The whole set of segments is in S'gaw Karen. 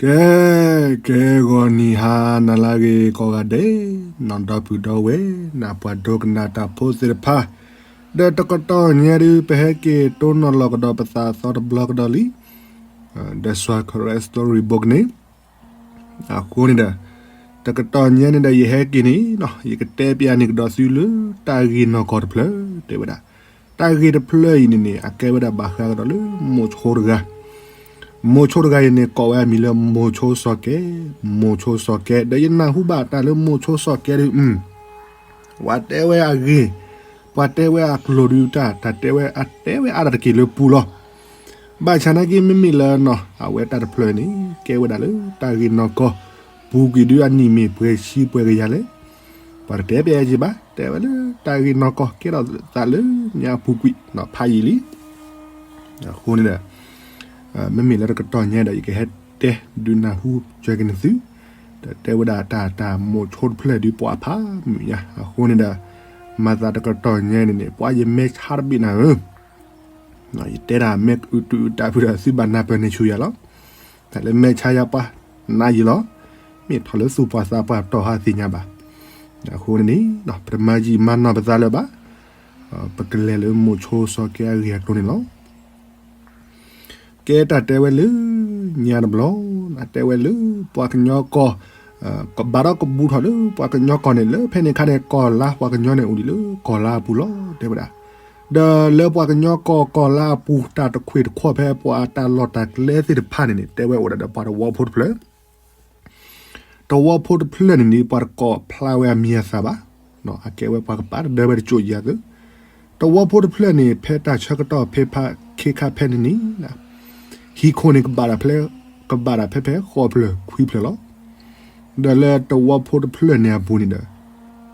ကဲ, ကဲဂီၤနံၤဟါနၤလၢအဂ့ၤကိးဂၤဒဲး, နီၢ်ဒီပုၢ်ဒီဝဲၢ် နၢ်ပှၤဒိကနၣ်တၢ်ဖိသ့ၣ်တဖၣ်, ဒီးတကတီၢ်ညါဒုး ပဟဲက့ၤတိၢ်နီၣ်လီၤကဒီးပသးအသီတဘျီကဒီးလံ, ဒီးစှၤခရဲ story book န့ၣ်, အဃိန့ၣ်ဒီး, တကတီၢ်ညါန့ၣ်ဒီး ယဟဲက့ၤန့ၣ်, ယကတဲပျးန့ၢ်ကဒီးသုလၢတၢ်ဂ့ၢ်နီၢ်ကီၢ်တဖျၢၣ် တဲဝဲဒၣ်, တၢ်ဂ့ၢ်တဖျၢၣ်အံၤန့ၣ်န့ၣ် အကဲဝဲဒၣ်ဘၣ်ဃးကဒီးလၢမိၤဆိတဂၤ, မိၤဆိတဂၤအံၤန့ၣ် ကိးဝဲအမံၤလၢမိၤဆိစီၤကဲ, မိၤဆိစီၤကဲ, ဒီးယနၢ်ဟူဘၣ်တၢ်လၢမိၤဆိစီၤကဲဒုး, ပှၤတဲဝဲအဂ့ၢ်, ပှၤတဲဝဲအကျိၤဒုးတၢ်, တၢ်တဲဝဲအါတက့ၢ်လၢပူၤလီၤ. ဘၣ်ဆၣ်နာ်က့ မ့မ့ၢ်လၢနီၢ် အဝဲတၢ်တဖျၢၣ်န့ၣ် ကဲဝဲဒၣ်လၢတၢ်ဂ့ၢ်နီၢ်ကီၢ်, ပူၤကွံာ်ဒုးအနံၣ်မ့ၢ်ပှဲၤဆံပှဲၤကယၤလဲၣ်, ပှၤတတဲပျးယဲက့ၤဘၣ်, တဲဝဲလၢတၢ်ဂ့ၢ်နီၢ်ကီၢ် ကဲထီၣ်သးလၢညါပူၤကွံာ်နီၢ်ဖးယံာ်လံ. အဃိန့ၣ်ဒီး, မ့မ့ၢ်လၢတကတီၢ်ညါဒီး ယကဟဲတဲဒုးနၢ်ဟူစၢၤက့ၤန့ၢ်သု, ဒီးတဲဝဲဒၣ်တၢ်တၢ်မိၤဆိတဖျၢၣ်ဒုးပှၤဖးမုာ်ညါ, အဃိန့ၣ်ဒီး, မၤသးတကတီၢ်ညါန့ၣ်န့ၣ် ပှၤယမဲာ်ဆါတဘ့ၣ်နၤဧၢ ယတဲဒၣ်မ့ၢ်အုးတုၤအုးတၢ်ဖုဒီး သုဘၣ်နၢ်ပၢၢ်န့ၢ်ဆူၣ်ယၤလီၤ. တၢ်လၢမဲာ်ဆါယၤပှၤနါယံာ်လီၤ. မ့ၢ်ထီၣ်လၢသူၣ်ပှၤသးပှၤတီၢ်ဟါသ့ၣ်ညါဘၣ်. အဃိန့ၣ်န့ၣ် ပတမၤယံာ်မၤနီၢ်ပသးလၢၤဘၣ်. ပကလဲၤလၢမိၤဆိစီၤကဲအဂ့ၢ်အကျိၤန့ၣ်လီၤ. ကဲတၢ်တဲဝဲလၢညါတဘျီ, တဲဝဲလၢပှၤကညီကီၢ်, ကဘၣ်ဒီးကဘူးထီၣ်လၢပှၤကညီကီၢ်န့ၣ် လၢဖဲန့ၣ်အခါန့ၣ် ကီၢ်လါ ပှၤကညီန့ၣ်အိၣ်ဒံးလၢကီၢ်လါအပူၤလီၤ တဲဝဲဒၣ်. ဒီးလၢပှၤကညီကီၢ်ကီၢ်လါအပူၤ တၢ်တခွ့ၣ်တခီၣ်ဖဲပှၤတၢ်လီၢ်တၢ်ကျဲသ့ၣ်တဖၣ်န့ၣ်န့ၣ် တဲဝဲအိၣ်ဒၣ်ဒီးပှၤသဝီဖိတဖျၢၣ် သဝီဖိတဖျၢၣ်န့ၣ်န့ၣ် ပှၤတကိးဖျါဝဲအမံၤအသၣ်ဘၣ်, အကဲဝဲပှၤကပာ်တဒၢဝဲတစိၢ်ယၤသၢ, သဝီဖိတဖျၢၣ်န့ၣ် ဖဲတၢ်ဆၢကတီၢ်ဖဲဖးခ့ခါဖဲန့ၣ်န့ၣ်, ဟံၣ်ခိၣ်န့ၣ် ကဘၣ်ဒၣ်ဖဲဖဲဃိးဖျၢၣ်ခွံဖျၢၣ်လီၤ. ဒီးလၢသဝီဖိတဖျၢၣ်န့ၣ်အပူၤန့ၣ်ဒီး,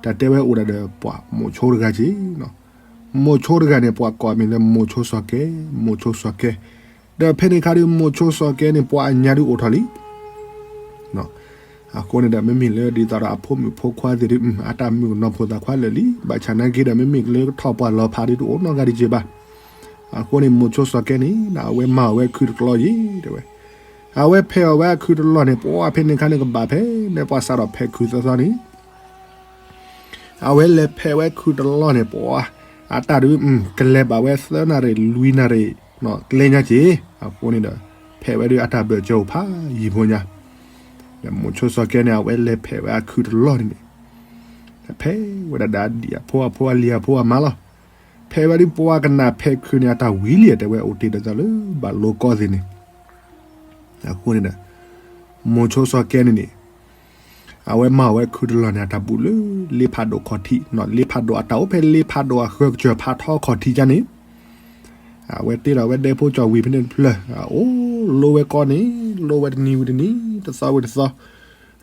တၢ်တဲဝဲအိၣ်ဒၣ်ဒီးပှၤမိၤဆိတဂၤက့ၤ, မိၤဆိတဂၤန့ၣ် ပှၤကိးအမံၤလၢမိၤဆိစီၤကဲ, မိၤဆိစီၤကဲ, ဒီးဖဲန့ၣ်အခါဒုး မိၤဆိစီၤကဲန့ၣ် ပှၤအညါဒုးအိၣ်ထီၣ်လံ အဃိန့ၣ်ဒီး မ့မ့ၢ်လၢဒ်သိးဒီးအဖိမုၣ်ဖိခွါသ့ၣ်ဒုး အတၢ်မုၣ်ကနီၤဖိသၣ်ခွါလၢာ်လံ, ဘၣ်ဆၣ်နာ်က့ဒီး မ့မ့ၢ်လၢကထီၣ်ပှၢ်လီၤဖးဒုးတအိၣ်နီတဂၤဒံးက့ၤဘၣ်. အဃိန့ၣ် မိၤဆိစီၤကဲန့ၣ် အဝဲမၤအီၣ်ဝဲခုတလီၢ်ယံၤ တဲဝဲ, အဝဲဖဲးအီၣ်ဝဲအခုတလီၢ်န့ၣ် ပှၤဖဲန့ၣ်အခါန့ၣ် ကဘၣ်ဖဲန့ၣ် ပှၤစးထီၣ်ဖဲးခုသီသီန့ၣ် အဝဲလဲၤဖဲးဝဲခုတလီၢ်န့ၣ် ပှၤအတၢ်ဒုး ကလဲၤဘၣ်ဝဲသၢနၣ်ရံၣ်လွံၢ်နၣ်ရံၣ် ကျဲညါက့ၤ, အဃိန့ၣ်ဒီး ဖဲးဝဲဒုးအတၢ်ဘၢၣ်စၢၤအိၣ်ဖးယံၤဖိညါ, ဒီးမိၤဆိစီၤကဲန့ၣ် အဝဲလဲၤဖဲးဝဲအခုတလီၢ်န့ၣ်န့ၣ်, ဖဲးဝဲဒၣ်ဒီးအဒံၣ်အဖိအဖိအလံၤအဖိအမါလီၤ. ဖဲးဝဲဒုးပှၤကနၣ်ဖဲးခုန့ၣ် အတၢ်ဝံၤလံ တဲဝဲအိၣ်တ့ၢ်ဒီးသးလၢဘၣ်လိကီသ့ၣ်န့ၣ် အဃိန့ၣ်ဒီး မိၤဆိစီၤကဲန့ၣ်န့ၣ် အဝဲမၤအီၣ်ဝဲခုတလီၢ်န့ၣ် အတၢ်ဘူးလၢ လ့ဖးဒိၣ်ခီၣ်ထံး, လ့ဖးဒိၣ်အတၢ်အိၣ်ဖဲလ့ဖးဒိၣ်အဃၢကစၢၢ်ဖးထီခီၣ်ထံးကါန့ၣ်, အဝဲတ့ထီၣ်ဝဲဒဲဖိကၠီၣ်ဝံၤဖဲန့ၣ်တဖျၢၣ်, အအိၣ်လိဝဲကီန့ၣ်, လိဝဲတနံၤဝံၤတနံၤ, တသီဝံၤတသီ,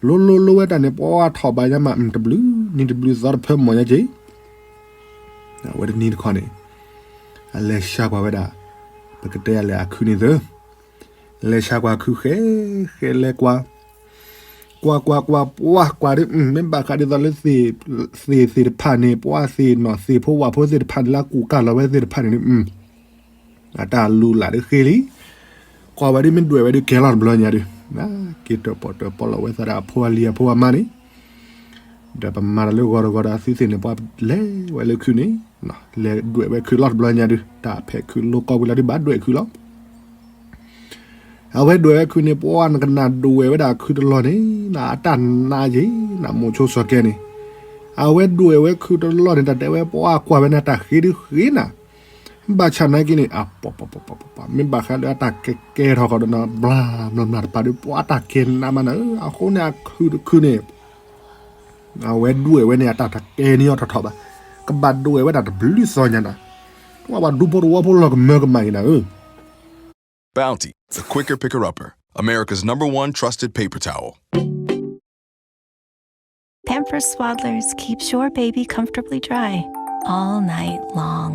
လိလိလိဝဲတၢ်န့ၣ် ပှၤထီၣ်ဘၣ်ညါမး တဘျုးနံၤတဘျုးသီတဖၢမီၢ်ညါက့ၤ အဝဲတနံၤတခီန့ၣ် အလဲၤဆါကွၢ်ဝဲဒၣ် ပကတဲအလဲၤအခုန့ၣ်သၢ, လဲၤဆါကွၢ်အခုဃဲ, ဃဲလဲၤကွၢ်, ကွၢ်ကွၢ်ကွၢ် ပှၤကွၢ်ဒုး မ့ၢ်ဘၣ်ဃးဒ်သိးလၢ သ့ၣ်သ့ၣ်တဖၣ်န့ၣ် ပှၤသ့ၣ်နီၣ်သ့ၣ်ဖိဝၣ်ဖိသ့ၣ်တဖၣ်န့ၣ် လၢအကူၣ်ကၢ်လီၤဝဲသ့ၣ်တဖၣ်န့ၣ်ဒုး အတၢ်လူလၢ်ဒုးဃ့လံ, ကွၢ်ဝဲဒုးမ့ၢ်ဒွဲၣ်ဝဲဒုးကဲလီၤတဘျီညါဒုး, က့ၤတၢၣ်ပီၣ်တၢၣ်ပီလီၤဝဲသးဒီးအဖိအလံၤအဖိအမါန့ၣ်, ဒီးပမၤတၢ်လၢဂီၤတဂီၤဒီးအသုသ့ၣ်န့ၣ် ပှၤလဲၤဝဲလၢခုန့ၣ်, လဲၤဒွဲၣ်ဝဲခုလီၤတဘျီညါဒုး, တၢ်ဖဲးခုလိကီဝံၤလီၤဒုး ဘၣ်ဒွဲၣ်ခုလီၤ အဝဲဒွဲၣ်ဝဲခုန့ၣ် ပှၤနကနၣ်ဒွဲၣ်ဝဲဒၣ်ခုတလီၢ်န့ၣ် နအတၢ်နါက့ၤ နမိၤဆိစီၤကဲန့ၣ်, အဝဲဒွဲၣ်ဝဲခုတလီၢ်န့ၣ် တၢ်တဲဝဲပှၤကွၢ်ဝဲန့ၣ် တၢ်ဃ့ဒုးဃ့နၤ, ဘၣ်ဆၣ်နာ်က့န့ၣ် အပီပီပီပီပီ မ့ၢ်ဘၣ်ဃးလၢအတၢ်ကဲကဲထီၣ်ဃီဒီးနၤ ဘျါဘျါဘျါတပၤဒုး ပှၤအတၢ်ကဲနးမးနၤဧၢ, အဃိန့ၣ်အခုတခုန့ၣ် အဝဲဒွဲၣ်ဝဲန့ၣ် အတၢ်တကဲန့ၢ်အီၤထီၣ်ထီၣ်ဘၣ်, ကဘၣ်ဒွဲၣ်ဝဲဒၣ်တဘျုးသီညါနၤ, ပှၤဘၣ်ဒူဖိတဝီဖိလီၤကမၢကမၣ်အံၤနၤဧၢ Bounty, the quicker picker-upper, America's number one trusted paper towel. Pampers Swaddlers, keeps your baby comfortably dry all night long.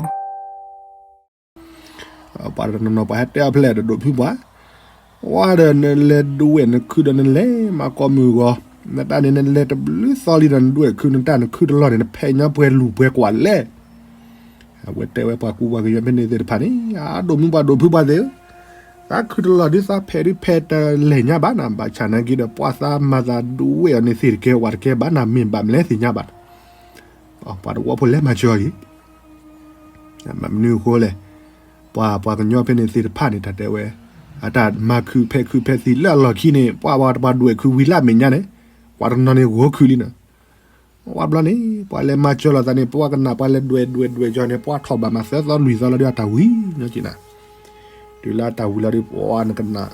ပှၤတနီၤနီၤပှၤဟဲတဲအီၤဖဲလဲၣ်ဒီးဒိးဖုပှၤ, ဝါဒီးနလဲၤဒွဲၣ်နခုဒီးနလဲၤမၤကိးမုၢ်ဂီၤ, နတၢ်န့ၣ်နလဲၤတဘျုးသီလံဒီးနဒွဲၣ်ခု နတၢ်နခုတလီၢ်န့ၣ် နဖဲးညီပှဲၤလူၤပှဲၤကွၢ်လဲၣ် အဝဲတဲဝဲပှၤကူပှၤကညီဖဲန့ၣ်သ့ၣ်တဖၣ်န့ၣ် အဒိၣ်မုၢ်ပှၤဒိးဖုပှၤသ့ၣ်ဧၢ, သးခုတလီၤဒုး သးဖဲးဒုး ဖဲးတလဲၤညါဘၣ်နၤ, ဘၣ်ဆၣ်နာ်က့ဒီး ပှၤသးမၤသးဒူဝဲအီၤန့ၣ်သ့ၣ်တကဲဝဲတကဲဘၣ်နၤ, မ့ၢ်ဘၣ်မနုၤလဲၣ်သ့ၣ်ညါဘၣ်. ပှၤတဝီဖိလဲၤမၤစၢၤအီၤက့ၤ မနုၤအဃိလဲၣ်, ပှၤပှၤကညီဖဲန့ၣ်သ့ၣ်တဖၣ်န့ၣ် တၢ်တဲဝဲ, အတၢ်မၤခုးဖဲးခုးဖဲးသံလၢအလီၢ်ခံန့ၣ် ပှၤပှၤတပှၤဒွဲၣ်ခုးဝံၤလၢအမဲာ်ညါန့ၣ်, ပှၤတနီၤန့ၣ်ဂီၤခုးလံနၤ. ဝံၤဘျီန့ၣ် ပှၤလဲၤမၤစၢၤလိာ်သးန့ၣ် ပှၤကနၣ်ပှၤလဲၤဒွဲၣ်ဒွဲၣ်ဒွဲၣ်ကီန့ၣ် ပှၤထီၣ်ဘၣ်မးသၢသီလွံၢ်သီလီၤဒုး အတၢ်ဝံၤညီက့ၤနၤ. တုၤလၢအတၢ်ဝံၤလီၤဒုး ပှၤနကနၣ်,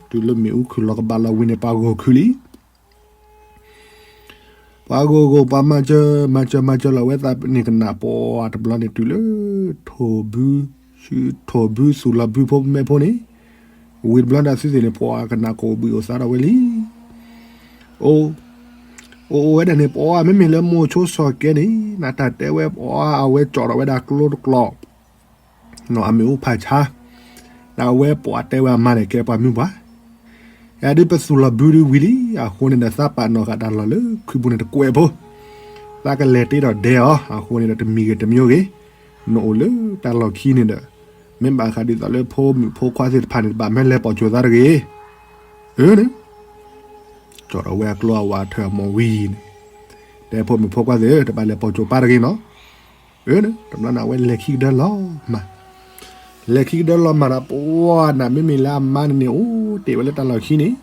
တုၤလၢမ့ၣ်အူခုၣ်လီၤကဘၣ်လီၤဝံၤန့ၣ် ပှၤဂီၤခုးလံ. ပှၤဂီၤဂီၤ ပှၤမၤစၢၤ မၤစၢၤ မၤစၢၤလီၤဝဲသးန့ၣ် ကနၣ်ပှၤတဘျီန့ၣ် တုၤလၢ ထိၣ်ဘု ထိၣ်ဘုသူၣ်လီၤဘုဖိမဲာ်ဖိန့ၣ်, ဝံၤတဘျီဒၣ်သုသ့ၣ်န့ၣ် ပှၤကနၣ်ကိးဘှံးအိၣ်သးဒီးဝဲလံ. အိၣ် အိၣ်အိၣ်ဝဲဒၣ်န့ၣ် ပှၤမ့မ့ၢ်လၢမိၤဆိစီၤကဲန့ၣ် နတၢ်တဲဝဲ ပှၤအဝဲကၠီၣ်ထီၣ်ဝဲဒၣ်ကျိတကျိး အမ့ၣ်အူဖးဆါ, ဒီးအဝဲပှၤတဲဝဲအမါန့ၣ် ကဲပှၤမုၢ်ပှၢ်, ယဒုးပသူၣ်လီၤဘုဒုးဝံၤလံ, အဃိန့ၣ်ဒီး သးပာ်နီၣ်ဃာ်တၢ်လီၢ်လၢခုးပူၤန့ၣ်တကွဲးဖိ, သးကလဲၤတ့ထီၣ်ဒဲအီၤ, အဃိန့ၣ်ဒီး တမံၤဂ့ၤတမံၤဂ့ၤ, နအိၣ်လၢတၢ်လီၢ်ခံန့ၣ်ဒီး, မ့ၢ်ဘၣ်ဃးဒ်သိးလၢဖိမုၣ်ဖိခွါသ့ၣ်တဖၣ်န့ၣ် တဘၣ်မ့ၢ်လဲၤပိာ်ကၠိၤသးတဂ့ၤ, အၢန့ၣ် ကၠီၣ်ထီၣ်ဝဲအကျိအဝးထၢၣ်အမိၢ်ဝံၤန့ၣ်, တဲဖိမုၣ်ဖိခွါသ့ၣ်ဧၢ တဘၣ်လဲၤပိာ်ကၠိၤပၢ်တဂ့ၤနီၤ, အၢန့ၣ် တဘျီန့ၣ် အဝဲလဲၤခံကဒၢလီၤမၢ်, လဲၤခံကဒၢလီၤမၢ်ဒီးပှၤနၤ မ့မ့ၢ်လၢအမါန့ၣ်န့ၣ် အိၣ်တ့ၢ်ဝဲလၢတၢ်လီၢ်ခံန့ၣ်,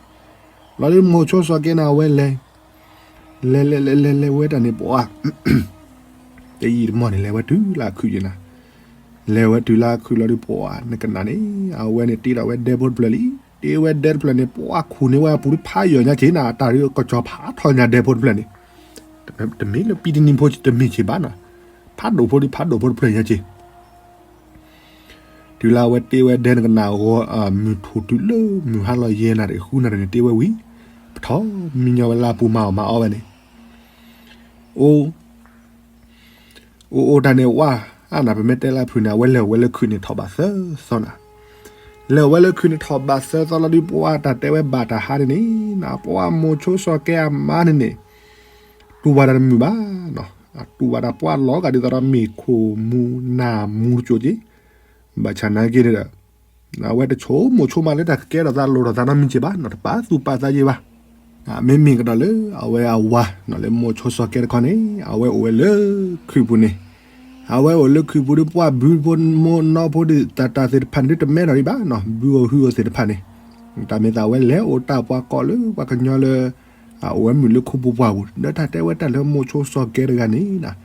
လီၤဒုးမိၤဆိစီၤကဲန့ၣ် အဝဲလဲၤ လဲၤလဲၤလဲၤလဲၤလဲၤဝဲတၢ်န့ၣ်ပှၤ တယံာ်တမီၢ်န့ၣ် လဲၤဝဲတုၤလၢအခုးက့ၤနၤ, လဲၤဝဲတုၤလၢအခုးလီၤဒုးပှၤနကနၣ်န့ၣ် အဝဲန့ၣ်တ့ထီၣ်ဝဲဒဲဖိတဖျၢၣ်လံ, တ့ဝဲဒဲတဖျၢၣ်န့ၣ် ပှၤခူၣ်န့ၢ်ဝဲအပူၤဒုးဖးယီၤညါက့ၤနၤ, တၢ်ဒုးကစီၤဖးထီၣ်ညါဒဲဖိတဖျၢၣ်န့ၣ်, တမ့ၢ်လၢပံတနံၤဖိတမ့ၢ်က့ၤဘၣ်နၤ, ဖးဒိၣ်ဖိဒုးဖးဒိၣ်ဖိတဖျၢၣ်ညါက့ၤ တုၤလၢအဝဲတ့ဝဲဒဲနကနၣ်အဂီၢ် မုၢ်ထူၣ်တုၤလၢမုၢ်ဟါလီၤယဲၢ်နၣ်ရံၣ်ဃုနၣ်ရံၣ်န့ၣ် တ့ဝဲဝံၤ, ပထီၣ်မံညီဝဲလၢအပူၤမၤအီၣ်မၤအီဝဲန့ၣ်, အိၣ် အိၣ်အိၣ်တၢ်န့ၣ်ဝဲ, အါနၤ ပမ့ၢ်တဲလၢဖုၣ်န့ၣ် အဝဲလဲၤအိၣ်ဝဲလၢခုးန့ၣ်ထီၣ်ဘးသၢသီနၤ, လဲၤအိၣ်ဝဲလၢခုးန့ၣ်ထီၣ်ဘးသၢသီလီၤဒုးပှၤတၢ်တဲဝဲဘၣ်တၢ်ဟါန့ၣ်န့ၣ် နပှၤမိၤဆိစီၤကဲအမါန့ၣ်န့ၣ် တူၢ်ဘၣ်တၢ်တမုာ်ဘၣ်, တူၢ်ဘၣ်တၢ်ပှၢ်လီၤဂာ်ဒ်သိးဒီးမ့ၢ်ခိၣ်မူနၢ်မူတစိၤက့ၤ, ဘၣ်ဆၣ်နာ်က့န့ၣ်ဒီး အဝဲတဆိကမိၣ်ဆိကမးလၢတၢ်ကကဲထီၣ်သးလိၣ်ထီၣ်သးနီတမံၤက့ၤဘၣ်, တပာ်သူၣ်ပာ်သးက့ၤဘၣ်, မ့မ့ၢ်ကဒီးလၢအဝဲအဝၤလၢမိၤဆိစီၤကဲတခီန့ၣ် အဝဲအိၣ်ဝဲလၢခုးပူၤန့ၣ်, အဝဲအိၣ်လၢခုးပူၤဒုးပှၤဘုဖိမိၢ်နီၢ်ဖိဒုး တၢ်တၢ်သ့ၣ်တဖၣ်န့ၣ်ဒုးတမဲထီၣ်ဒံးဘၣ်နီၤ, ဘုဧိၤဟုဧိၤသ့ၣ်တဖၣ်န့ၣ်, တၢ်မ့ၢ်သးဝဲလဲၤအိၣ်တၢ်ပှၤကိးလၢပှၤကညီလၢ အအိၣ်ဝဲမုာ်လၢခိပူၤပှၢ်ပူၤ ဒီးတၢ်တဲဝဲတၢ်လၢမိၤဆိစီၤကဲတဂၤန့ၣ်,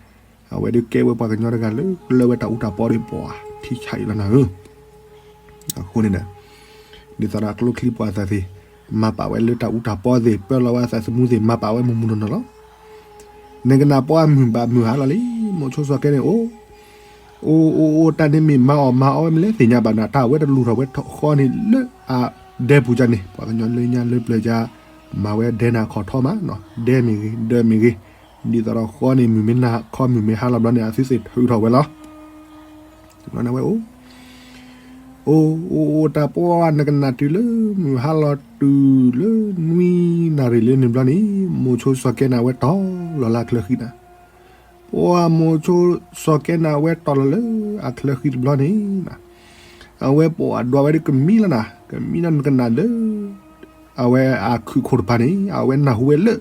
အဝဲဒုးကဲဝဲပှၤကညီတဂၤလၢ လၢဝဲတၢ်အူတၢ်ပီဒီးပှၤထံဆးအံၤလီၤနၤဧၢ အဃိန့ၣ်ဒီး ဒ်သိးဒီးအကျိချံပှၤသးသ့ၣ် မၤပာ်ဝဲလၢတၢ်အူတၢ်ပီသ့ၣ် ပၢလီၤဝဲအသးသမူသ့ၣ် မၤပာ်ဝဲမုၢ်မုၢ်နီၢ်နီၢ်လီၤ. နကနၣ်ပှၤမုၢ်ဘၣ်မုၢ်ဟါလီၤလံ, မိၤဆိစီၤကဲန့ၣ် အိၣ် အိၣ်အိၣ်အိၣ်တၢ်န့ၣ်မ့ၢ်မၤအီၣ်မၤအီဝဲမ့ၢ်လဲၣ်သ့ၣ်ညါဘၣ်နၤ, တၢ်အဝဲတလူၤထီၣ်ဝဲဃီန့ၣ်လၢအဒဲပူၤကန့ၣ် ပှၤကညီလၢညါလၢပျၢၤက မၤဝဲဒဲနၤခီၣ်ထီမးနီၤ, ဒဲမ့ၢ်ဂ့ၤ ဒၢမ့ၢ်ဂ့ၤ, ဒ်သိးဒီးဃီန့ၣ် မုၢ်မ့ၢ်နၤခီမုၢ်မ့ၢ်ဟါလီၤဘျီန့ၣ် အသုသ့ၣ်ထုးထီၣ်ဝဲလီၤ. တဘျီန့ၣ်ဝဲအိၣ် အိၣ်အိၣ်အိၣ်တၢ်ပှၤနကနၣ်တုၤလၢမုၢ်ဟါလီၤတုၤလၢနွံနၣ်ရံၣ်လၢန့ၣ်ဘျီန့ၣ် မိၤဆိစီၤကဲန့ၣ် အဝဲတီၤလီၤလၢအချၢဃံနၤ, ပှၤမိၤဆိစီၤကဲန့ၣ် အဝဲတီၤလီၤလၢအချၢဃံတဘျီန့ၣ် အဝဲပိာ်အဒွးဝဲဒၣ်ကမံလီၤနၤ, ကမံလီၤနကနၣ်လၢ အဝဲအခုးခိၣ်တဖၣ်န့ၣ် အဝဲနၢ်ဟူဝဲလၢ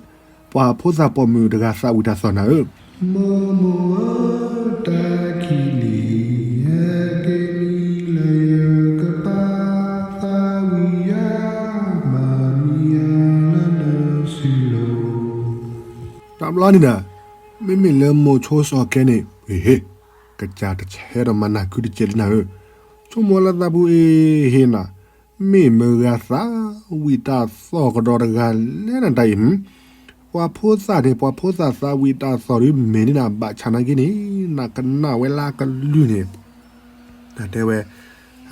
ပှၤဖိသၣ်ပိာ်မုၣ်တဂၤသးဝံၣ်တၢ်သီၣ်နၤဧၢ, မိၢ်မိၢ်ဧၢ တၢ်ခံးလံၤ ဟဲက့ၤလံလၢယကပၤ သးဝံၣ်ယၤ မၤမံယၤလၢနစုလိၤ တဘျီန့ၣ်ဒီး မ့မ့ၢ်လၢမိၤဆိစီၤကဲန့ၣ် ဟ့ၣ်ဟ့ၣ် ကစၢ်တဆဲးဒီးမၤနၢ်ခုတစဲးလံနၤဧၢ, ဆိကမိၣ်လၢသးပူၤအ့ၣ်ဟ့ၣ်နၤ, မ့ၢ်မတၤဂၤသးဝံၣ်တၢ်သီၣ်ကဒီးတဂၤလဲၣ်နတၢ်အံၤ, ပှၤဖိသၣ်န့ၣ် ပှၤဖိသၣ်သးဝံၣ်တၢ်သီၣ်ဒုးမ့ၢ်န့ၣ်နၤ ဘၣ်ဆၣ်နာ်က့န့ၣ် နကနၣ်ဝဲလၢအကလုၢ်န့ၣ် တၢ်တဲဝဲ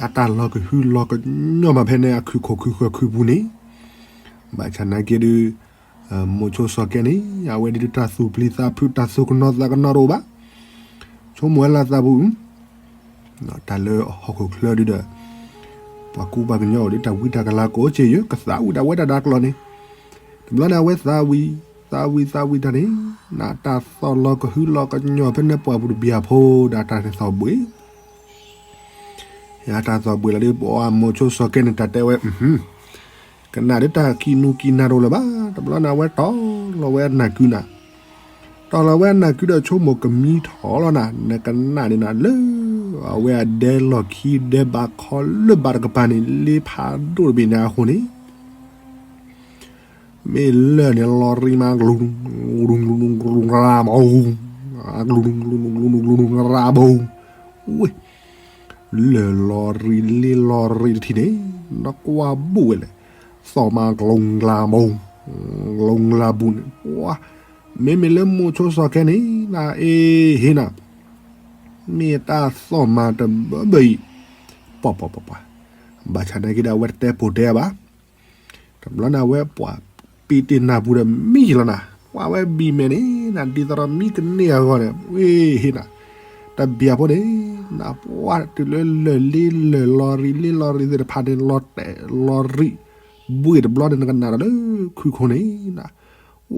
အတၢ်လီၤကဟုလီၤကညီမးဖဲန့ၣ် အခုးခိၣ်ခုးဃၢၤခုးပူၤန့ၣ်, ဘၣ်ဆၣ်နာ်က့ဒုး မိၤဆိစီၤကဲန့ၣ် အဝဲဒုးတၢ်သူၣ်ပျံၤသးဖုးတၢ်သူၣ်ကနိးသးကနိးတအိၣ်ဘၣ်, ဆိကမိၣ်ဝဲလၢသးပူၤ တၢ်လၢဟီၣ်ခိၣ်ချၢဒုးဒီး ပှၤကူပှၤကညီအိၣ်ဒုးတၢ်ဝံတၢ်ကလၤကိးက့ယဲ ကသးဝံၣ်ဒၣ်ဝဲတၢ်ဒါကျိၤန့ၣ်, တဘျီန့ၣ် အဝဲသးဝံၣ် သးဝံၣ်သးဝံၣ်တၢ်န့ၣ် နတၢ်သီၣ်လီၤကဟုလီၤကညီဖဲန့ၣ်ပှၢ်ပူၤတဘျီဖိဒီးတၢ်န့ၣ်သီၣ်ဘှ့ၣ် ယတၢ်သီၣ်ဘှံးလီၤဒ်ပှၤမိၤဆိစီၤကဲန့ၣ် တၢ်တဲဝဲ ကနၣ်ဒ်တၢ်ကံးနူကံးနၤတအိၣ်လၢၤဘၣ်. တဘျီန့ၣ် အဝဲတီၢ်လီၤဝဲအနၢ်ကုနၤ, တီၢ်လီၤဝဲအနၢ်ကုဒီး ဆိကမိၣ်ကမံထီၣ်လီၤနၤ, နကနၣ်န့ၣ်နၤ လၢအဝဲအဒဲလီၢ်ခံ ဒဲဘးခီလၢဘးတကပၤန့ၣ် လ့ဖးဒိၣ်တဘ့ၣ်န့ၣ်အဃိန့ၣ် မ့ၢ်လၢာ်န့ၣ် လီၤရံမး ကလူၤ ကလူၤ ကလူၤ ကလူၤ ကလူၤ ရၤဘီ ကလူၤ ကလူၤ ကလူၤ ကလူၤ ကလူၤ ကလူၤ ရၤဘီ, ဝ့ၢ် လၢာ်လီၤရံ လ့လီၤရံတထံၣ်န့ၣ် နကွၢ်ဘူးဝဲလဲၣ်, သီၣ်မး ကလူၤကလၤဘီ ကလူၤကလၤဘူးန့ၣ် ပှၤ မ့မ့ၢ်လၢမိၤဆိစီၤကဲန့ၣ် နအ့ဟ့နၤ မ့ၢ်တၢ်သီၣ်မးတဘၢဘၢအံၤ, ပှၤပှၤပှၤပှၤ, ဘၣ်ဆၣ်နာ်က့ဒီး အဝဲတတဲပိာ်တဲဘၣ်. တဘျီန့ၣ် အဝဲပှၤပံးတ့ၢ်နၢ်ပူၤဒီးမံလီၤနၤ, ပှၤဝဲဘံၣ်မဲာ်န့ၣ် နဒ်သိးဒီးမံကန့ၢ်အဂီၢ်န့ၣ် ဝ့ၢ်ဟ့နၤ, တဘျီဖိန့ၣ် နပှၤတုၤလၢလၢာ်လ့လၢာ်လီၤရံ လ့လီၤရံသ့ၣ်တဖၣ်န့ၣ် လီၤတဲာ်လီၤရံ ဘှ့ၣ်တဘျီန့ၣ် နကနၣ်ဒီးလၢခုခိၣ်န့ၣ်နၤ,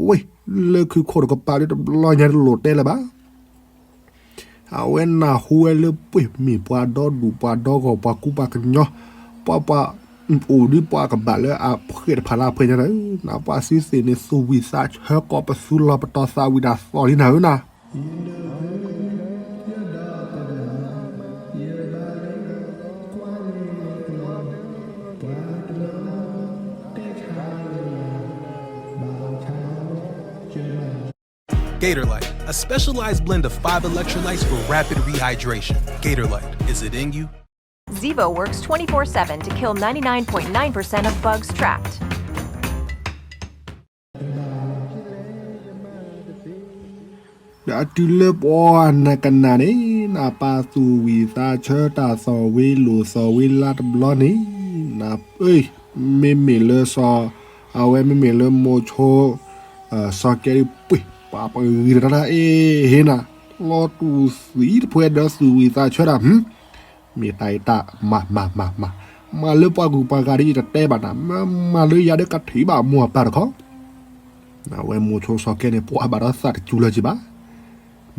ဝ့ၢ် လၢခုခိၣ်တကပၤဒီး တဘျီညါတလိၣ်တဲလၢၤဘၣ်. အဝဲနၢ်ဟူဝဲလၢပှ့ၢ်မ့ၢ်ပှၤဒီဒူၣ်ပှၤဒီဂီၢ် ပှၤကူပှၤကညီ, ပှၤပှၤ အိၣ်ဒ်ပှၤကဘၣ်လၢအဖှဲးတဖၣ်လၢအဖှဲးညါနၤဧၢ, နပှၤစုသ့ၣ်န့ၣ် သူၣ်ဝံၣ်သးဆၢကိးပသူလီၤပတီၢ်သးဝံၣ်တၢ်သီၣ်လံနၤဧၢနၤ. ပှၤတလီၤတဲဆါလၢယၤ ဘၣ်ဆါ Gatorlyte, a specialized blend of five electrolytes for rapid rehydration. Gatorlyte, is it in you? Zevo works twenty-four seven to kill ninety-nine point nine percent of bugs trapped. ဒီးတုၤလၢပှၤနကနၣ်န့ၣ် နပာ်သူၣ်ဝံၣ်သးဆၢတၢ်သီၣ်ဝံၤလိာ်သီၣ်ဝံၤလါတဘျီန့ၣ် န မ့မ့ၢ်လၢစီၤ အဝဲမ့မ့ၢ်လၢမိၤဆိ စီၤကဲဒ်ပှ့ၤ ပှၤပဂံၢ်တၢ်တၢ်အ့ဟ့နၤ, လီၤတူၢ်သံတဖှဲဒီးသူၣ်ဝံၣ်သးဆၢတၢ် မ့ၢ်တၢ်အံၤတၢ်မၤမၤမၤမၤ, မၤလၢပှၤဂုၤပှၤဂၤဒ်ယတတဲဘၣ်နၤ, မၤလၢယၤဒီးကထံၣ်ဘၣ်မိၢ်အပၢ်တခီ, အဝဲမိၤဆိစီၤကဲန့ၣ် ပှၤဘၣ်ဒီးသးတစူၤလၢၤက့ဘၣ်.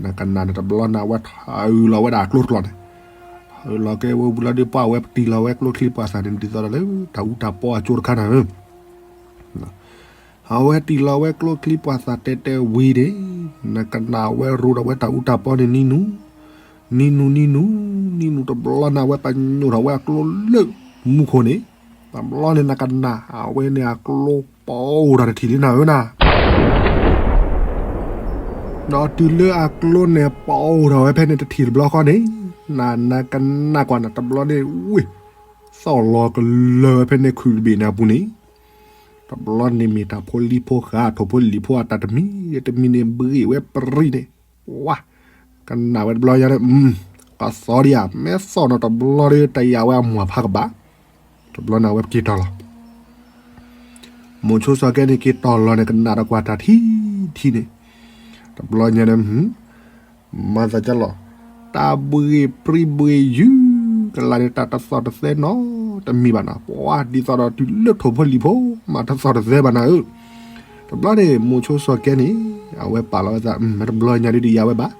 နကနၣ်န့ၣ်တဘျီန့ၣ် အဝဲထၢလီၤဝဲဒၣ်အကျိတကျီန့ၣ်, ထၢလီၤကဲဝဲဝံၤလီၤဒီး ပှၤအဝဲပတံၢ်လီၤဝဲကျိချံပှၤသၣ်န့ၣ် ဒ်သိးဒီးလၢတၢ်အူတၢ်ပီအကၠိတခါနၤဧၢ အဝဲတံၢ်လီၤဝဲကျိချံပှၤသၣ်တဲတဲဝံၤန့ၣ်, နကနၣ်ဝဲရူဒီးဝဲတၢ်အူတၢ်ပီန့ၣ်နံၤနူၤ, နံၤနူၤနံၤနူၤ, နံၤနူၤတဘျီန့ၣ် အဝဲပညိၣ်ထီၣ်ဝဲအကျိလၢမူခိၣ်န့ၣ်, တဘျီန့ၣ်နကနၣ် အဝဲန့ၣ်အကျိပီၣ်အိၣ်ထီၣ်တထံၣ်လံနၤဧၢနၤ ဒီးတုၤလၢအကျိန့ၣ်ပီၣ်အိၣ်ထီၣ်ဝဲဖဲန့ၣ်တထံၣ်တဘျီဃီန့ၣ်, နနကနၣ်ကွၢ်န့ၣ်တဘျီန့ၣ် ဝ့ၢ် သီၣ်လီၤကလၢာ်ဝဲဖဲန့ၣ်ခုၣ်တဘ့ၣ်န့ၣ်အပူၤန့ၣ်, တဘျီန့ၣ်မ့ၢ်တၢ်ဖိလံၤဖိဃာ် ထိၣ်ဖိလံၤဖိအတၢ်တမံၤတမံၤန့ၣ် ဘှ့ၣ်ဝဲပရံၣ်န့ၣ်, ဝါ ကနၣ်ဝဲတဘျီညါဒီး ကသီဒံးဧါ, မ့ၢ်သီၣ်နီၤတဘျီဒီး တယာ်ဝဲအမိၢ်အဖါကဘၣ်, တဘျီန့ၣ်အဝဲပက့ၤတီၢ်လီၤ မိၤဆိစီၤကဲန့ၣ်က့ၤတီၢ်လီၤန့ၣ် ကနၣ်ဒီးကွၢ်တၢ်ထံထံန့ၣ်, တဘျီညါဒီး မၤသးကလီၤ, တၢ်ဘှ့ၣ်ပြံဘှ့ၣ်ယုၢ် ကလါန့ၣ် တၢ်တသီၣ်တသဲနီတမံၤဘၣ်နၤ, ပှၤဒ်သိးဒီးတုၤလၢထိၣ်ဖိလံၤဖိ မၤတသီၣ်တသဲဘၣ်နၤဧၢ, တဘျီန့ၣ် မိၤဆိစီၤကဲန့ၣ် အဝဲပာ်လီၤဝဲသး မ့ၢ်တဘျီညါဒ်တယာ်ဝဲဘၣ်,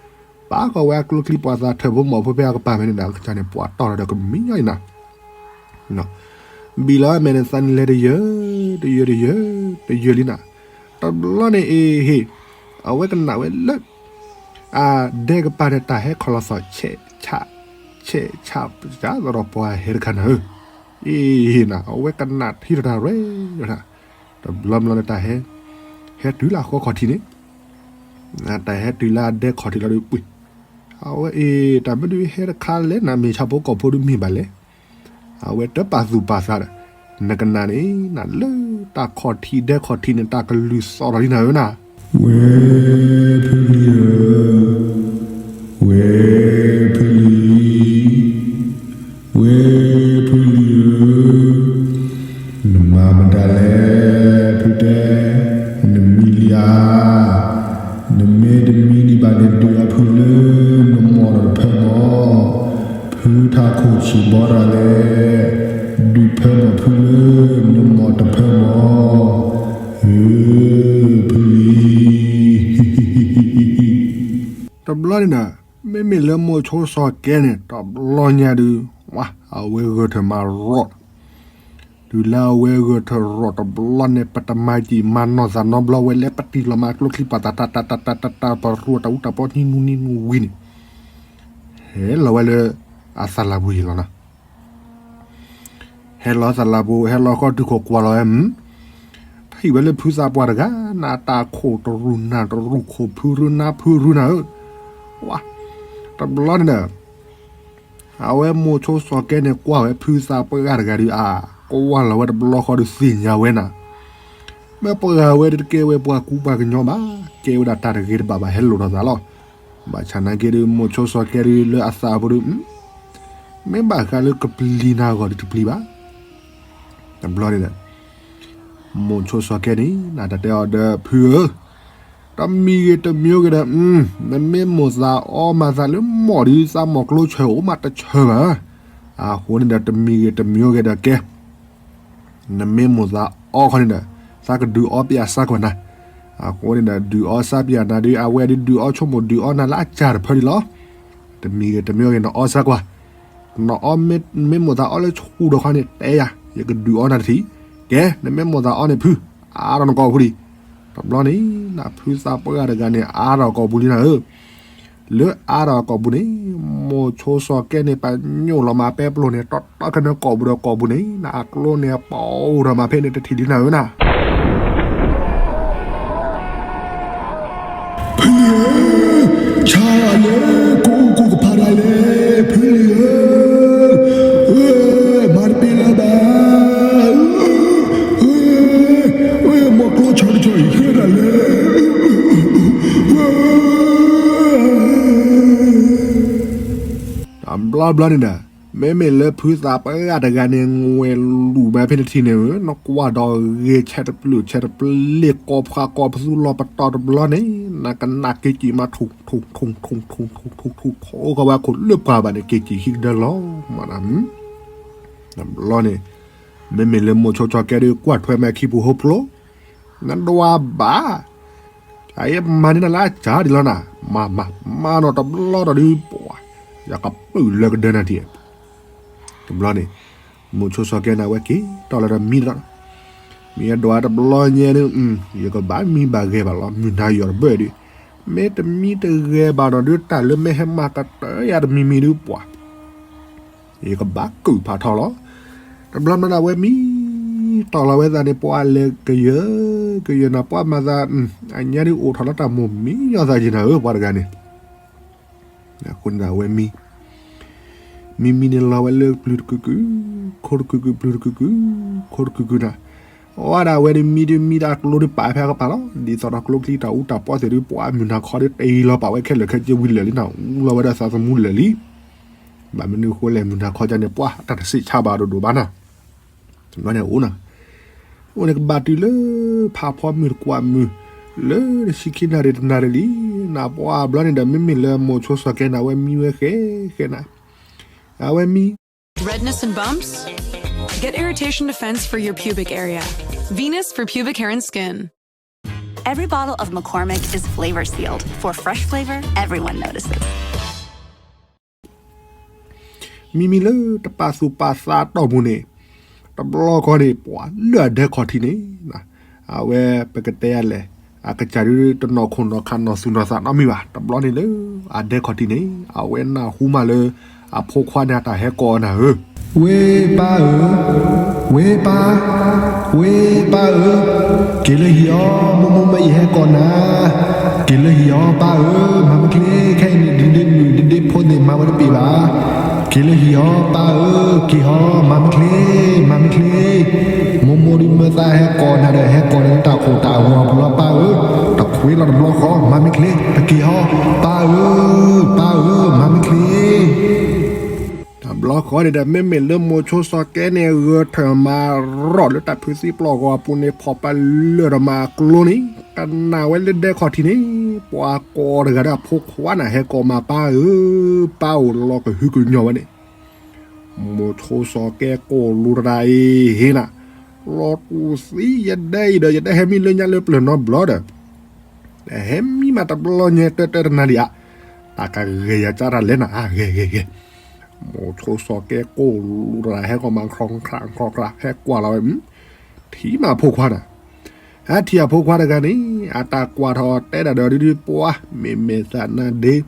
ပာ်ဃီၤဝဲအကျိချံပှၤသးထၢၣ်ဖိမီၤဖိဖဲအကပၤဖဲန့ၣ်ဒီး အကစၢ်န့ၣ် ပှၤတီၢ်လီၤဒီးကမံညီအံၤနၤ ဘံၣ်လီၤဝဲမဲာ်န့ၣ်သးန့ၣ်လဲၤတယၢၢ် တယၢၢ်တယၢၢ် တယၢၢ်လံနၤ, တဘျီန့ၣ်အ့ဟ့ၣ် အဝဲကနၣ်ဝဲလၢ အဒဲကပၤန့ၣ် တၢ်ဟဲခီၣ်လီၤသီၣ် ဆဲးဆး ဆဲးဆး ပစးသီဒီးပှၤဟဲတခါနၤဧၢ, အ့ဟ့ၣ်နၤ အဝဲကနၣ်ထံတၢ်ရဲၣ် တဘျီဘျီန့ၣ်တၢ်ဟဲ ဟဲတုၤလၢအဃီခီၣ်ထံးန့ၣ် တၢ်ဟဲတုၤလၢအဒဲခီၣ်ထံးလီၤဒီးပှ့ၤ, အဝဲအ့ တၢ်မ့ၢ်ဒုးဟဲတခါလဲၣ်နၤ မ့ၢ်ဆၣ်ဖိကီၢ်ဖိဒုးမ့ၢ်ဘၣ်လဲၣ်, အဝဲတပာ်သူၣ်ပာ်သးဒီး နကနၣ်န့ၣ် နလၢတၢ်ခီၣ်ထံးဒဲခီၣ်ထံးန့ၣ် တၢ်ကလုၢ်သီၣ်ထီၣ်လံနၤဧၢနၤ, ဝဲဖုလံၤဧၢ ဝဲဖုလံၤ ဝဲဖုလံၤဧၢ, နမၤမတၤလဲၣ် ဖုတဲ, နမံလံဧါ, နမ့ၢ်တမံဒံးဘၣ်န့ၣ် ဒုးအဖုလၢနမိၢ်ဒီးတဖၢမီၢ်, ဖုထးခိၣ်ဆံးဘီတၢ်လဲၣ်, ဒုးဖၢမီၢ်ဖုလၢနမိၢ်တဖၢမီၢ်, ဧၢ ဖုလံၤ တဘျီန့ၣ်ဒီး မ့မ့ၢ်လၢမိၤဆိစီၤကဲန့ၣ် တဘျီညါဒုး ပှၤအဝဲဂဲၤထၢၣ်မၤရီၣ်, တုၤလၢအဝဲဂဲၤထၢၣ်ရီၣ်တဘျီန့ၣ် ပတမၤက့ၤမၤနီၢ်သးနီတဘျီဝဲ လဲၤပတံၢ်လီၤမၤကျိချံပာ်သး တၢ်တၢ်တၢ်တၢ်တၢ်တၢ် ပရူးတၢ်အူတၢ်ပီနံၤနူနံၤနူဝံၤန့ၣ် ဟဲလီၤဝဲလၢအသးလၢ်ပူၤယံၤလီၤနီၤ. ဟဲလီၤသးလၢ်ပူၤ ဟဲလီၤဃီတုၤခိၣ်ကွၢ်လီၤဝဲ ထံၣ်ဝဲလၢဖုသးပှၢ်တဂၤ နးတၢ်ခိၣ်တရူၢ်နၢ်တရူၢ် ခိၣ်ဖုရူၢ်နၢ်ဖုရူၢ်နၢ်ဧၢ, ဝါ, တဘျီန့ၣ်ဒီး အဝဲမိၤဆိစီၤကဲန့ၣ် ကွၢ်ဝဲဖုသးပှၢ်တဂၤဒီး အါ, ကွၢ်လီၤဝဲတဘျီဃီဒီးသ့ၣ်ညါဝဲနၤ, မ့ၢ်ပှၤဝဲဒၣ်တကဲဝဲပှၤကူပှၤကညီဘၣ်, ကဲဝဲဒၣ်တၢ်တဂ့ၤတဘၣ်ဘၣ် ဟဲလိာ်ဒီးသးလီၤ. ဘၣ်ဆၣ်နာ်က့ဒီး မိၤဆိစီၤကဲဒီးလၢအသးပူၤဒီး မ့ၢ်ဘၣ်ဃးလၢကပျံၤနၤအဂီၢ်ဒီးတပျံၤဘၣ်. တဘျီန့ၣ်ဒီး မိၤဆိစီၤကဲန့ၣ် နတၢ်တဲအီၤဒီး ဖုဧၢ, တမံၤဂ့ၤတမံၤဂ့ၤဒီး နမ့ၢ်မိၣ်သးအီမၤသးလၢမီၢ်ဒီး သးမီၢ်ကျိဆၢအိၣ်မးတဆၢဘၣ်. အဃိန့ၣ်ဒီး တမံၤဂ့ၤတမံၤဂ့ၤဒီးကဲ နမ့ၢ်မိၣ်သးအီခီန့ၣ်ဒီး သးကဒုးအီပယၣ်စးကွၢ်နၤ. အဃိန့ၣ်ဒီး ဒုးအီစးပယၣ်နၤဒီး အဝဲဒုးဒုးအီဆိကမိၣ်ဒုးအီနၤလၢအစၢ်တဖၢဒံးလီၤ. တမံၤဂ့ၤတမံၤဂ့ၤ နအီစးကွၢ်, နအီ မ့ၢ်မိၣ်သးအီလၢဆူၣ်ဒီးခီန့ၣ် တဲယၤ ယကဒုးအီနၤတထံၣ်. ကဲ နမ့ၢ်မိၣ်သးအီန့ၣ်ဖု အါထီၣ်နကိာ်ပူၤလံ. တဘျီန့ၣ် နဖုသးပှၢ်တဂၤန့ၣ် အါထီၣ်ကိာ်ပူၤလံနၤဧၢ. လၢအါထီၣ်ကိာ်ပူၤန့ၣ် မိၤဆိစီၤကဲန့ၣ် ပညိၣ်လီၤမးပဲပျိၢ်န့ၣ် တီတီခဲန့ၣ်ကိာ်ပူၤဒီးကိာ်ပူၤန့ၣ် နအကျိန့ၣ် ပအိၣ်ထီၣ်မးဖဲန့ၣ်တထံၣ်လံနၤဧၢနၤ. ဖုလံၤဧၢ, ဆါလၢကိးကိးကဖးဒၣ်လဲၣ် ဖုလံၤဧၢ, မၤတပ့ၤလၢၤဘၣ်, မီၢ်ကျိဆၢကဆၢအံၤဃဲဒၣ်လဲၣ်. တဘျီဘျီန့ၣ်ဒီး မ့မ့ၢ်လၢဖုသးပှၢ်တဂၤန့ၣ် ငွဲၤလူၤဘၣ်ဖဲန့ၣ်တထံၣ်န့ၣ် နကွၢ်ဒီးဂဲၤဆဲးတပျုာ်ဆဲးတပျဲၢ် ကိးဖှးကိးပသူလီၤပတီၢ်တဘျီန့ၣ် နကနၣ်က့ၤက့ၤမး ထူၣ်ထူၣ်ထူၣ်ထူၣ်ထူၣ်ထူၣ်ထူၣ်ထူၣ်ထူၣ်ထူၣ်ထူၣ်ထူၣ်ထူၣ်ထူၣ် ကီဝဲအခိၣ်လၢပှၤဘၣ်န့ၣ် က့ၤက့ၤဟံၣ်ကဒၢလီၤမးနၤ. တဘျီန့ၣ် မ့မ့ၢ်လၢမိၤဆိကၠီကဲဒီး ကွၢ်ထွဲမးခံပူၤဟိဖျိ နဒွးဘၣ် အအံၤမၤန့ၢ်နၤလၢအစၢ်ဒံးလီၤနၤ, မၤမၤမၤနီၢ်တဘျီဒီးဒုးပှၤ ယကပုာ်လၢကဒၢနၤဒံး. တဘျီန့ၣ် မိၤဆိစီၤကဲန့ၣ် အဝဲက့ၤတီၢ်လီၤဒီးမံဒီး မ့ၢ်အဒွးတဘျီညါဒီး ယကဘၣ်မံဘၣ်ဂဲၤဘၣ်လီၤ မုၢ်နၤယီၤတဘၢၣ်ဒုး, မ့ၢ်တမံတဂဲၤဘၣ်နီၢ်ဒုး တၢ်လၢမ့ၢ်ဟဲမၤကတၢၢ်ယၤတမံၤမံၤဒုးပှၤ ယကဘၣ်ကုာ်ဖးထီလီၤ. တဘျီမးဒၣ်ဝဲမံ တီၢ်လီၤဝဲသးန့ၣ် ပှၤလဲၤကယၢကယၢနၤ ပှၤမၤသး အညါဒုးအိၣ်ထီၣ်လၢတၢ်မိၢ်မံညီသးယံၤနၤဧၢ ပှၤတဂၤန့ၣ် အဃိန့ၣ်ဒီးအဝဲမံ မံမံန့ၣ်လီၤဝဲလၢပျုၤတကုာ်ကုာ် ခိတကုာ်ကုာ် ပျုၤတကုာ်ကုာ် ခိတကုာ်ကုာ်နၤ, အဝဲဒၣ်ဝဲဒုးမံဒုးမံဒၣ်ကျိဒုးပာ်ဖဲအကပၤလီၤ. ဒ်သိးဒီးကျိချံတၢ်အူတၢ်ပီသ့ၣ်ဒုး ပှၤမုၢ်နၤခီဒုးတ့လီၤပာ်ဝဲခဲလၢာ်ခဲဆ့ဝံၤလၢာ်လံနၤ အူလီၤဝဲဒီးသးသမူလၢာ်လံ. ဘၣ်မနုၤဃိလဲၣ် မုၢ်နၤခီကန့ၣ် ပှၤတၢ်တဆံးဆါဘၣ်ဒိၣ်ဒိၣ်ဘၣ်နၤ တဘျီန့ၣ်အိၣ်နၤ အိၣ်န့ၣ်ကဘၣ်တုၤလၢ ဖးဖီမုၢ်တကွၢ်မုၢ် လၢတဆံခံနၣ်ရံၣ်တနၣ်ရံၣ်လံ နပှၤဘျီန့ၣ်ဒီး မ့မ့ၢ်လၢမိၤဆိစီၤကဲန့ၣ် အဝဲမံဝဲဃဲဃဲနၤ အဝဲမံ Redness and bumps? Get Irritation Defense for your pubic area. Venus for pubic hair and skin. Every bottle of McCormick is flavor sealed for fresh flavor everyone notices. မံမံလၢတပာ်သူၣ်ပာ်သးတီၢ်ပူၤန့ၣ် တဘျီဃီန့ၣ် ပှၤလၢအဒဲခီၣ်ထံးန့ၣ် အဝဲပကတဲယၤလဲၣ် အကစၢ်ဒုးတနီၢ်ခိၣ်နီၢ်ခးနီၢ်သူၣ်နီၢ်သးနီတမံၤဘၣ် တဘျီန့ၣ်လၢ အဒဲခီၣ်ထံးန့ၣ် အဝဲနၢ်ဟူမးလၢ အဖိခွါန့ၣ်အတၢ်ဟဲကိးအီၤနၤဧၢ ဝ့ၢ်ပၢ်ဧၢ, ဝ့ၢ်ပၢ်, ဝ့ၢ်ပၢ်ဧၢ, က့ၤလၢဟံၣ်အီၤ မိၢ်မိၢ်မၢယဟဲကိးနၤ, က့ၤလၢဟံၣ်အီၤပၢ်ဧၢ, မၤမ့ၢ်ချ့ ခဲအံၤန့ၣ် ဒုးဒ့မုၣ်ဒုးဒ့ဖိသ့ၣ်မၤဝဲတပ့ၤဘၣ်, က့ၤလၢဟံၣ်အီၤပၢ်ဧၢ, က့ၤဟီ မၤမ့ၢ်ချ့, မၤမ့ၢ်ချ့, မိၢ်မိၢ်ဒုးမၢသးဟဲကိးနၤဒီး ဟဲကိးနၤလၢတၢ်ခိၣ်တၢ်ဂီၤအပူၤလီၤပၢ်ဧၢ, တခွ့လီၤတဘျီဃီ မၤမ့ၢ်ချ့ ပက့ၤဟီ ပၢ်ဧၢ, ပၢ်ဧၢ, မၤမ့ၢ်ချ့ တဘျီဃီန့ၣ်ဒီး မ့မ့ၢ်လၢမိၤဆိစီၤကဲန့ၣ် ဂဲၤထၢၣ်မၤရီၣ်လၢတၢ်ဖုသံပျီၢ်ဂီၤအပူၤန့ၣ် ဖီၣ်ပာ်လၢာ်ဒီးမၤအကျိန့ၣ် ကနၣ်ဝဲလၢဒဲခီၣ်ထံးန့ၣ် ပှၤကိးတဂၤဒီးအဖိခွါန့ၣ် ဟဲကိးမၤပၢ်ဧၢ, ပၢ်အိၣ်လီၤကဟုကညီၤဝဲန့ၣ် မိၤဆိစီၤကဲကိၢ်လူၤတဒၣ်အံၤ ဟ့ၣ်နၤ, လီၤတူာ်သံယဒဲအံၤဒီး ယတဟဲမံလၢညါလၢပျၢၤနီတဘျီဒီး ဟဲမံမးတဘျီညါတၢတၢတနၤဒံးဧါ, တၢ်ကဂဲၤယၤကၢ်တၢ်လဲၣ်နၤ ဂဲၤဂဲၤဂဲၤ, မိၤဆိစီၤကဲကိၢ်လူၤရၤ ဟဲကီးမၤခီခရးခီခရး ဟဲကွၢ်လီၤဝဲ ထံၣ်မးအဖိခွါနၤ. အထံၣ်အဖိခွါတဂၤန့ၣ် အတၢ်ကွၢ်ထီၣ်တဲဒၣ်ဒီးဒုဒုပှၤ မ့ၢ်မဲာ်သးနါဒ့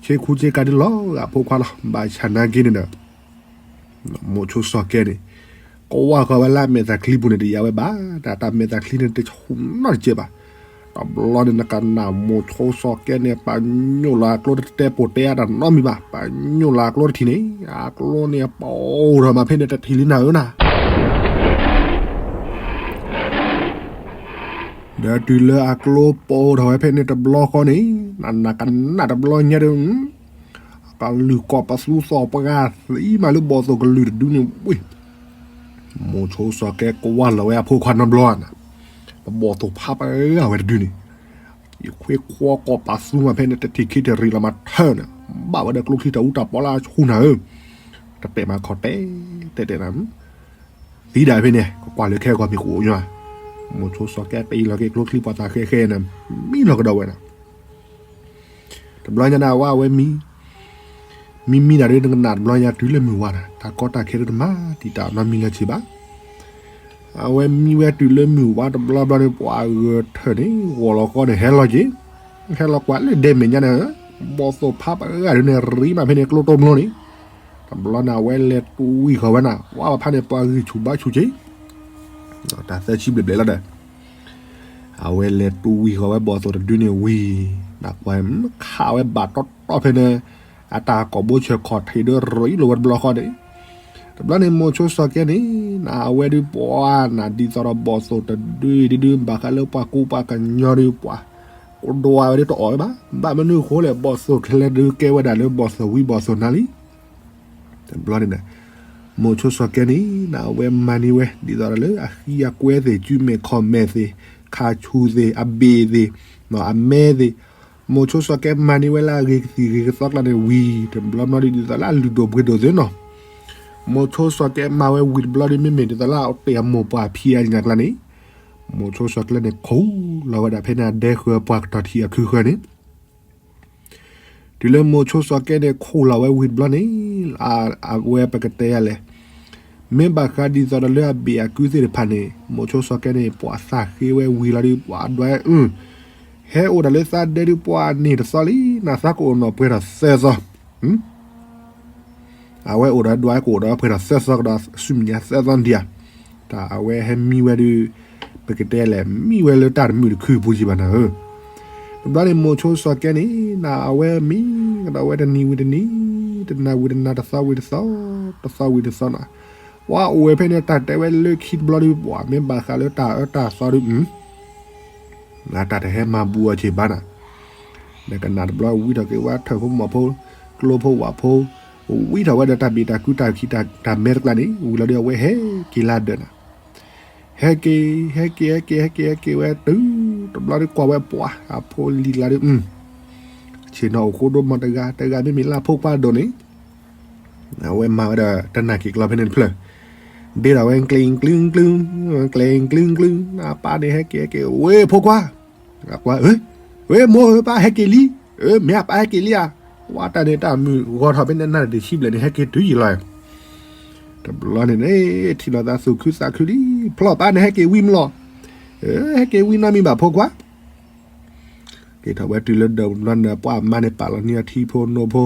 ဆ့ခူဆ့ကၤဒ်လီၤဂာ်အဖိခွါလီၤ. ဘၣ်ဆၣ်နာ်က့န့ၣ်ဒီး မိၤဆိစီၤကဲန့ၣ် ကဝၢ်ဃီၤဝဲလၢအမဲာ်သးချံပူၤန့ၣ် တယာ်ဝဲဘၣ်, တၢ်တၢ်မဲာ်သးချံန့ၣ် တဆူၣ်နီတစဲးဘၣ်. တဘျီန့ၣ် နကနၣ်မိၤဆိစီၤကဲန့ၣ် ပညိၣ်လီၤအကျိတတဲပိာ်တဲအတၢ်နီတမံၤဘၣ်, ပညိၣ်လီၤအကျိတထံၣ်န့ၣ် အကျိန့ၣ်ပအိၣ်ထီၣ်မးဖဲန့ၣ်တထံၣ်လံနၤဧၢနၤ. ဒီးတုၤလၢအကျိပအိၣ်ထီၣ်ဝဲဖဲန့ၣ်တဘျီဃီန့ၣ် နနၢ်ကနၣ်တဘျီညါဒီး ကလုၢ်ကိးပသူသီၣ်ပှၢ်သံမးလၢဘီၣ်သိၣ်ကလုၢ်တဒုန့ၣ်ဝံၤ မိၤဆိစီၤကဲကဝၢ်လီၤဝဲအဖိခွါနီတဘျီနၤ, ပဘီၣ်သိၣ်ဖးပှၢ်ဝဲတဒုန့ၣ်, ယခွ့ခွီကိးပသူမးဖဲန့ၣ် တထံၣ်ခံထံၣ်ရံၣ်လီၤမးထၢနၤ, ဘၣ်ဝဲဒီးကျိချံတၢ်အူတၢ်ပီလၢအဆူၣ်နၤဧၢ, တတဲာ်မၤခီၣ်တဲာ်တဲာ်တဲာ်နၤ, သံဒၣ်ဖဲန့ၣ် ကကွၢ်လၢခဲကီၢ်မ့ၢ်ကအိၣ်ညီ, မိၤဆိစီၤကဲပအံၤလီၤက့ၤကျိချံပှၤသးဃဲဃဲနၤ, မံလီၤကဒီးဝဲနၤ တဘျီညါန့ၣ် အဝဲဝဲမံ, မံမံဒၣ်ဒီးနကနၣ်တဘျီညါတုၤလၢမုၢ်ဝါနၤ, တၢ်ကီတၢ်ခဲဒ်တမၤတံာ်တာ်နီတမံၤလၢၤဘၣ်. အဝဲမံဝဲတုၤလၢမုၢ်ဝါတဘျီဘျီန့ၣ် ပှၤဂဲၤထၢၣ်န့ၣ် ဂီၤလီၤဃီန့ၣ် ဟဲလီၤက့ၤ, ဟဲလီၤကွၢ်လၢဒဲမဲာ်ညါန့ၣ်, ဘီၣ်သိၣ်ဖးပှၢ်ဂၤဒုန့ၣ် ရံမးဖဲန့ၣ်ကျိတိၢ်မျီန့ၣ်, တဘျီန့ၣ် အဝဲလဲၤတူၢ်ဝံၣ်ဃီၤဝဲနၤ, ပှၤဖးန့ၣ် ပှၤဂံၢ်ဆူၣ်ဘါဆူၣ်က့ၤ တၢ်သၢဆံဘျဲၣ်ဘျဲၣ်လီၤဒီး အဝဲလဲၤတူၢ်ဝံၣ်ဃီၤဝဲဘီၣ်သိၣ်တဒုန့ၣ်ဝံၤ, နကွၢ်ခးဝဲဘၣ်တီတီဖဲန့ၣ်, အတၢ်ကိာ်ဘိဆၢၣ်ခီၣ်ထံးဒီးရံလီၤဝဲတဘျီဃီန့ၣ်, တဘျီန့ၣ် မိၤဆိစီၤကဲန့ၣ်, နအဝဲဒုးပှၤနၤဒ်သိးဒီးဘီၣ်သိၣ်တဒုအံၤဒုး ဘၣ်ဃးလၢပှၤကူပှၤကညီဒုးပှၤ, ကဒွးဝဲဒုးတအီၣ်ဝဲဘၣ်, ဘၣ်မနုၤအဃိလဲၣ် ဘီၣ်သိၣ်ချဲဒုးကဲဝဲဒၣ်လၢဘီၣ်သိၣ်ဝံဘီၣ်သိၣ်နါလံ တဘျီန့ၣ်ဒီး မိၤဆိစီၤကဲန့ၣ် နအဝဲမၤန့ၢ်ဝဲ ဒ်သိးဒီးလၢအဃံအကွဲသ့ၣ် စုမဲာ်ခီၣ်မဲာ်သ့ၣ် ခါဆူၣ်သ့ၣ် အဘ့ၣ်သ့ၣ် အမဲသ့ၣ်, မိၤဆိစီၤကဲမၤန့ၢ်ဝဲလၢအဂ့ၤကသံၣ်ဂ့ၤကသီကျါန့ၣ်ဝံၤ တဘျီဘျီဒ်သိးလၢအလုၢ်ဒိၣ်ပှ့ၤဒိၣ်သ့နီၤ, မိၤဆိစီၤကဲမၤဝဲဝံၤတဘျီဒီး မ့မ့ၢ်ဒ်သိးလၢအတ့ၢ်အမိၢ်ပှၢ်ဖံးအါညါကျါန့ၣ်, မိၤဆိစီၤကဲန့ၣ် ခိၣ်လီၤဝဲဒၣ်ဖဲန့ၣ် အဒဲဃၢၤပှၤကတီၤထံးအခုဃၢၤန့ၣ် တုၤလၢမိၤဆိစီၤကဲန့ၣ် ခိၣ်လီၤဝဲဝံၤတဘျီန့ၣ်, အဝဲပကတဲယၤလဲၣ်, မ့ၢ်ဘၣ်ဃးဒ်သိးဒီးလၢအဘ့ၣ်အကုသ့ၣ်တဖၣ်န့ၣ် မိၤဆိစီၤကဲန့ၣ် ပှၤသးဃ့ဝဲဝံၤလီၤဒီး ပှၤဒွးအု, ဟဲအိၣ်ဒီးလၢသးဒဲဒုး ပှၤန့ၢ်တသီလံ, နသးကအိၣ်နီၣ်ပှဲၤထီၣ်သၢသီ အဝဲအိၣ်ဒီးဒွးကအိၣ်ဒီးပှဲၤထီၣ်သၢသီကဒီး ဆူမဲာ်ညါသၢသီဒံးဧါ, တၢ်အဝဲဟဲမံဝဲဒုး, ပကတဲလဲၣ် မံဝဲလၢတၢ်တမုာ်တခုအပူၤကံဘၣ်နၤဧၢ, တဘျီန့ၣ် မိၤဆိစီၤကဲန့ၣ် နအဝဲမံကဒီးဝဲတနံၤဝံၤတနံၤ, တနၤဝံၤတနၤ, တသီဝံၤတသီ, တသီဝံၤတသီနၤ, ပှၤအိၣ်ဝဲဖဲန့ၣ် တၢ်တဲဝဲလၢခံတဘျီဒုး ပှၤမ့ၢ်ဘၣ်ဃးလၢတၢ်အၢတၢ်သီဒုး အတၢ်တဟဲမၤဘူးအီၤက့ၤဘၣ်နၤ, နကနၣ်တဘျီဝံထီၣ်က့ၤဝဲထၢၣ်ဖိမီၤဖိ, ကျိဖိဝၣ်ဖိ, ဝံထီၣ်ဝဲဒီးတၢ်ဘ့ၣ်တၢ်ကုတၢ်ခံးတၢ်မဲတကျါန့ၣ် ဝံၤလီၤဒီးအဝဲဟဲက့ၤလၢဒၢးနၤ, ဟဲက့ၤ, ဟဲက့ၤ ဟဲက့ၤ ဟဲက့ၤ ဟဲက့ၤဝဲတုၤ, တဘျီဒုးကွၢ်ဝဲပှၤ အဖိလံၤကျါဒုး ဆ့ၣ်နီၤအိၣ်ဃိဒိမီၤတဂၤ, တဂၤမ့မ့ၢ်လၢအဖိခွါဒိၣ်န့ၣ် အဝဲမၤဝဲဒီးတနၢ်က့ၤကျီဖဲန့ၣ်တဖျၢၣ်, ဒ့ဒီးဝဲကျ့ၤကျုကျု, ကျ့ၤကျုကျု, အပၢ်န့ၣ်ဟဲက့ၤဟဲက့ၤ, ဝဲၢ်ဖိခွါ, ဝဲၢ်မိၢ်ဧၢ ပၢ်ဟဲက့ၤလံ, မ့ၢ်အပၢ်ဟဲက့ၤလံဧါ, ဝဲတၢ်န့ၣ်တၢ်မုာ်ဂီၤထီၣ်ဖဲန့ၣ် နၢ်တဆံဘျဲၣ်န့ၣ် ဟဲက့ၤတုၤယံာ်လီၤ, တဘျီန့ၣ်န့ၣ် ထံၣ်လိာ်သးသူၣ်ခုသးခုလံ, ဖျီၣ်ပၢ်န့ၣ်ဟဲက့ၤဝံၤမလီၤ, ဟဲက့ၤဝံၤနီတမံၤဘၣ်ဖိခွါ က့ၤထီၣ်ဝဲတုၤလၢဒၢးတဘျီန့ၣ် ပှၤအမါန့ၣ်ပာ်လီၤန့ၢ်အထံဖိနိဖိ,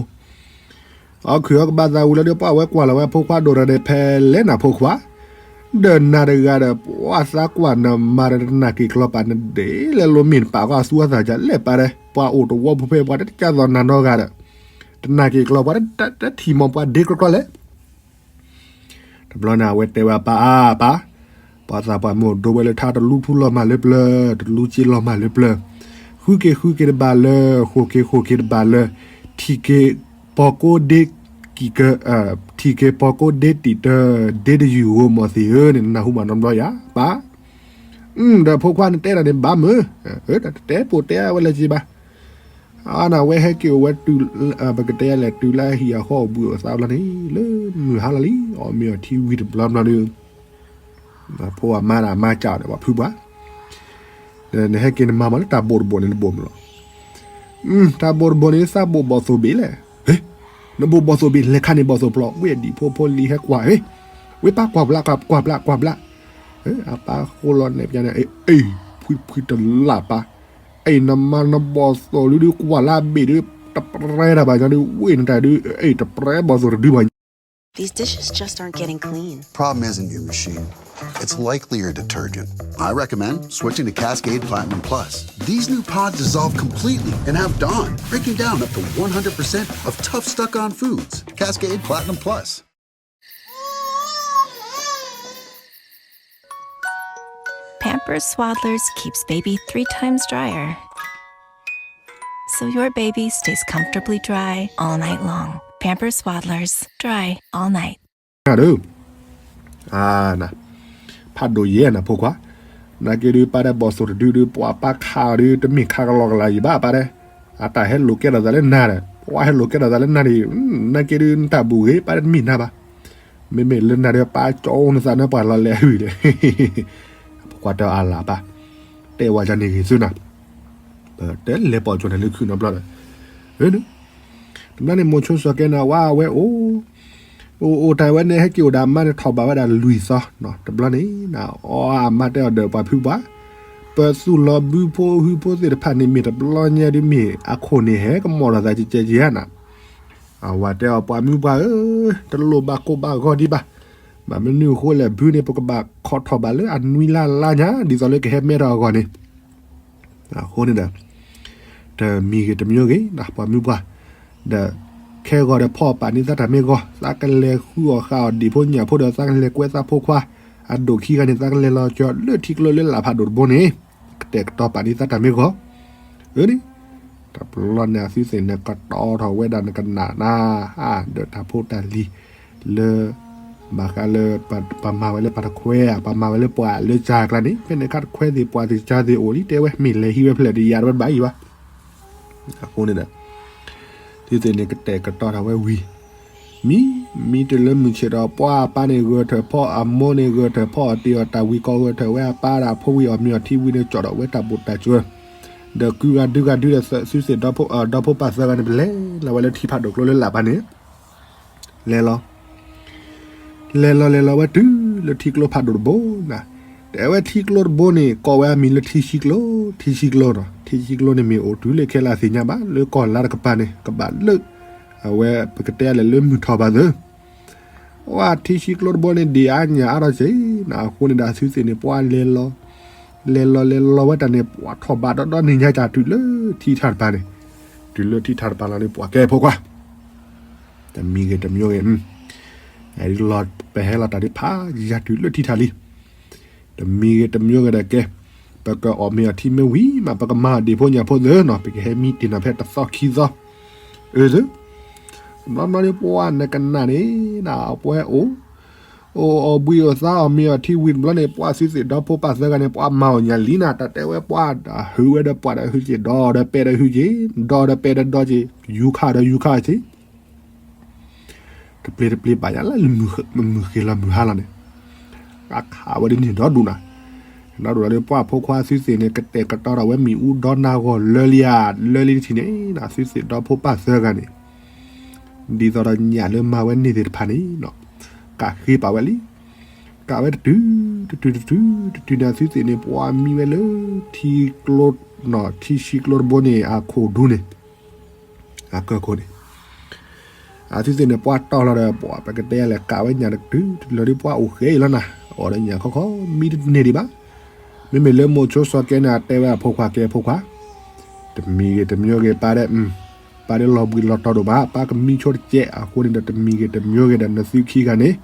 အီၣ်ခုၣ်အီၣ်ကဘၣ်သးဝံၤလီၤဒီး ပှၤဝဲကွၢ်လီၤဝဲဖိခွါဒိၣ်ဒီးန့ၣ် ဖဲလဲၣ်နၤဖိခွါ, ဒီးနၤတဂၤဒီး ပှၤသးကွၢ်နမၤဒီးတနၢ်က့ၤကျီပာ်နဒဲးလဲၤလိမ့ၢ်နပာ်ဃီအသူအသး ကလဲၣ်ပာ်ဒီး ပှၤအိၣ်တဝီဖိဖဲ ပှၤတကၢ်သိးနၤနီတဂၤဒီး တနၢ်က့ၤကျီပှၤတထံၣ်မီၤပှၤဒ့ကျီကျီလဲၣ် တဘျီန့ၣ် အဝဲတဲဝဲအပၢ်အါပၢ်, ပှၤသးပှၢ်မ့ၢ်အိၣ်ဒိဝဲလၢထါ တလူဖုလီၤမၢ်လၢပျၢၤ, တလူစ့လီၤမၢ်လၢပျၢၤ, ဃုက့ၤဃုက့ၤတဘၣ်လၢၤ, ဃိးက့ၤဃိးက့ၤတဘၣ်လၢၤ, ထံၣ်က့ၤပီၤကိးဒ့တံၢ်တၢ, ဒ့တယုၢ်ဧိၤမီၢ်သ့ၣ်ဧၢန့ၣ် နၢ်ဟူဘၣ်နီတဘျီယၤပၢ်, ဒီးဖိခွါန့ၣ်တဲဒၣ်န့ၣ်ဘၣ်မုာ်, တတဲပိာ်တဲဝဲလၢၤဘၣ် အဝဲဟဲက့ၤအိၣ်ဝဲတုၤ, ပကတဲလဲၣ် တုၤလၢအဟံၣ်အဃီအိၣ်ဘှံးအိၣ်သါလီၤန့ၣ် လၢမုၢ်ဟါလီၤလံ အီၣ်မ့ၤအီထံဝံၤတဘျီဘျီဒီး ဖိအမါဒီးအမါစံးအီၤဒီး ပှၤဖုပှၤ, နဟဲက့ၤနမၤမးလၢတၢ်ဘိၣ်တဘိၣ်န့ၣ် နဘိၣ်မးလီၤ, တၢ်ဘိၣ်တဘိၣ်န့ၣ် သးဘိၣ်ဘီၣ်သိၣ်ဘ့ၣ်လဲၣ်, နဘိးဘီၣ်သိၣ်ဘ့ၣ် လဲၤခါန့ၣ်ဘီၣ်သိၣ်ဖျိး, ဝ့ၢ်အဒံၣ်ဖိဖိလံၤဟဲကွၢ်, ဝ့ၢ်ပၢ်ကွၢ်ဘျး ကွၢ်ဘျး ကွၢ်ဘျး, အပၢ်ဃိလီၤနဲၣ်ပျးန့ၣ်, အ့ ဖှံဖှံတလၢ်ပၢ်, အ့ နမါနဘီၣ်သိၣ်ဒုးဒုးကွၢ်လၢအဘ့ၣ်ဒုး တပြဲတၢ်ဘၣ်ညါဒုး ဝ့ၢ်နတၢ်ဒုး အ့ တပြဲဘီၣ်သိၣ်တဒုဘၣ်ညါ. These dishes just aren't getting clean. Problem isn't your machine. It's likely your detergent. I recommend switching to Cascade Platinum Plus. These new pods dissolve completely and have Dawn breaking down up to one hundred percent of tough stuck-on foods. Cascade Platinum Plus. Pampers Swaddlers keeps baby three times drier, so your baby stays comfortably dry all night long. Pampers Swaddlers, dry all night. ဖးဒိၣ်ယဲၢ်နၤဖိခွါ, နာ်က့ဒုး ပၢ်ဒဲးဘီၣ်သိၣ်တဒုဒုး ပှၤပၢ်ခးအီၤဒုး တမ့ၢ်ခးကလီကလီယံၤဘၣ် ပၢ်ဒဲး, အတၢ်ဟဲလိာ်ကဲထီၣ်သးလၢနၤဒီး ပှၤဟဲလိာ်ကဲထီၣ်သးလၢနၤန့ၣ် နာ်က့ဒုး နတၢ်ဘူၣ်ဂ့ၤ ပၢ်ဒဲး တမ့ၢ်နၤဘၣ်, မ့မ့ၢ်လၢနၤဒီး ပၢ်ကၠီနသးနၢပှၤလီၤလဲၤအုၣ်ဒီး ဖိခွါတဲအီၤအလၢ်ပၢ်, တဲဝဲဒ်န့ၣ်ဂ့ၤသုနၤ, ပတဲလဲၤပိာ်ကၠိန့ၣ်လၢခုၣ်နီတဘျီဒီး တဘျီန့ၣ် မိၤဆိစီၤကဲနၤဝဲ အဝဲအိၣ် အိၣ်အိၣ်တၢ်ဝဲန့ၣ် ဟဲက့ၤအိၣ်ဒီးအမါန့ၣ် ထီၣ်ဘးဝဲဒၣ်လွံၢ်သီ, တဘျီန့ၣ် အီအမါတဲအီၤဒီးပှၤဖုပှၢ်, ပသူၣ်လီၤဘုဖိဟုဖိသ့ၣ်တဖၣ်န့ၣ် မ့ၢ်တဘျီညါဒုးမ့ၢ်အခိၣ်န့ၣ် ဟဲကမီၣ်ထီၣ်သးကကဲကဲဧါနၤ, အဝဲတဲအီၤ ပှၤမုၢ်ပှၢ်ဧၢ, တလိၣ်ဘၣ်ကိၢ်ဘၣ်ဂီၤဒံးဘၣ်, ဘၣ်မနုၤအဃိလဲၣ် ဘုန့ၣ် ပကဘၣ်ခီၣ်ထီၣ်ဘၣ်လၢအနွံလါလါညါ ဒ်သိးလၢကဟဲမဲထီၣ်အဂီၢ်န့ၣ် အဃိန့ၣ်ဒီး တမံၤဂ့ၤတမံၤဂ့ၤ ပှၤမုၢ်ပှၢ်, ဒီးခဲဂီၤဒီးဖီၣ်ပာ်န့ၢ်သးတၢ်မ့ၢ်ဂီၤ, သးကလဲၤဃုအီၣ်ဃာ်အီၣ်ဒံၣ်ဖိညၣ်ဖိဒီး သးကလဲၤကွဲသးဖိခွါ, အဒိၣ်ခံဂၤန့ၣ် သးကလဲၤလီၤကၠီလၢထံကျိလၢလၢ်ဖးဒိၣ်တဘိန့ၣ်, ကတဲာ်ကတီၤပာ်န့ၢ်သးတၢ်မ့ၢ်ဂီၤ, အန့ၣ် တဘျီန့ၣ် အသုသ့ၣ်န့ၣ် ကတီၤထီၣ်ဝဲဒၣ်နကနၣ်နၤ, ဒီးတၢ်ဖိတၢ်လံၤ လၢ ဘၣ်ဃးလၢ ပှၤမၤဝဲလၢပှၤတခွဲဧါ, ပှၤမၤဝဲလၢပှၤလၢကၢ်ကျါန့ၣ်, ဖဲန့ၣ်ခါတခွဲသ့ၣ်ပှၤသ့ၣ်ကၢ်သ့ၣ်အိၣ်လံ တဲဝဲ မ့ၢ်လဲၤဟံးဝဲဖဲလဲၣ်တယၤတဝဲတဘၣ်အံၤဘၣ်. အဃိန့ၣ်ဒီး သုသ့ၣ်န့ၣ်ကတဲာ်ကတီၤထီၣ်ဝဲဝံၤ, မံ, မံတလၢမုၢ်ဆ့ၣ်ဒီး ပှၤအပၢ်န့ၣ်ဂဲၤထၢၣ်ဖီၣ်, အမိၢ်န့ၣ်ဂဲၤထၢၣ်ဖီၣ်အီၤတ့ၢ်အီၤတၢ်ဝံၤ ကိးဂဲၤထၢၣ်ဝဲအပၢ်ဒီးအဖိဝံၤ အီၣ်မ့ၤအီထံဝံၤန့ၣ် ကၠီၣ်ထီၣ်ဝဲတၢ်ဘိၣ်တၢ်စၢၤ, ဒီးကုဂၤဒုဂၤဒုဒီးသုသ့ၣ် ဒီဖိပၢ်သၢဂၤန့ၣ် ပလဲၤလီၤဝဲလၢထံဖးဒိၣ်ကျိလၢလၢ်ပၢ်န့ၣ် လဲၤလီၤ, လဲၤလီၤလဲၤလီၤဝဲတုၤလၢထံကျိဖးဒိၣ်တဘိနၤ, တဲဝဲထံကျိတဘိန့ၣ် ကိးဝဲအမံၤလၢထံဆံကျိ, ထံဆံကျိဒီး ထံဆံကျိန့ၣ်မ့ၢ်အိၣ်တုၤလၢခဲလၢာ်သ့ၣ်ညါဘၣ် လၢကီၢ်လါတကပၤန့ၣ် ကဘၣ်လၢ အဝဲပကတဲလဲၣ်လၢမုၢ်ထီၣ်ဘၣ်သၢ ဝဲထံဆံကျိတဘိန့ၣ် ဒံးအါညၣ်အါထီၣ်က့ၤနၤ, အဃိန့ၣ်ဒီး အသုသ့ၣ်န့ၣ် ပှၤလဲၤလီၤ, လဲၤလီၤလဲၤလီၤဝဲတၢ်န့ၣ် ပှၤထီၣ်ဘးဒီဒီနံၤညါတၢ်တုၤလၢထံထၢ်တပၤန့ၣ်, တုၤလၢထံထၢ်တပၤလီၤန့ၣ် ပှၤကဲဖိခွါ, တမံၤဂ့ၤတမံၤဂ့ၤ, လီၤပဟဲလီၤတၢ်ဒ်ဖးယၤတုၤလၢထံထၢ်လံ တမံၤဂ့ၤတမံၤဂ့ၤဒီးကဲ, ပကအီၣ်မ့ၤအီထံမ့ၢ်ဝံၤမး ပကမၤအီၣ်ဒံၣ်ဖိညၣ်ဖိသၢနီၤ, ပကဟဲမံတ့ၢ်နီၤဖဲတသီခံသီ, အၢသၢ, ဘျီဘျီန့ၣ်ပှၤနကနၣ်န့ၣ် နပှဲၤအိၣ်, အိၣ်အီၣ်ဘှံးအိၣ်သါအီၣ်မ့ၤအီထံဝံၤတဘျီန့ၣ် ပှၤသုသ့ၣ်ဒီဖိပၢ်သၢဂၤန့ၣ် ပှၤမၤအီၣ်ညၣ်လံနၤ, တၢ်တဲဝဲပှၤ ဟုးဝဲဒီးပှၤဒီးဟုးက့ၤ ဒီးဒီးပဲာ်ဒီးဟုးက့ၤ, ဒီးဒီးပဲာ်ဒီးဒီက့ၤ, ယူၤခးဒီးယူၤခးက့ၤ တပျ့ၤတပျ့ၤဘၣ်ယၤလၢမုၢ်ဃ့လီၤမုၢ်ဟါလီၤန့ၣ်, အခးဝဲဒ်န့ၣ်ဒီဒူၣ်နၤ, ဒီဒူၣ်လီၤဒီးပှၤဖိခွါသုသ့ၣ်န့ၣ် ကတဲာ်ကတီၤထီၣ်ဝဲမ့ၣ်အူဒီနၤဂီၢ်လၢလံဧါ, လၢလံတထံၣ်န့ၣ် သုသ့ၣ်ဒီဖိပၢ်သၢဂၤန့ၣ်, ဒ်သိးဒီးညၣ်လၢမၤဝဲန့ၢ်သ့ၣ်တဖၣ်န့ၣ်, ကးဃ့ပာ်ဝဲလံ, ကးဝဲတတုၤ, တတုၤတတုၤ, တတုၤန့ၣ်သုသ့ၣ်န့ၣ် ပှၤမံဝဲလၢ ထံကျိ, ထံဆံကျိတဘိန့ၣ် အခိၣ်ဒူန့ၣ် အကၢၢ်ခိၣ်န့ၣ်, အသုသ့ၣ်န့ၣ် ပှၤတီၢ်လီၤဒီး ပှၤပကတဲလဲၣ် ကးဝဲညၣ်တတုၤတတုၤလီၤဒီး ပှၤအိၣ်ဃဲအံၤလီၤနၤ, အီၣ်ဒီးညၣ်ခီခီ မံတန့ၢ်ဒံးဘၣ်. မ့မ့ၢ်လၢမိၤဆိစီၤကဲန့ၣ် အတဲဝဲအဖိခွါကဲဖိခွါ, တမံၤဂ့ၤတမံၤဂ့ၤ ပၢ်ဒဲး, ပၢ်ဒဲးလီၤဘှံးလီၤတီၤဒိၣ်မး, ပၢ်ကမံဆိတကဲး, အဃိန့ၣ်ဒီး တမံၤဂ့ၤတမံၤဂ့ၤဒီး နသုခံဂၤန့ၣ်,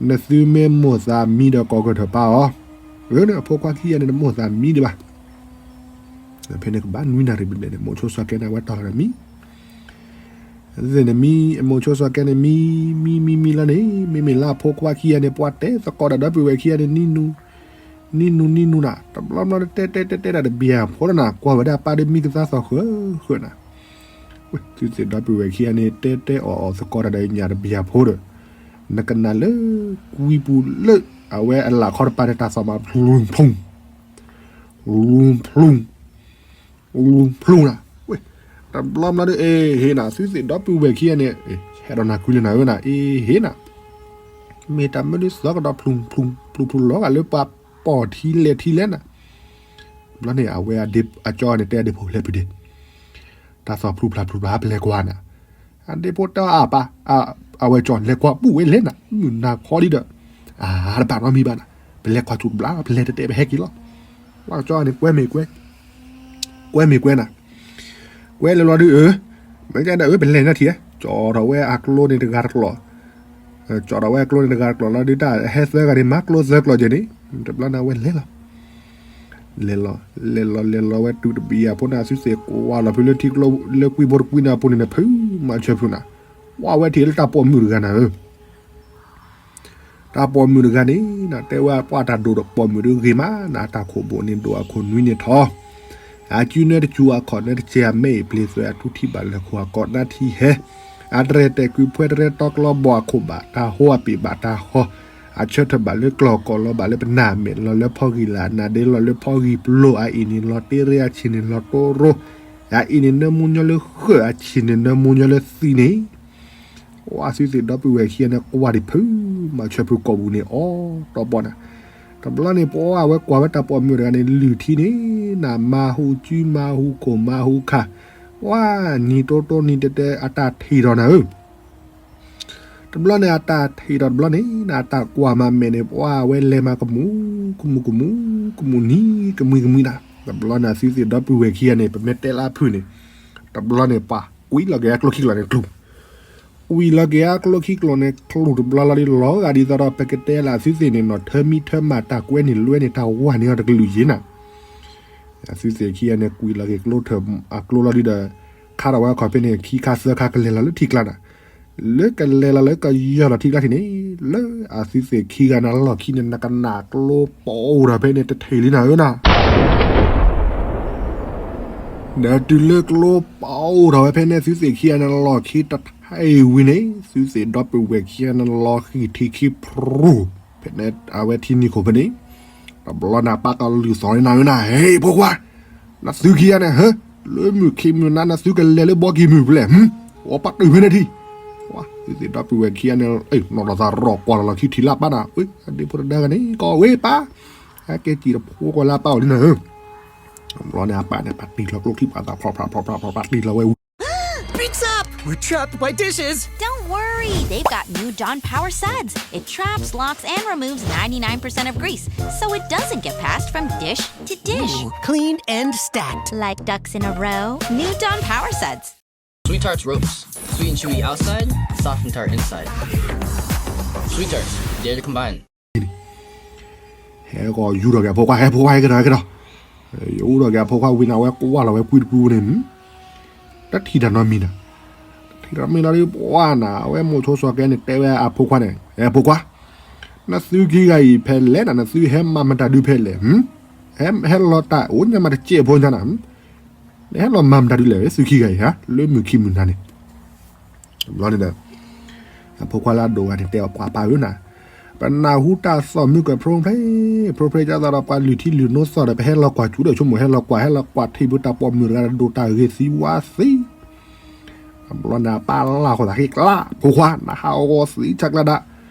နသုမ့ၢ်မိၣ်သးမံဒီးကိးကထၢၣ်ပၢ်အီၤ, အၢ အဖိခွါခံဂၤန့ၣ် တမိၣ်သးမံဒံးဘၣ်. ဖဲန့ၣ်ကဘၣ်နွံနၣ်ရံၣ်ဘျဲၣ်န့ၣ် မိၤဆိစီၤကဲန့ၣ် အဝဲတီၢ်လီၤဒီးမံ သ့ၣ်န့ၣ်မံ, မိၤဆိစီၤကဲန့ၣ်မံ, မံမံမံလီၤန့ၣ် မ့မ့ၢ်လၢအဖိခွါခံဂၤန့ၣ် ပှၤတဲသကိးတၢ်ဒီပုၢ်ဝဲၢ်ခံဂၤန့ၣ် နံၣ်နူ, နံၣ်နူနံၣ်နူနၤ, တဘျီဘျီတဲတဲတဲတဲတၢ်တဘျီဖိလီၤနၤ, ကွၢ်ဝဲဒၣ်ပၢ်ဒီးမံကသါသီၣ်ဃၢဃၢနၤ, သုသ့ၣ်ဒီပုၢ်ဝဲၢ်ခံဂၤန့ၣ် တဲတဲအီၣ်အီၣ်သကိးတၢ်ဒီးညၣ်တဘျီဖိဒီး နကနၣ်လၢကွံပူၤလၢ အဝဲအလၣ်ခီတပၤန့ၣ် တၢ်သီၣ်မး ဖျူဖျူ ဖျူဖျူ ဖျူနၤ, တဘျီဘျီဒီး အ့ ဟ့ၣ်နၤ သုသ့ၣ်ဒီပုၢ်ဝဲၢ်ခံဂၤန့ၣ် ဟဲဒီးနၤကွံလၢနၤဧၢနၤ အ့ဟ့နၤ, မ့ၢ်တၢ်မ့ၢ်ဒ်သိးကဒီးဖျူဖျူဖျူဖျူလီၤဂာ်လၢပှၤပိာ်ထံလဲၤထံလဲၣ်နၤ, ဘျီန့ၣ် အဝဲအကၠီန့ၣ် တဲအဒ့ဖိလဲၤဖုးဒ့ တၢ်သီၣ်ဖျူဖျါဖျူဖျါ ပလဲၤကွၢ်နၤ, အဒ့ဖိတဲအါပၢ်, အဝဲကၠီလဲၤကွၢ်ဘူၣ်ဝဲလဲၣ်နၤ မုၢ်နၤခီဒံးဒီး, အါ တဘၣ်နီတမံၤဘၣ်နၤ, ပလဲၤကွၢ်ဆူတဘျီ ပလဲၤတဲတဲပဟဲက့ၤလီၤ, ပှၤကၠီန့ၣ် ကွဲမ့ၢ်ကွဲ, ကွဲမ့ၢ်ကွဲနၤ, ကွဲလဲၤလီၤဒုးအၢ, မ့ၢ်ကဲဒီးအၢ ပလဲၤနီၢ်ထံဧါ, ကၠီထီၣ်ဝဲအကျိန့ၣ်တဂၤတကျိာ် ကၠီထီၣ်ဝဲအကျိန့ၣ်တဂၤတကျိာ်လီၤဒုး တၢ်ဟဲသၢဂၤန့ၣ် မၤကျိသၢကျိာ်ကဲန့ၣ်, တဘျီန့ၣ် အဝဲလဲၤလီၤ, လဲၤလီၤ လဲၤလီၤလဲၤလီၤဝဲတုၤတဘျီအဖိန့ၣ် အသုသ့ၣ်ကွၢ်လီၤဖုလၢထံကျိလၢကွံဖိတကွံန့ၣ်အပူၤန့ၣ် ဖုမၤဆၢဖုနၤ, ဝဲထံၣ်လၢတၢ်ပိာ်မုၣ်တဂၤနၤဧၢ တၢ်ပိာ်မုၣ်တဂၤန့ၣ် တဲဝဲပှၤတၢ်ဒိၣ်ဒီးပိာ်မုၣ်တဂ့ၤမး နတၢ်ခိၣ်ဘိန့ၣ်ဒိၣ်အခိၣ်နွံန့ၣ်ထီၣ်, အစုနဲတစူၤအခီၣ်နဲတစဲးအမဲအံၤပျ့ၤသွဲအထူထံၣ်ဘၣ်လၢခိၣ်အကီးနၢ်ထံဟဲ, အတရဲၣ်တဲာ်ကွံာ်ဖှဲတရဲတီကျီဘီအခိၣ်ဘၣ်တၢ်ဟီအပ့ၤဘၣ်တၢ်ဟီ, အဆၢထၢၣ်ဘၣ်လၢကျီၢ်ကီၢ်လီၤဘၣ်လၢပနၢ်မဲာ်လီၤလၢဖီဂံၢ်လၢ်နၢ်ဒ့လီၤလၢဖီဂံၢ်ပျိၤအအံၤန့ၣ် လီၤတ့ရ့အဆံၣ်န့ၣ်လီၤတိရိ, အအံၤန့ၣ်နၢမူညီလၢဃၢၣ်အဆံၣ်န့ၣ်နၢမူညီလၢသံးန့ၣ် အသုသ့ၣ်ဒီပုၢ်ဝဲၢ်ခံဂၤန့ၣ် ကွၢ်ဒံးဖု မၤဆၢဖုကိာ်ပူၤန့ၣ်အီၤတီဘီနၤ, တဘျီန့ၣ် ပှၤအဝဲကွၢ်ဝဲတၢ်ပိာ်မုၣ်တဂၤန့ၣ် လုၢ်ထံန့ၣ် နမၤဟူစုမၤဟူခိၣ်မၤဟူခါ, ပှၤနံၤတိတိနံၤတဲတဲအတၢ်ထံၣ်ဒီးနၤဧၢ, တဘျီန့ၣ် အတၢ်ထံၣ်ဒီးတဘျီန့ၣ် နတၢ်ကွၢ်မၤမဲာ်န့ၣ် ပှၤအဝဲလဲၤမၤကမူၣ် ကမူၣ်ကမူၣ် ကမူၣ်နံၤကမှံကမှံနၤ, တဘျီန့ၣ် အသုသ့ၣ်ဒီပုၢ်ဝဲၢ်ခံဂၤန့ၣ် ပမ့ၢ်တဲလၢအဖုၣ်န့ၣ်, တဘျီန့ၣ် ပှၤကွံာ်လီၤက့ၤအကျိခံကျိာ်န့ၣ်ကျိၤ ကွံာ်လီၤက့ၤအကျိခံကျိာ်န့ၣ် ကျိၤတဘျီလီၤဒ်လီၤဂာ်ဒ်သိးဒီး ပကတဲလၢအသုသ့ၣ်န့ၣ်နီၤ ထၢမံထၢမၤတၢ်ကွဲန့ၣ်လွဲန့ၣ် တၢ်ဝၤန့ၢ်အီၤတကလုာ်ယ့ၤနၤ, အသုသ့ၣ်ခံဂၤန့ၣ် ကွံာ်လီၤက့ၤကျိထၢၣ်အကျိလီၤဒ်ဒီး ခါထီၣ်ဝဲအခီၣ်ဖဲန့ၣ် ခံခါသၢခါကလဲၤလီၤလၢထံကျါနၤ, လၢကလဲၤလီၤလၢကယီၢ်လီၤထံကျါထံၣ်န့ၣ် လၢအသုသ့ၣ်ခံဂၤန့ၣ်လီၢ်ခံန့ၣ် နကနၣ်ကျိပအိၣ်ဒီးဖဲန့ၣ်တထံၣ်လံနၤဧၢနၤ ဒီးတုၤလၢကျိပအိၣ်ထီၣ်ဝဲဖဲန့ၣ် သုသ့ၣ်ခံဂၤန့ၣ်လီၢ်ခံတထံၣ်ဝံၤန့ၣ် သုသ့ၣ်ဒီပုၢ်ဝဲၢ်ခံဂၤန့ၣ်လီၤဃံၤထံခံဖရူၤ, ဖဲန့ၣ်အဝဲထံနံၤခိၣ်ဖဲန့ၣ်, တဘျီန့ၣ် အပၢ်ကလုၢ်သီၣ်န့ၢ်နၤဝဲနၤ ဟဲဖိခွါ, နသုခံဂၤန့ၣ် ဟၢ, လၢမုၢ်ခံမုၢ်နၤ နသုကလဲၤလၢဘီကံၢ်မုၢ်ဖျဲၣ်, အိၣ်ပတုာ်ဖဲန့ၣ်ထံၣ်, သုသ့ၣ်ဒီပုၢ်ဝဲၢ်ခံဂၤန့ၣ် နီၢ်ဒီးသးရီၣ်ကွၢ်လီၤလီၢ်ခံထံၣ်လၢအပၢ်နၤ, အဒ့ဖိတဒါဂၤန့ၣ် ကီဝ့ပၢ်, ဟဲက့ၤစံၣ်တဖိကွၢ်လၢအပၢ်အီၤလံနၤဧၢ တဘျီန့ၣ် အပၢ်န့ၣ် ပာ်တံၢ်လီၤကျိခံပာ်သး ဖျီဖျီဖျီဖျီဖျီ ပာ်တံၢ်လီၤဝဲ Beats up! We're trapped by dishes! Don't worry, they've got new Dawn Power Suds. It traps, locks, and removes ninety-nine percent of grease, so it doesn't get passed from dish to dish. Ooh, clean and stacked. Like ducks in a row. New Dawn Power Suds. Sweet Tarts ropes. Sweet and chewy outside, soft and tart inside. Sweet Tarts, dare to combine. ဟဲကီယူၢ်ထီၣ်က့ၤအဖိခွါ ဟဲဖိခွါဟဲက့ၤထီၣ်ဟဲက့ၤထီၣ်, ယူၢ်ထီၣ်က့ၤအဖိခွါဝံၤန့ၣ် အဝဲကွၢ်လီၤဝဲကွံတပူၤန့ၣ်, တထံၣ်တၢ်နီတမံၤနၤ, တထံၣ်တၢ်နီတမံၤလီၤဒ်ပှၤနၤ အဝဲမိၤဆိစီၤကဲန့ၣ် တဲဝဲအဖိခွါန့ၣ် ဟဲဖိခွါ, နသုခံဂၤအံၤဖဲလဲၣ်နၤ နသုဟဲမၤမတၤဒုဖဲလဲၣ်, ဟဲလီၤတၢ်အိၣ်ညါမးတစဲးဖိညါနၤ နဟဲလီၤမၤမတၤဒ်လဲၣ် သုခံဂၤအံၤဧါ လၢမုၢ်ခံမုၢ်နၤန့ၣ်, တဘျီန့ၣ်ဒီး အဖိခွါလၢအဒိၣ်ဂၤန့ၣ် တဲအီၤ ပှၤပၢ်ဧၢနၤ, ပနၢ်ဟူတၢ်သီၣ်မုၢ်ကဖျိဖျဲ ဖျိဖျဲဒ်သိးဒီးပှၤလုၢ်ထံလုၢ်နိသီၣ်ဒီး ပဟဲလီၤကွၢ်စူၤဒီးဆိကမိၣ် ဟဲလီၤကွၢ် ဟဲလီၤကွၢ်ထံၣ်ဖုတၢ်ပိာ်မုၣ်တဂၤ ဒိၣ်တၢ်ဂ့ၤသံဝါသံ တဘျီန့ၣ် အပၢ်လၢ်ဃီသးဃ့ကျါ ဖိခွါ နဟးဂီၤသံဆးကျါဒၣ်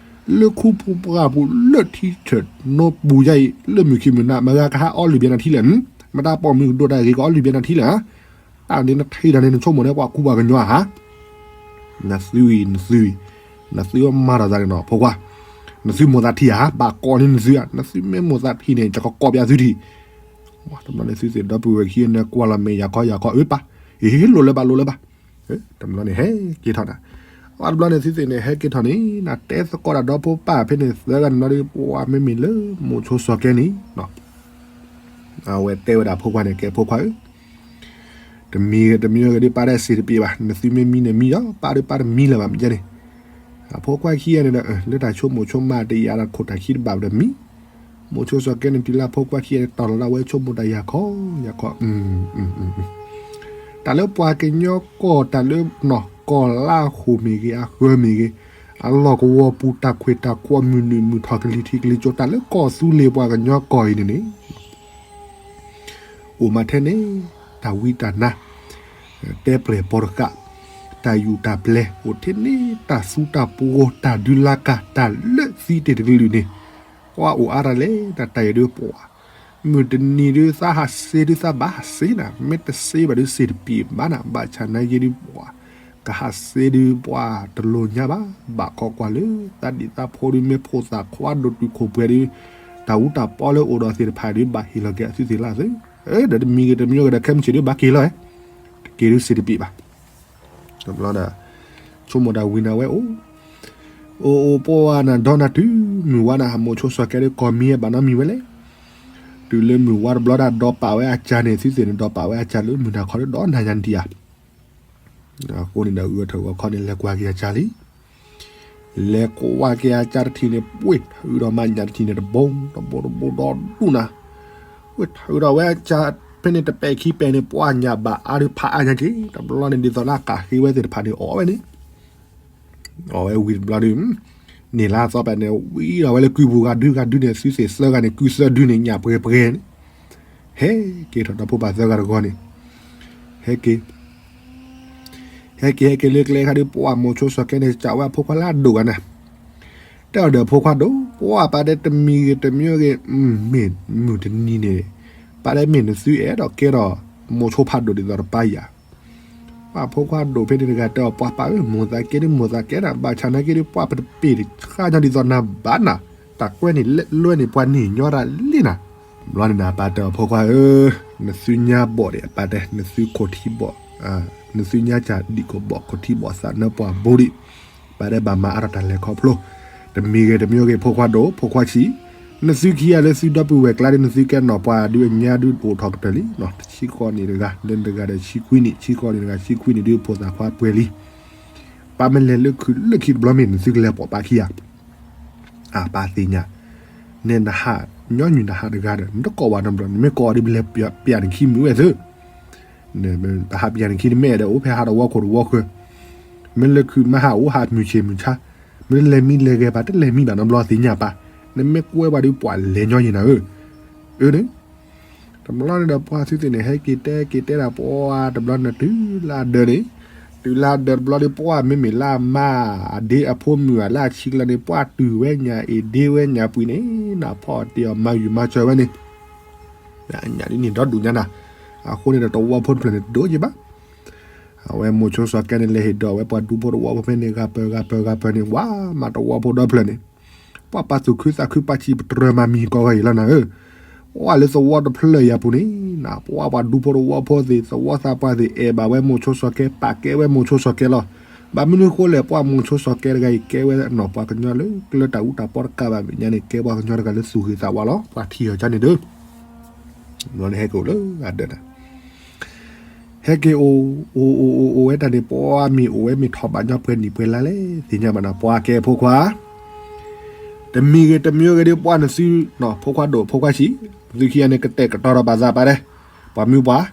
လၢခူပူၤပှၢ်ပူၤလၢထံဆၢၣ်နိပူၤယါအံၤ လၢမုၢ်ခံမုၢ်နၤ မတၤဂၤကဟးအီလုၢ်ဘၣ်နၤထံလဲၣ်, မတၤပိာ်မုၣ်ကဒိၣ်တၢ်ဂ့ၤကအီလုၢ်ဘၣ်နၤထံလဲၣ်ဧါ, တၢ်န့ၣ်နထံၣ်တၢ်န့ၣ် နဆိကမိၣ်န့ၣ် ပှၤကူပှၤကညီဧါ, နသုအံၤ နသုအံၤ, နသုမၤထီၣ်သးန့ၣ်နီၤ ဖိခွါ, နသုမိၣ်သးထံၣ်ဧါ ဘၣ်ကိးန့ၢ်နသုဧါ, နသုမ့ၢ်မိၣ်သးထံၣ်န့ၣ် ယကကိးပၠးသုထံၣ် တဘျီန့ၣ် သုသ့ၣ်ဒီပုၢ်ဝဲၢ်ခံဂၤန့ၣ် ကွၢ်လီၤမဲာ်ယၤခီယၤခီ အၢပၢ်, အ့ လိၣ်လၢၤဘၣ် လိၣ်လၢၤဘၣ်, တဘျီန့ၣ် ဟဲက့ၤထီၣ်နၤ, အတဘျီန့ၣ် သုသ့ၣ်န့ၣ် ဟဲက့ၤထီၣ်န့ၣ် နတဲသကိးတၢ်ဒီဖိပၢ်ဖဲန့ၣ် သၢဂၤန့ၣ်လီၤဒီး ပှၤမ့မ့ၢ်လၢမိၤဆိစီၤကဲန့ၣ် အဝဲတဲဝဲဒၣ်ဖိခွါန့ၣ် ကဲဖိခွါဧၢ တမံၤတမံၤဂ့ၤဒ်ပၢ်တစံးတပ့ၤဘၣ်, နသုမ့ၢ်မံန့ၣ်မံယီၤ, ပၢ်ဒီးပၢ်တမံလၢၤဘၣ်မ့ၢ်န့ၣ်, အဖိခွါခံဂၤန့ၣ်ဒီး လၢတၢ်ဆိကမိၣ်ဆိကမးတယာ်ဒီးခိၣ်တၢ်ခံတဘၣ်ဒီးမံ, မိၤဆိစီၤကဲန့ၣ်တုၤလၢအဖိခွါခံဂၤန့ၣ် တီၢ်လီၤဒၣ်ဝဲဆိကမိၣ်တၢ်ယၤခီယၤခီ, တၢ်လၢပှၤကညီကီၢ် တၢ်လၢနီၢ်ကီၢ်လၢအဃိၣ်မ့ၢ်ဂ့ၤ အဃၢၤမ့ၢ်ဂ့ၤ, အလီၢ်ကဝီၤပူၤတၢ်ခွဲးတၢ်ခွီမုၢ်နုာ်မုၢ်ထီၣ်ကလံၤထံးကလံၤကၠိ တၢ်လၢကီၢ်သူလ့ၤပှၤကညီကီၢ်အံၤန့ၣ်န့ၣ် အိၣ်မးထဲန့ၣ် တၢ်ဝံတၢ်နါ, တဲပျဲၢ်ပီတဃာ်, တၢ်ယူၢ်တၢ်ပျဲၤ အိၣ်ထဲန့ၣ် တၢ်သူတၢ်ပှီၤ တၢ်ဒုးလၢကၤ တၢ်လၢသံတ့ၢ်တကလုာ်န့ၣ် ကွၢ်အိၣ်အါတၢ်လဲၣ် တၢ်ယဲၢ်ဒုးပှၤ မုၢ်တနံၤဒုးသးဟးစ့ဒုးသးဘၣ်ဟးစ့နၤ မ့ၢ်တစ့ဘၣ်ဒုးစ့တပံၤဘၣ်နၤ ဘၣ်ဆၣ်နာ်က့ဒုးပှၤ ကဟးစ့ဒုးပှၤတလိၣ်ညါဘၣ် ဘၣ်ခီကွၢ်လၢ သးဒံၣ်သးဖိဒုးမ့ၢ်ဖိသၣ်ခွါဒိၣ်တုာ်ခိၣ်ပှဲၤဒုး တၢ်အူတၢ်ပီလၢအိၣ်ဒီးသ့ၣ်တဖၣ်ဒုး ဘၣ်ဟ့ၣ်လီၤက့ၤအသုသ့ၣ်လၢသု ဒီးတမံၤဂ့ၤတမံၤဂ့ၤဒီးခဲမုၢ်ဆ့ၣ်ဒုးဘၣ်က့ၤလီၤ တက့ၤဒုးစ့တပံၤဘၣ် တဘျီဒီး ဆိကမိၣ်တၢ်ဝံၤနၤဝဲအိၣ် အိၣ်အိၣ်ပှၤနၤဒီနၤတုၤ မုၢ်ဝါနၤ မိၤဆိစီၤကဲဒုးကီၢ်မံဝဲဘၣ်နီတမံၤဝဲလဲၣ် တုၤလၢမုၢ်ဝါတဘျီတၢ်ဒီးပာ်ဝဲအကၢန့ၣ် သုသ့ၣ်န့ၣ်ဒီးပာ်ဝဲအကၢလၢမုၢ်နၤခီဒုးဒီးနၤညါဒံးဧါ အဃိန့ၣ်ဒီးဂုၤထၢၣ်ဂီၤခီန့ၣ် လဲၤကွၢ်က့ၤအကၢလံ လဲၤကွၢ်က့ၤအကၢတထံၣ်န့ၣ် ပှ့ၢ်ထုးဒီးမးညၣ်တထံၣ်န့ၣ် တဘိတဘိတဘိဒီဒူၣ်နၤ ပှ့ၢ်ထုးဒီးဝဲအကၢဖဲန့ၣ်တပဲာ်ခံပဲာ်န့ၣ် ပှၤညၣ်ဘၣ်အါဒုးဖးအါညါက့ၤ တဘျီန့ၣ် ဒ်သိးလၢအကၢဃ့ဝဲသ့ၣ်တဖၣ်န့ၣ် အီၣ်ဝဲန့ၣ် အီၣ်ဝဲဝံၤတဘျီဒုး န့ၣ်လါအသီပာ်န့ၣ် ဝံၤဒီးဝဲလၢကုပူၤဂၤဒုဂၤဒုန့ၣ် သုသ့ၣ်သၢဂၤန့ၣ် ကုသၢဒုန့ၣ် ညၣ်ပှဲၤပှဲၤန့ၣ် ဟဲက့ၤထီၣ်ဒီဖိပၢ်သၢဂၤတဂီၤန့ၣ် ဟဲက့ၤ ဟဲက့ၤဟဲက့ၤလၢကျဲခါဒုး ပှၤမိၤဆိစီၤကဲန့ၣ် စံးဝဲအဖိခွါလၢအဒိၣ်ဂၤနၤ တဲအီၤဒီးအဖိခွါဒိၣ် ပှၤပာ်တဲတမံၤဂ့ၤတမံၤဂ့ၤ မ့ၢ်မုၢ်တနံၤန့ၣ် ပာ်တဲမ့ၢ်နသုအဲၣ်ဒိးကဲထီၣ် မိၤဆိဖးဒိၣ်ဒ်သိးတပၢ်ယၤ ပှၤဖိခွါဒိၣ်ဖဲန့ၣ်တဂၤတဲအီၤ ပှၤပာ်ဧၢ မိၢ်သးကဲဒုးမိၢ်သးကဲနၤ ဘၣ်ဆၣ်နာ်က့ဒုး ပှၤပတပ့ၢ်တဃါညီဒ်သိးနၤဘၣ်နၤ တၢ်ကွဲန့ၣ်လဲလွဲန့ၣ် ပှၤန့ၢ်ညီတၢ်လံနၤ ဘျီန့ၣ်နၤပၢ်တဲအီၤဖိခွါဧၢ နသုညါဘီၣ်ဒံး အပၢ်တဲ နသုခိၣ်ထံဘီၣ် နသုညါစၢ်ဒံးခိၣ်ဘီၣ်ခိၣ်ထံဘီၣ်သးနၢပှၤဘိဒံး ပၢ်တဲဘၣ်မၤအါထီၣ်တၢ်လဲၤခီဖျိ တမံၤဂ့ၤတမံၤဂ့ၤ ဖိခွါဒိၣ် ဖိခွါဆံး နသုခံဂၤလၢသုဒီပုၢ်ဝဲၢ်ကျါဒုး နသုကဲနီၢ်ပှၤဒုးအညါဒုးအိၣ်ထီၣ်ကတၢၢ်လံ တဆံဃိးနံၣ်တဂၤ လၢနတဂၤဒီးဆံခွံနံၣ် ဆံဃိးနံၣ်တဂၤ ဆံခွံနံၣ်ဒုးဖိသၣ်ခွါပှဲၤလံ ပၢ်မ့ၢ်လဲၤလၢခုၣ်လၢခံတဘျီမ့ၢ် နသုကလဲၤပိာ်ပၢ်ခံဂၤ အပၢ်သ့ၣ်ညါ နဲနဟးညီနုၢ်နဟးတဂၤဒီး နတကိးဘၣ်နီတဘျီ နမ့ၢ်ကိးအီၤဒ်လဲၤပျၢ်နခံမုာ်ဝဲသ့ တဟးပျၢ်နခံနမ့ၢ်အဲၣ်ဒိးအိၣ်ဖဲဟးတဝီခိၣ်တဝီဃၢၤ မ့ၢ်လၢခုၣ်မ့ၢ်ဟးအိၣ်ဟးမုၢ်ဆ့ၣ်မုၢ်ဆါ မ့ၢ်လဲၤမံလဲၤဂဲၤဘၣ် တလဲၤမံဘၣ်နီတဘျီသ့ၣ်ညါပၢ် နမ့ၢ်ကွဲဝဲဒုးပှၤလဲၤညီယံၤနၤဧၢ အၢန့ၣ် တဘျီန့ၣ်ဒီးပှၤသုသ့ၣ်န့ၣ် ဟဲက့ၤတဲက့ၤတဲဒၣ်ပှၤတဘျီန့ၣ်တုၤလၢအဒၢးန့ၣ် တုၤလၢအဒၢးတဘျီဒီးပှၤမ့မ့ၢ်လၢအမါအဒ့အဖိမုၣ်ဧါလၢအဆံးကျါန့ၣ် ပှၤတုၤဝဲညါအ့ၣ်ဒ့ဝဲညါပှံၤန့ၣ် နဖီၣ်တ့ၢ်အီၤမၤယုာ်မၤစၢၤဝဲန့ၣ် ညၣ်ဒ်န့ၣ်ဒီဒူၣ်ညါနၤ အဃိန့ၣ်ဒီးတဝီဖိတဖျၢၣ်န့ၣ်တဒိၣ်ယံၤဘၣ် အဝဲမိၤဆိစီၤကဲန့ၣ် လဲၤဟ့ၣ်ဒီးဝဲပှၤဒူဖိတဝီဖိဖဲန့ၣ် ဂၤပၢၤဂၤပၢၤဂၤပၢၤန့ၣ် ဝၤမးတဝီဖိဒီဖျၢၣ်န့ၣ် ပှၤပာ်သူၣ်ခုသးခုပာ်စံးပတြၢၤမၤမံၤကီးဂၤအံၤလီၤနၤဧၢ ပှၤလၢသဝီတဖျၢၣ်အံၤအပူၤန့ၣ် နပှၤပှၤဒူဖိတဝီဖိသ့ၣ် သဝီသးပှၢ်သ့ၣ် အဲၣ်ဘၣ်ဝဲမိၤဆိစီၤကဲ ပာ်ကဲဝဲမိၤဆိစီၤကဲလီၤ. ဘၣ်မနုၤဃိလဲၣ် ပှၤမိၤဆိစီၤကဲတဂၤအံၤ ကဲဝဲနီၢ်ပှၤကညီလၢကျၢၤတၢ်အူတၢ်ပီတကးဘၣ် မဲာ်ညါန့ၣ် ကဲပှၤကညီတဂၤလၢသူၣ်ဂ့ၤသးဝါလီၤ. ပှၤထံၣ်အီၤကန့ၣ်ဒီး ဘျီန့ၣ်ဟဲက့ၤအိၣ်လၢအဒၢးနၤ ဟဲက့ၤအိၣ် အိၣ်အိၣ်အိၣ်အိၣ်ဝဲတၢ်န့ၣ် ပှၤမ့ၢ်အိၣ်ဝဲမ့ၢ်ထီၣ်ဘးညီပှဲၤနံၣ်ပှဲၤလါလဲၣ် သ့ၣ်ညါဘၣ်နၤ ပှၤကဲဖိခွါ တမံၤဂ့ၤတမံၤဂ့ၤဒီး ပှၤနသု ဖိခွါဒိၣ်ဖိခွါဆံး သုခံဂၤန့ၣ် ကတဲာ်ကတီၤဒီးဘၣ်သးပၢ်တဲ ပှၤမုၢ်ပှၢ်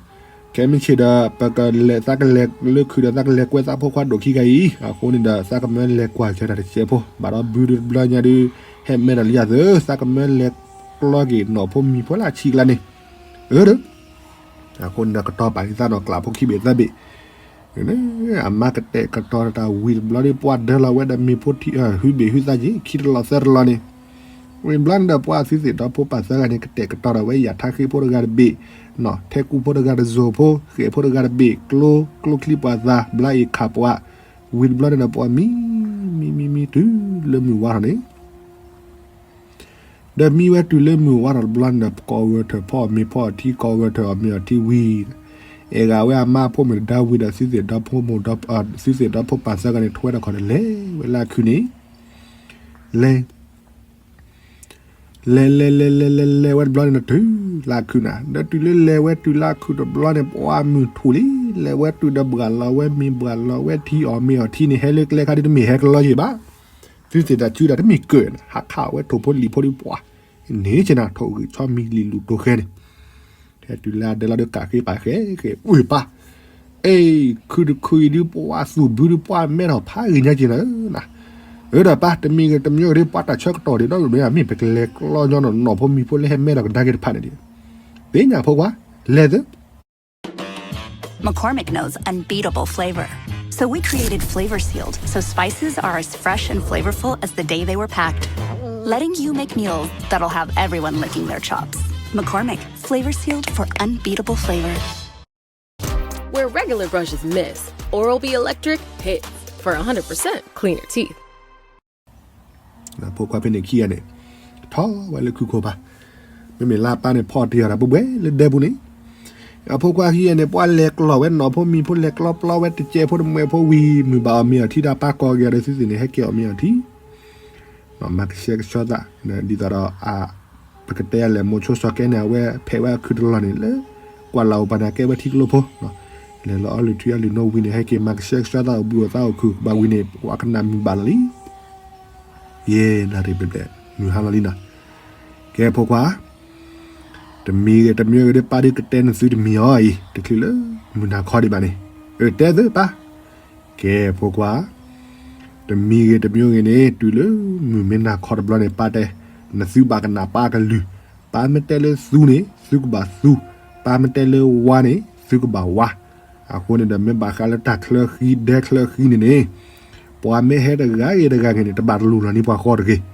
ခဲမုၢ်ဆ့ၣ်ဒီး ပကလဲၤသးကလဲၤလၢခုၣ်ဒီး သးကလဲၤကွဲသးဖိခွါဒိၣ်ခံဂၤအံၤ အဃိန့ၣ်ဒီး သးကမၢလဲၤကွၢ်စၢၤတၢ်တစဲးဖိ ဘၣ်ဒီးဘုတဘျီညါဒုး ဟဲမဲဒီးလံယၤသၢ သးကမၢလဲၤကျီက့ၤနီၢ်ဖိမံၤဖိလၢအဆံးကျါန့ၣ် အၢ အဃိန့ၣ်ဒီး ကတီၤပာ်လံသးနီၢ်ကျးဖိခံဘ့ၣ်သၢဘ့ၣ် အမါကတဲာ်ကတီၤတၢ်ဝံၤတဘျီဒီး ပှၤဒၢလီၤဝဲဒီးမ့ၤဖိထံ ဟုဘ့ၣ်ဟုသးက့ၤ ခံတလီၤသၢတလီၤန့ၣ် ဝံၤဘျီန့ၣ်ဒီး ပှၤသုသ့ၣ်ဒီဖိပၢ်သၢဂၤန့ၣ် ကတဲာ်ကတီၤဒီးဝဲ ယၤထါဃ့ဖိတဂၤတဘ့ၣ် ထဲကူဖိတဂၤတစိၤဖိ ဃဲၣ်ဖိတဂၤတဘ့ၣ် ကျိ ကျိချံပှၤသး ဘျါအ့ၣ်ခးပှၤ ဝံၤတဘျီန့ၣ်ဒီး ပှၤမံ မံ မံ မံ တုၤလၢမုၢ်ဝါထီၣ်န့ၣ် ဒီးမံဝဲတုၤလၢမုၢ်ဝါထီၣ်တဘျီန့ၣ်ဒီး ကိးဂၢၢ်ထၢၣ်ဖီအီၣ်မ့ၤဖီအီၣ်ထံ ကိးဂၢၢ်ထၢၣ်အီၣ်မ့ၤအီၣ်ထံဝံၤ အဲၣ်ဂၤဝဲအမါအဖိမုၣ်တဒါဝံၤဒီး သုသ့ၣ်ဒီဖိမုၣ် သုသ့ၣ်ဒီဖိပၢ်သၢဂၤန့ၣ် ထွဲထီၣ်ခီၣ်ဒီးလဲၤဝဲလၢအခုၣ်န့ၣ် လဲၤ လဲၤလဲၤလဲၤလဲၤလဲၤလဲၤဝဲတဘျီန့ၣ်ဒီး တုၤလၢအခုၣ်နၤ ဒီးတုၤလၢလဲၤဝဲတုၤလၢအခုၣ်တဘျီန့ၣ် ပှၤမုၢ်ထူၣ်လံ လဲၤဝဲတုၤဒီးဘှၣ်လီၤဝဲမ့ၤ ဘှၣ်လီၤဝဲထံ အီၣ်မ့ၤအီၣ်ထံန့ၣ် ဟဲလၢကျဲခါဒ်တမ့ၢ်ဟဲကလီယံၤဘၣ် သုသ့ၣ်တၢ်စုတၢ်တမ့ၢ်ကၢၢ်န့ၣ် ဟးခးဝဲထိၣ်ဖိလံာ်ဖိဒ်ပှၤ န့ၣ်က့နၤ ထိၣ်ဂံၢ်ဆီမံၤလံာ်လူၢ်တိၢ်ဃဲန့ၣ် ထဲတုၤလၢအဒၢးလီၤဒီးကးဃ့ပာ်ဃဲဃဲ အုၣ်ပၢ် အ့ ခုၣ်တခုၣ်အံၤဒုး ပှၤသူၣ်ဘုဒုး ပှၤမဲထီၣ်ဖးဂ့ၤညါက့နၤဧၢ အၢ ဒီးပၢ် တမံၤဂ့ၤတမံၤဂ့ၤဒုး ပှၤတၢ်ဆၢကတီၢ်ဒံးဒီး မ့ၢ်ပကလဲၤကျီညီနီၢ်နီၢ်ဖိမံၤဖိလၢဟဲမဲထီၣ်ကဒါက့ၤတဖၣ်န့ၣ်ဒံး သ့ၣ်ညါဖိခွါ လဲၤသၢ McCormick knows unbeatable flavor. So we created Flavor Sealed, so spices are as fresh and flavorful as the day they were packed, letting you make meals that'll have everyone licking their chops. McCormick, flavor sealed for unbeatable flavor. Where regular brushes miss, Oral-B Electric hits for one hundred percent cleaner teeth. ဖိခွါဖဲန့ၣ်ခံဂၤန့ၣ် ထီၣ်ဝဲလၢခုခိၣ်ဘၣ်, မ့မ့ၢ်လၢအပၢ်န့ၣ်ဖီၣ်တ့ၢ်အီၤဒီးပှဲၤပှဲၤလၢဒဲပူၤန့ၣ်, အဖိခွါခံဂၤန့ၣ် ပှၤလဲၤကျီၢ်ဝဲနီၢ်ဖိမံၤဖိလဲၤကျီပျီဝဲ တကဲးဖိတမှဲးဖိဝံၤ မုၢ်ဘၣ်အီၣ်မ့ၤအီထံတၢ်ပၢ်ကီၢ်က့ၤအီၤဒီးသုသ့ၣ်န့ၣ် ဟဲက့ၤအီၣ်မ့ၤအီထံ မၤကဆှဲကဆှီသး ဒ်သိးဒီး ပကတဲလဲၣ် မိၤဆိစီၤကဲန့ၣ် အဝဲဖဲးဝဲအခုတလီၢ်န့ၣ်လၢ ကွၢ်လၢ်အိၣ်ပၤန့ၣ် ကဲဝဲထံကျိဖိ, လဲၤလီၤအီလုၢ်ထံအီလုၢ်နိဝံၤန့ၣ် ဟဲက့ၤမၤကဆှဲကဆှီသးအိၣ်ဘှံးအိၣ်သါအိၣ်ခုၣ်ကဘၣ်ဝံၤန့ၣ် ပှၤကနၣ်မုာ်ဘၣ်လီၤလံ. ယဲၢ်နၣ်ရံၣ်ဘျဲၣ်ဘျဲၣ် မုၢ်ဟါလီၤလံနီၤ. ကဲဖိခွါ တမံၤဂ့ၤတမံၤဂ့ၤဒီး ပၢ်ဒုးကတဲနသုတမံၤအီၤအံၤ တချုးလၢမုၢ်နၤခီဒံးဘၣ်န့ၣ်, အၢ တဲသုပၢ်. ကဲဖိခွါ တမံၤဂ့ၤတမံၤဂ့ၤန့ၣ် တုၤလၢမုၢ်မ့ၢ်နၤခီတဘျီန့ၣ် ပၢ်တဲ နသုဘၣ်ကနၣ်ပၢ်ကလုၢ်, ပၢ်မ့ၢ်တဲလၢသူန့ၣ် သုကဘၣ်သူ, ပၢ်မ့ၢ်တဲလၢဝါန့ၣ် သုကဘၣ်ဝါ. အဃိန့ၣ်ဒီး မ့ၢ်ဘၣ်ဃးလၢတၢ်ချၢဃံဒဲချၢဃံန့ၣ်န့ၣ် ပှၤမ့ၢ်ဟဲတဂၤဂ့ၤတဂၤဂ့ၤန့ၣ် တဘၣ်တလူၤလီၤန့ၢ်ပှၤဃီတဂ့ၤ.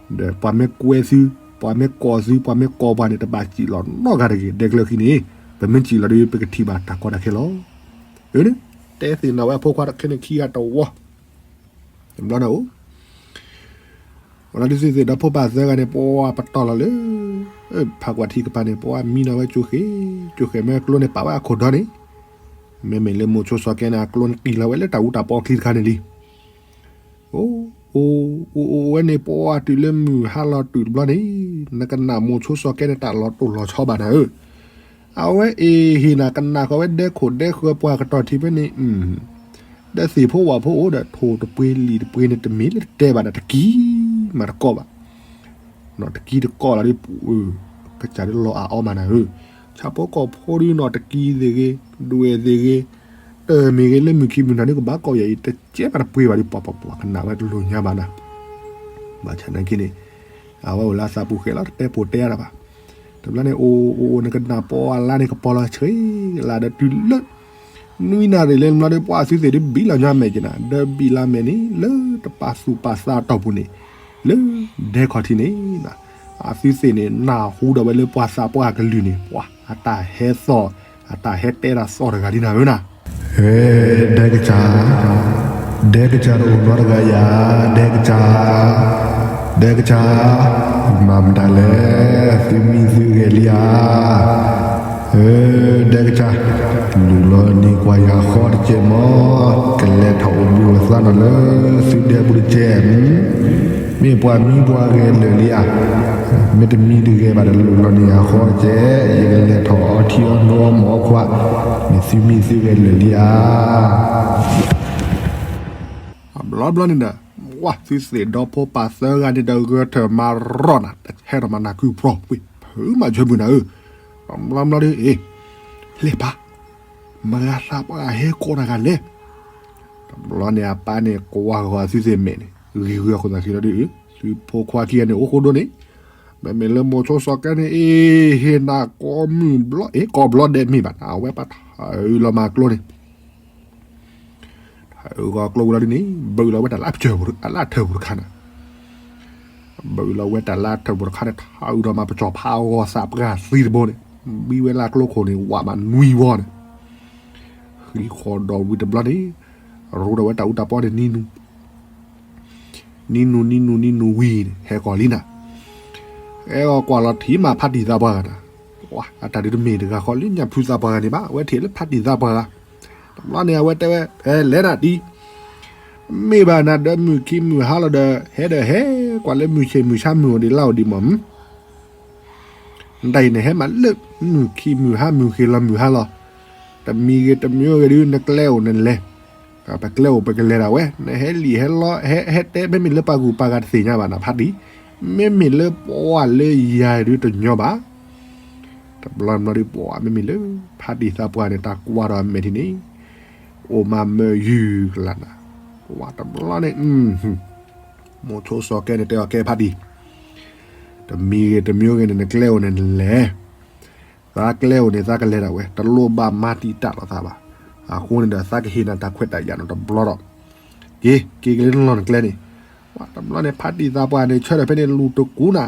ဒီးပှၤမ့ၢ်ကွဲသု, ပှၤမ့ၢ်ကိးသု, ပှၤမ့ၢ်ကိးပှၤန့ၣ် တဘၣ်စံၣ်လီၤနီတဂၤတဂ့ၤ. ဒဲချၢဃံန့ၣ် ပမ့ၢ်စံၣ်လီၤဒီး ပကထံၣ်ဘၣ်တၢ်ကီတၢ်ခဲလီၤ. အၢ တဲသ့ၣ်နီၣ်ဝဲအဖိခွါတခဲန့ၣ်ခံဂၤတဝီ တဘျီန့ၣ်အိၣ် ဝဲဒၣ်ဒုးသ့ၣ်သ့ၣ်ဒီးဖိပၢ်သၢဂၤန့ၣ် ပှၤပတီၢ်လီၤလၢ ဖးကွၢ်ထံကပၤန့ၣ် ပှၤမံနီၤဝဲကၠိဃဲၤကၠိဃဲၤ မ့ၢ်အကျိန့ၣ်ပာ်ဝဲအခိၣ်ဒီန့ၣ်, မ့မ့ၢ်လၢမိၤဆိစီၤကဲန့ၣ် အကျိန့ၣ်တံၢ်လီၤဝဲလၢတၢ်အူတၢ်ပီချံတခါန့ၣ်လံ. အိၣ် အိၣ် အိၣ် အိၣ်ဝဲန့ၣ် ပှၤတုၤလၢမုၢ်ဟါလီၤတုၤတဘျီန့ၣ် နကနၣ်မိၤဆိစီၤကဲန့ၣ် တၢ်လီၤတိၢ်လီၤဆီဘၣ်နၤဧၢ. အဝဲအ့ၣ်ဟ့ၣ်နၤကနၣ်ဃီၤဝဲဒဲခိၣ်ဒဲဃၢၤပှၤကတီၢ်ထံးဖဲန့ၣ်, ဒီးသ့ၣ်ဖိဝၣ်ဖိအိၣ်ဒီး ထိၣ်တပှ့ၤလံာ်တပှ့ၤန့ၣ် တမ့ၢ်လၢတတဲဘၣ်ဒီး တကံမးတကိးဘၣ်. တကံတကိးလီၤဒ် ကစၢ်ဒ်လီၤအါအီမးနၤဧၢ. ဆၣ်ဖိကီၢ်ဖိဒ်နီၢ်တကံသ့ၣ်ဂ့ၤ, ဒွဲၣ်သ့ၣ်ဂ့ၤ, တမ့ၢ်ဂ့ၤလၢမုၢ်ခံမုၢ်နၤဒ်ကဘၣ်ကိးယၤအံၤ တကဲဘၣ်တပှ့ၤဘၣ်ဒ် ပှၤပှၤပှၤကနၣ်ဝဲတလိၣ်ညါဘၣ်နၤ. ဘၣ်ဆၣ်နာ်က့န့ၣ် အဝဲအိၣ်လၢအသးပူၤဃဲၤလီၤ တတဲပိာ်တဲအါတၢ်ဘၣ်. တဘျီန့ၣ် အိၣ်အိၣ်အိၣ် နကနၣ်ပှၤလါန့ၣ် ကပီၤလီၤဆှံလါဒီးတုၤလၢ နွံနၣ်ရံၣ်လၢတဘျီဒီး ပှၤအသုသ့ၣ်ဒ်ဘံၣ်လီၤညါမဲာ်က့နၤ ဒီးဘံၣ်လီၤမဲာ်န့ၣ် လၢတပာ်သူၣ်ပာ်သးအတီၢ်ပူၤန့ၣ် လၢဒဲခီၣ်ထံးန့ၣ် အသုသ့ၣ်န့ၣ် နၢ်ဟူဒီးဝဲလၢပှၤသးပှၢ်ကလုၢ်န့ၣ် ပှၤအတၢ်ဟဲသီၣ် အတၢ်ဟဲတဲတၢ်သီၣ်တဂၤဒ်နၤဧၢနၤ. ဟဲ ဒဲကစၢ်, ဒဲကစၢ်တအိၣ်နီတဂၤယၤ, ဒဲကစၢ်, ဒဲကစၢ်, မၤမတၤလဲၣ် သုမံသုဂဲၤလံဧါ. ဟဲ ဒဲကစၢ်, လူၤလီၤန့ၢ်ကွၢ်ယၤဃီတကဲးမး, ကလဲၤထီၣ်အိၣ်ဘှံးအိၣ်သါနီၤလၢသုဒဲပူၤတကဲး, မ့ၢ်ပှၤမံပှၤဂဲၤလၢာ်လံဧါ. မ့တမံတဂဲၤဘၣ်ဒီး လူၤလီၤန့ၢ်ယၤဃီတကဲး, ယကလဲၤထီၣ်အီထံအီနိအီမုၢ်အီခွါ, မ့ၢ်သုမံသုဂဲၤလၢာ်လံဧါ. အဘျီဘျီန့ၣ်ဒီး ဝဲသုသ့ၣ်ဒီဖိပၢ်သၢဂၤန့ၣ်ဒီး ဂၢၢ်ထၢၣ်မၤရီၢ်နၤ တဟဲထီၣ်မၤနၢ်ခုၣ်ပြီ ဝ့ၢ်ဖုမၤဆၢမုၢ်နၤဧၢ. ဘျီဘျီဒီး အ့ၣ် လဲၤပၢ် မၤသးပှၢ်ဟဲကိးတၢ်ဂၤလဲၣ်. တဘျီန့ၣ်အပၢ်န့ၣ် ကွၢ်ဂီၤသုသ့ၣ်မဲာ်န့ၣ် ဂ့ၤဂ့ၤအဃိသးခံလီၤဒ်အံၤ သုဖိခွါခံဂၤန့ၣ် အိၣ်ဃိဒိၣ်န့ၣ် မ့မ့ၢ်လၢမိၤဆိစီၤကဲန့ၣ် အ့ၣ် ဟ့ၣ်နၤကိးမုၢ်ဘျီ အ့ၣ် ကိးဘျီဒဲးမ့ၢ်ဘၣ် အဝဲပှၤထၢလီၤမၤကျိန့ၣ် ထၢဂီၤကျိဝံၤလီၤဒ်န့ၣ် ဘုးလီၤဝဲတၢ်လၢအပစၢၢ်ပူၤ အလၢအထၢၣ်ပူၤတခါန့ၣ် ဘုးလီၤဝဲတၢ်လၢအထၢၣ်ပူၤတခါန့ၣ် ထၢအုးဒီးမၤပစီၤဖးဂီၤသးပှၢ်သံတဘိန့ၣ် ဘံဝဲလၢကျိခိၣ်န့ၣ် ဝးမးနွံဝီန့ၣ် ဃံဃီဒီးဝံၤတဘျီန့ၣ် ရိဒီးဝဲတၢ်အူတၢ်ပီန့ၣ် နံၤနူ နံၤနူ နံၤနူ နံၤနူဝံၤန့ၣ် ဟဲကီၢ်လံနၤ ဟဲကီၢ်ကွၢ်လီၤထံၣ်မးဖးတံၢ်သးပှၢ်ဂၤနၤ အတၢ်ဒုးတမ့ၢ်တဂၤဃီလၢညၣ်ဖုသးပှၢ်ဂၤန့ၣ်ဘၣ် အဝဲထံၣ်လၢဖးတံၢ်သးပှၢ်ဂၤ တဘျီန့ၣ် အဝဲတဲဝဲ ဖဲလဲၣ်နၤတံၢ် မ့ၢ်ဘၣ်နၤဒီးမုၢ်ခံမုၢ်ဟါလီၤဒီး ဟဲဒီးဟဲကွၢ်လၢမုၢ်ဆ့ၣ်မုၢ်ဆါမုၢ်အိၣ်ဒံးလါအိၣ်ဒံးမး တၢ်အံၤန့ၣ်ဟဲမးလၢ မုၢ်ခံမုၢ်ဟါမုၢ်ဃ့လီၤမုၢ်ဟါလီၤ တမံၤဂ့ၤတမံၤဂ့ၤဒုး နကျဲအိၣ်နလဲၤ ပကျဲအိၣ်ပကလဲၤဒၣ်ဝဲ နဟဲလံာ်ဟဲလီ ဟဲတဲမ့မ့ၢ်လၢပှၤဂုၤပှၤဂၤတသ့ၣ်ညါဘၣ်နၤဖးတံၢ် မ့မ့ၢ်လၢပှၤလၢယၤဒုးတညီဘၣ် တဘျီဘျီဒုးပှၤမ့မ့ၢ်လၢ ဖးတံၢ်သးပှၢ်န့ၣ် တၢ်ကွၢ်ဒီးအမဲာ်ထံန့ၣ် အိၣ်မးမၢယုၢ်ကလးနၤ ပှၤတဘျီန့ၣ် မိၤဆိစီၤကဲန့ၣ်တဲအီၤကဲဖးတံၢ် တမံၤဂ့ၤတမံၤဂ့ၤန့ၣ် နကျဲအိၣ်န့ၣ်နလဲၤ သးကျဲအိၣ်န့ၣ် သးကလဲၤဒၣ်ဝဲ တလိၣ်ဘၣ်မၤတံာ်တာ်လိာ်သးဘၣ်. အဃိန့ၣ်ဒီး သးကဟ့ၣ်နၤတၢ်ခွဲးတၢ်ယာ်နီၤတဘျီဒီး, က့ၤ က့ၤကလၢနလီၢ်နကျဲန့ၣ်, တဘျီန့ၣ် ဖါတံၢ်သးပှၢ်န့ၣ် ဆၢထၢၣ်ဖဲန့ၣ်လူၤတကူနၤ,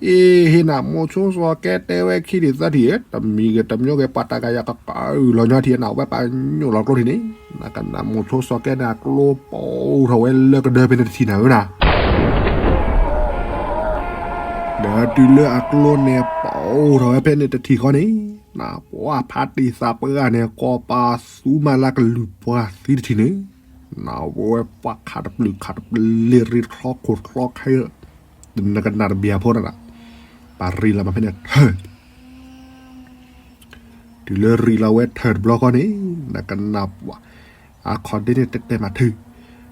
အ့ ဟ့ၣ်နၤ မိၤဆိစီၤကဲတဲဝဲခံထံၣ်သၢထံၣ်, တမံၤဂ့ၤတမံၤဂ့ၤ ပှၤတၢ်ကယၤကပၤအုၣ်လီၤညီထံၣ်နၤ ဝဲပာ်ညိၣ်လီၤကျိထံၣ်န့ၣ်, နကနၣ်မိၤဆိစီၤကဲန့ၣ် အကျိပိၢ်ထီၣ်ဝဲလၢကဒၢဖဲန့ၣ်တထံၣ်နၤဧၢနၤ ဒီးတုၤလၢအကျိန့ၣ်ပိၢ်ထီၣ်ဝဲဖဲန့ၣ်တထံၣ်ဃီန့ၣ်, ပှၤဖါတံၢ်သးပှၢ်န့ၣ် ကိးပသူမးလၢကလုၢ်ပှၤသံတထံၣ်န့ၣ်, နဝဲပှၤခးတပျုာ်ခးတပျ့ၤ ရ့တချီခိၣ်တချီခဲ, နကနၣ်တဘျီဖိနၤ, ပှၤရ့လီၤမးဖဲန့ၣ်ထၢၣ် တုၤလၢရ့လီၤဝဲထၢၣ်တဘျီဃီန့ၣ်, နကနၣ်ပှၤ အခီၣ်ဒ့န့ၣ်တဲတဲမးထု,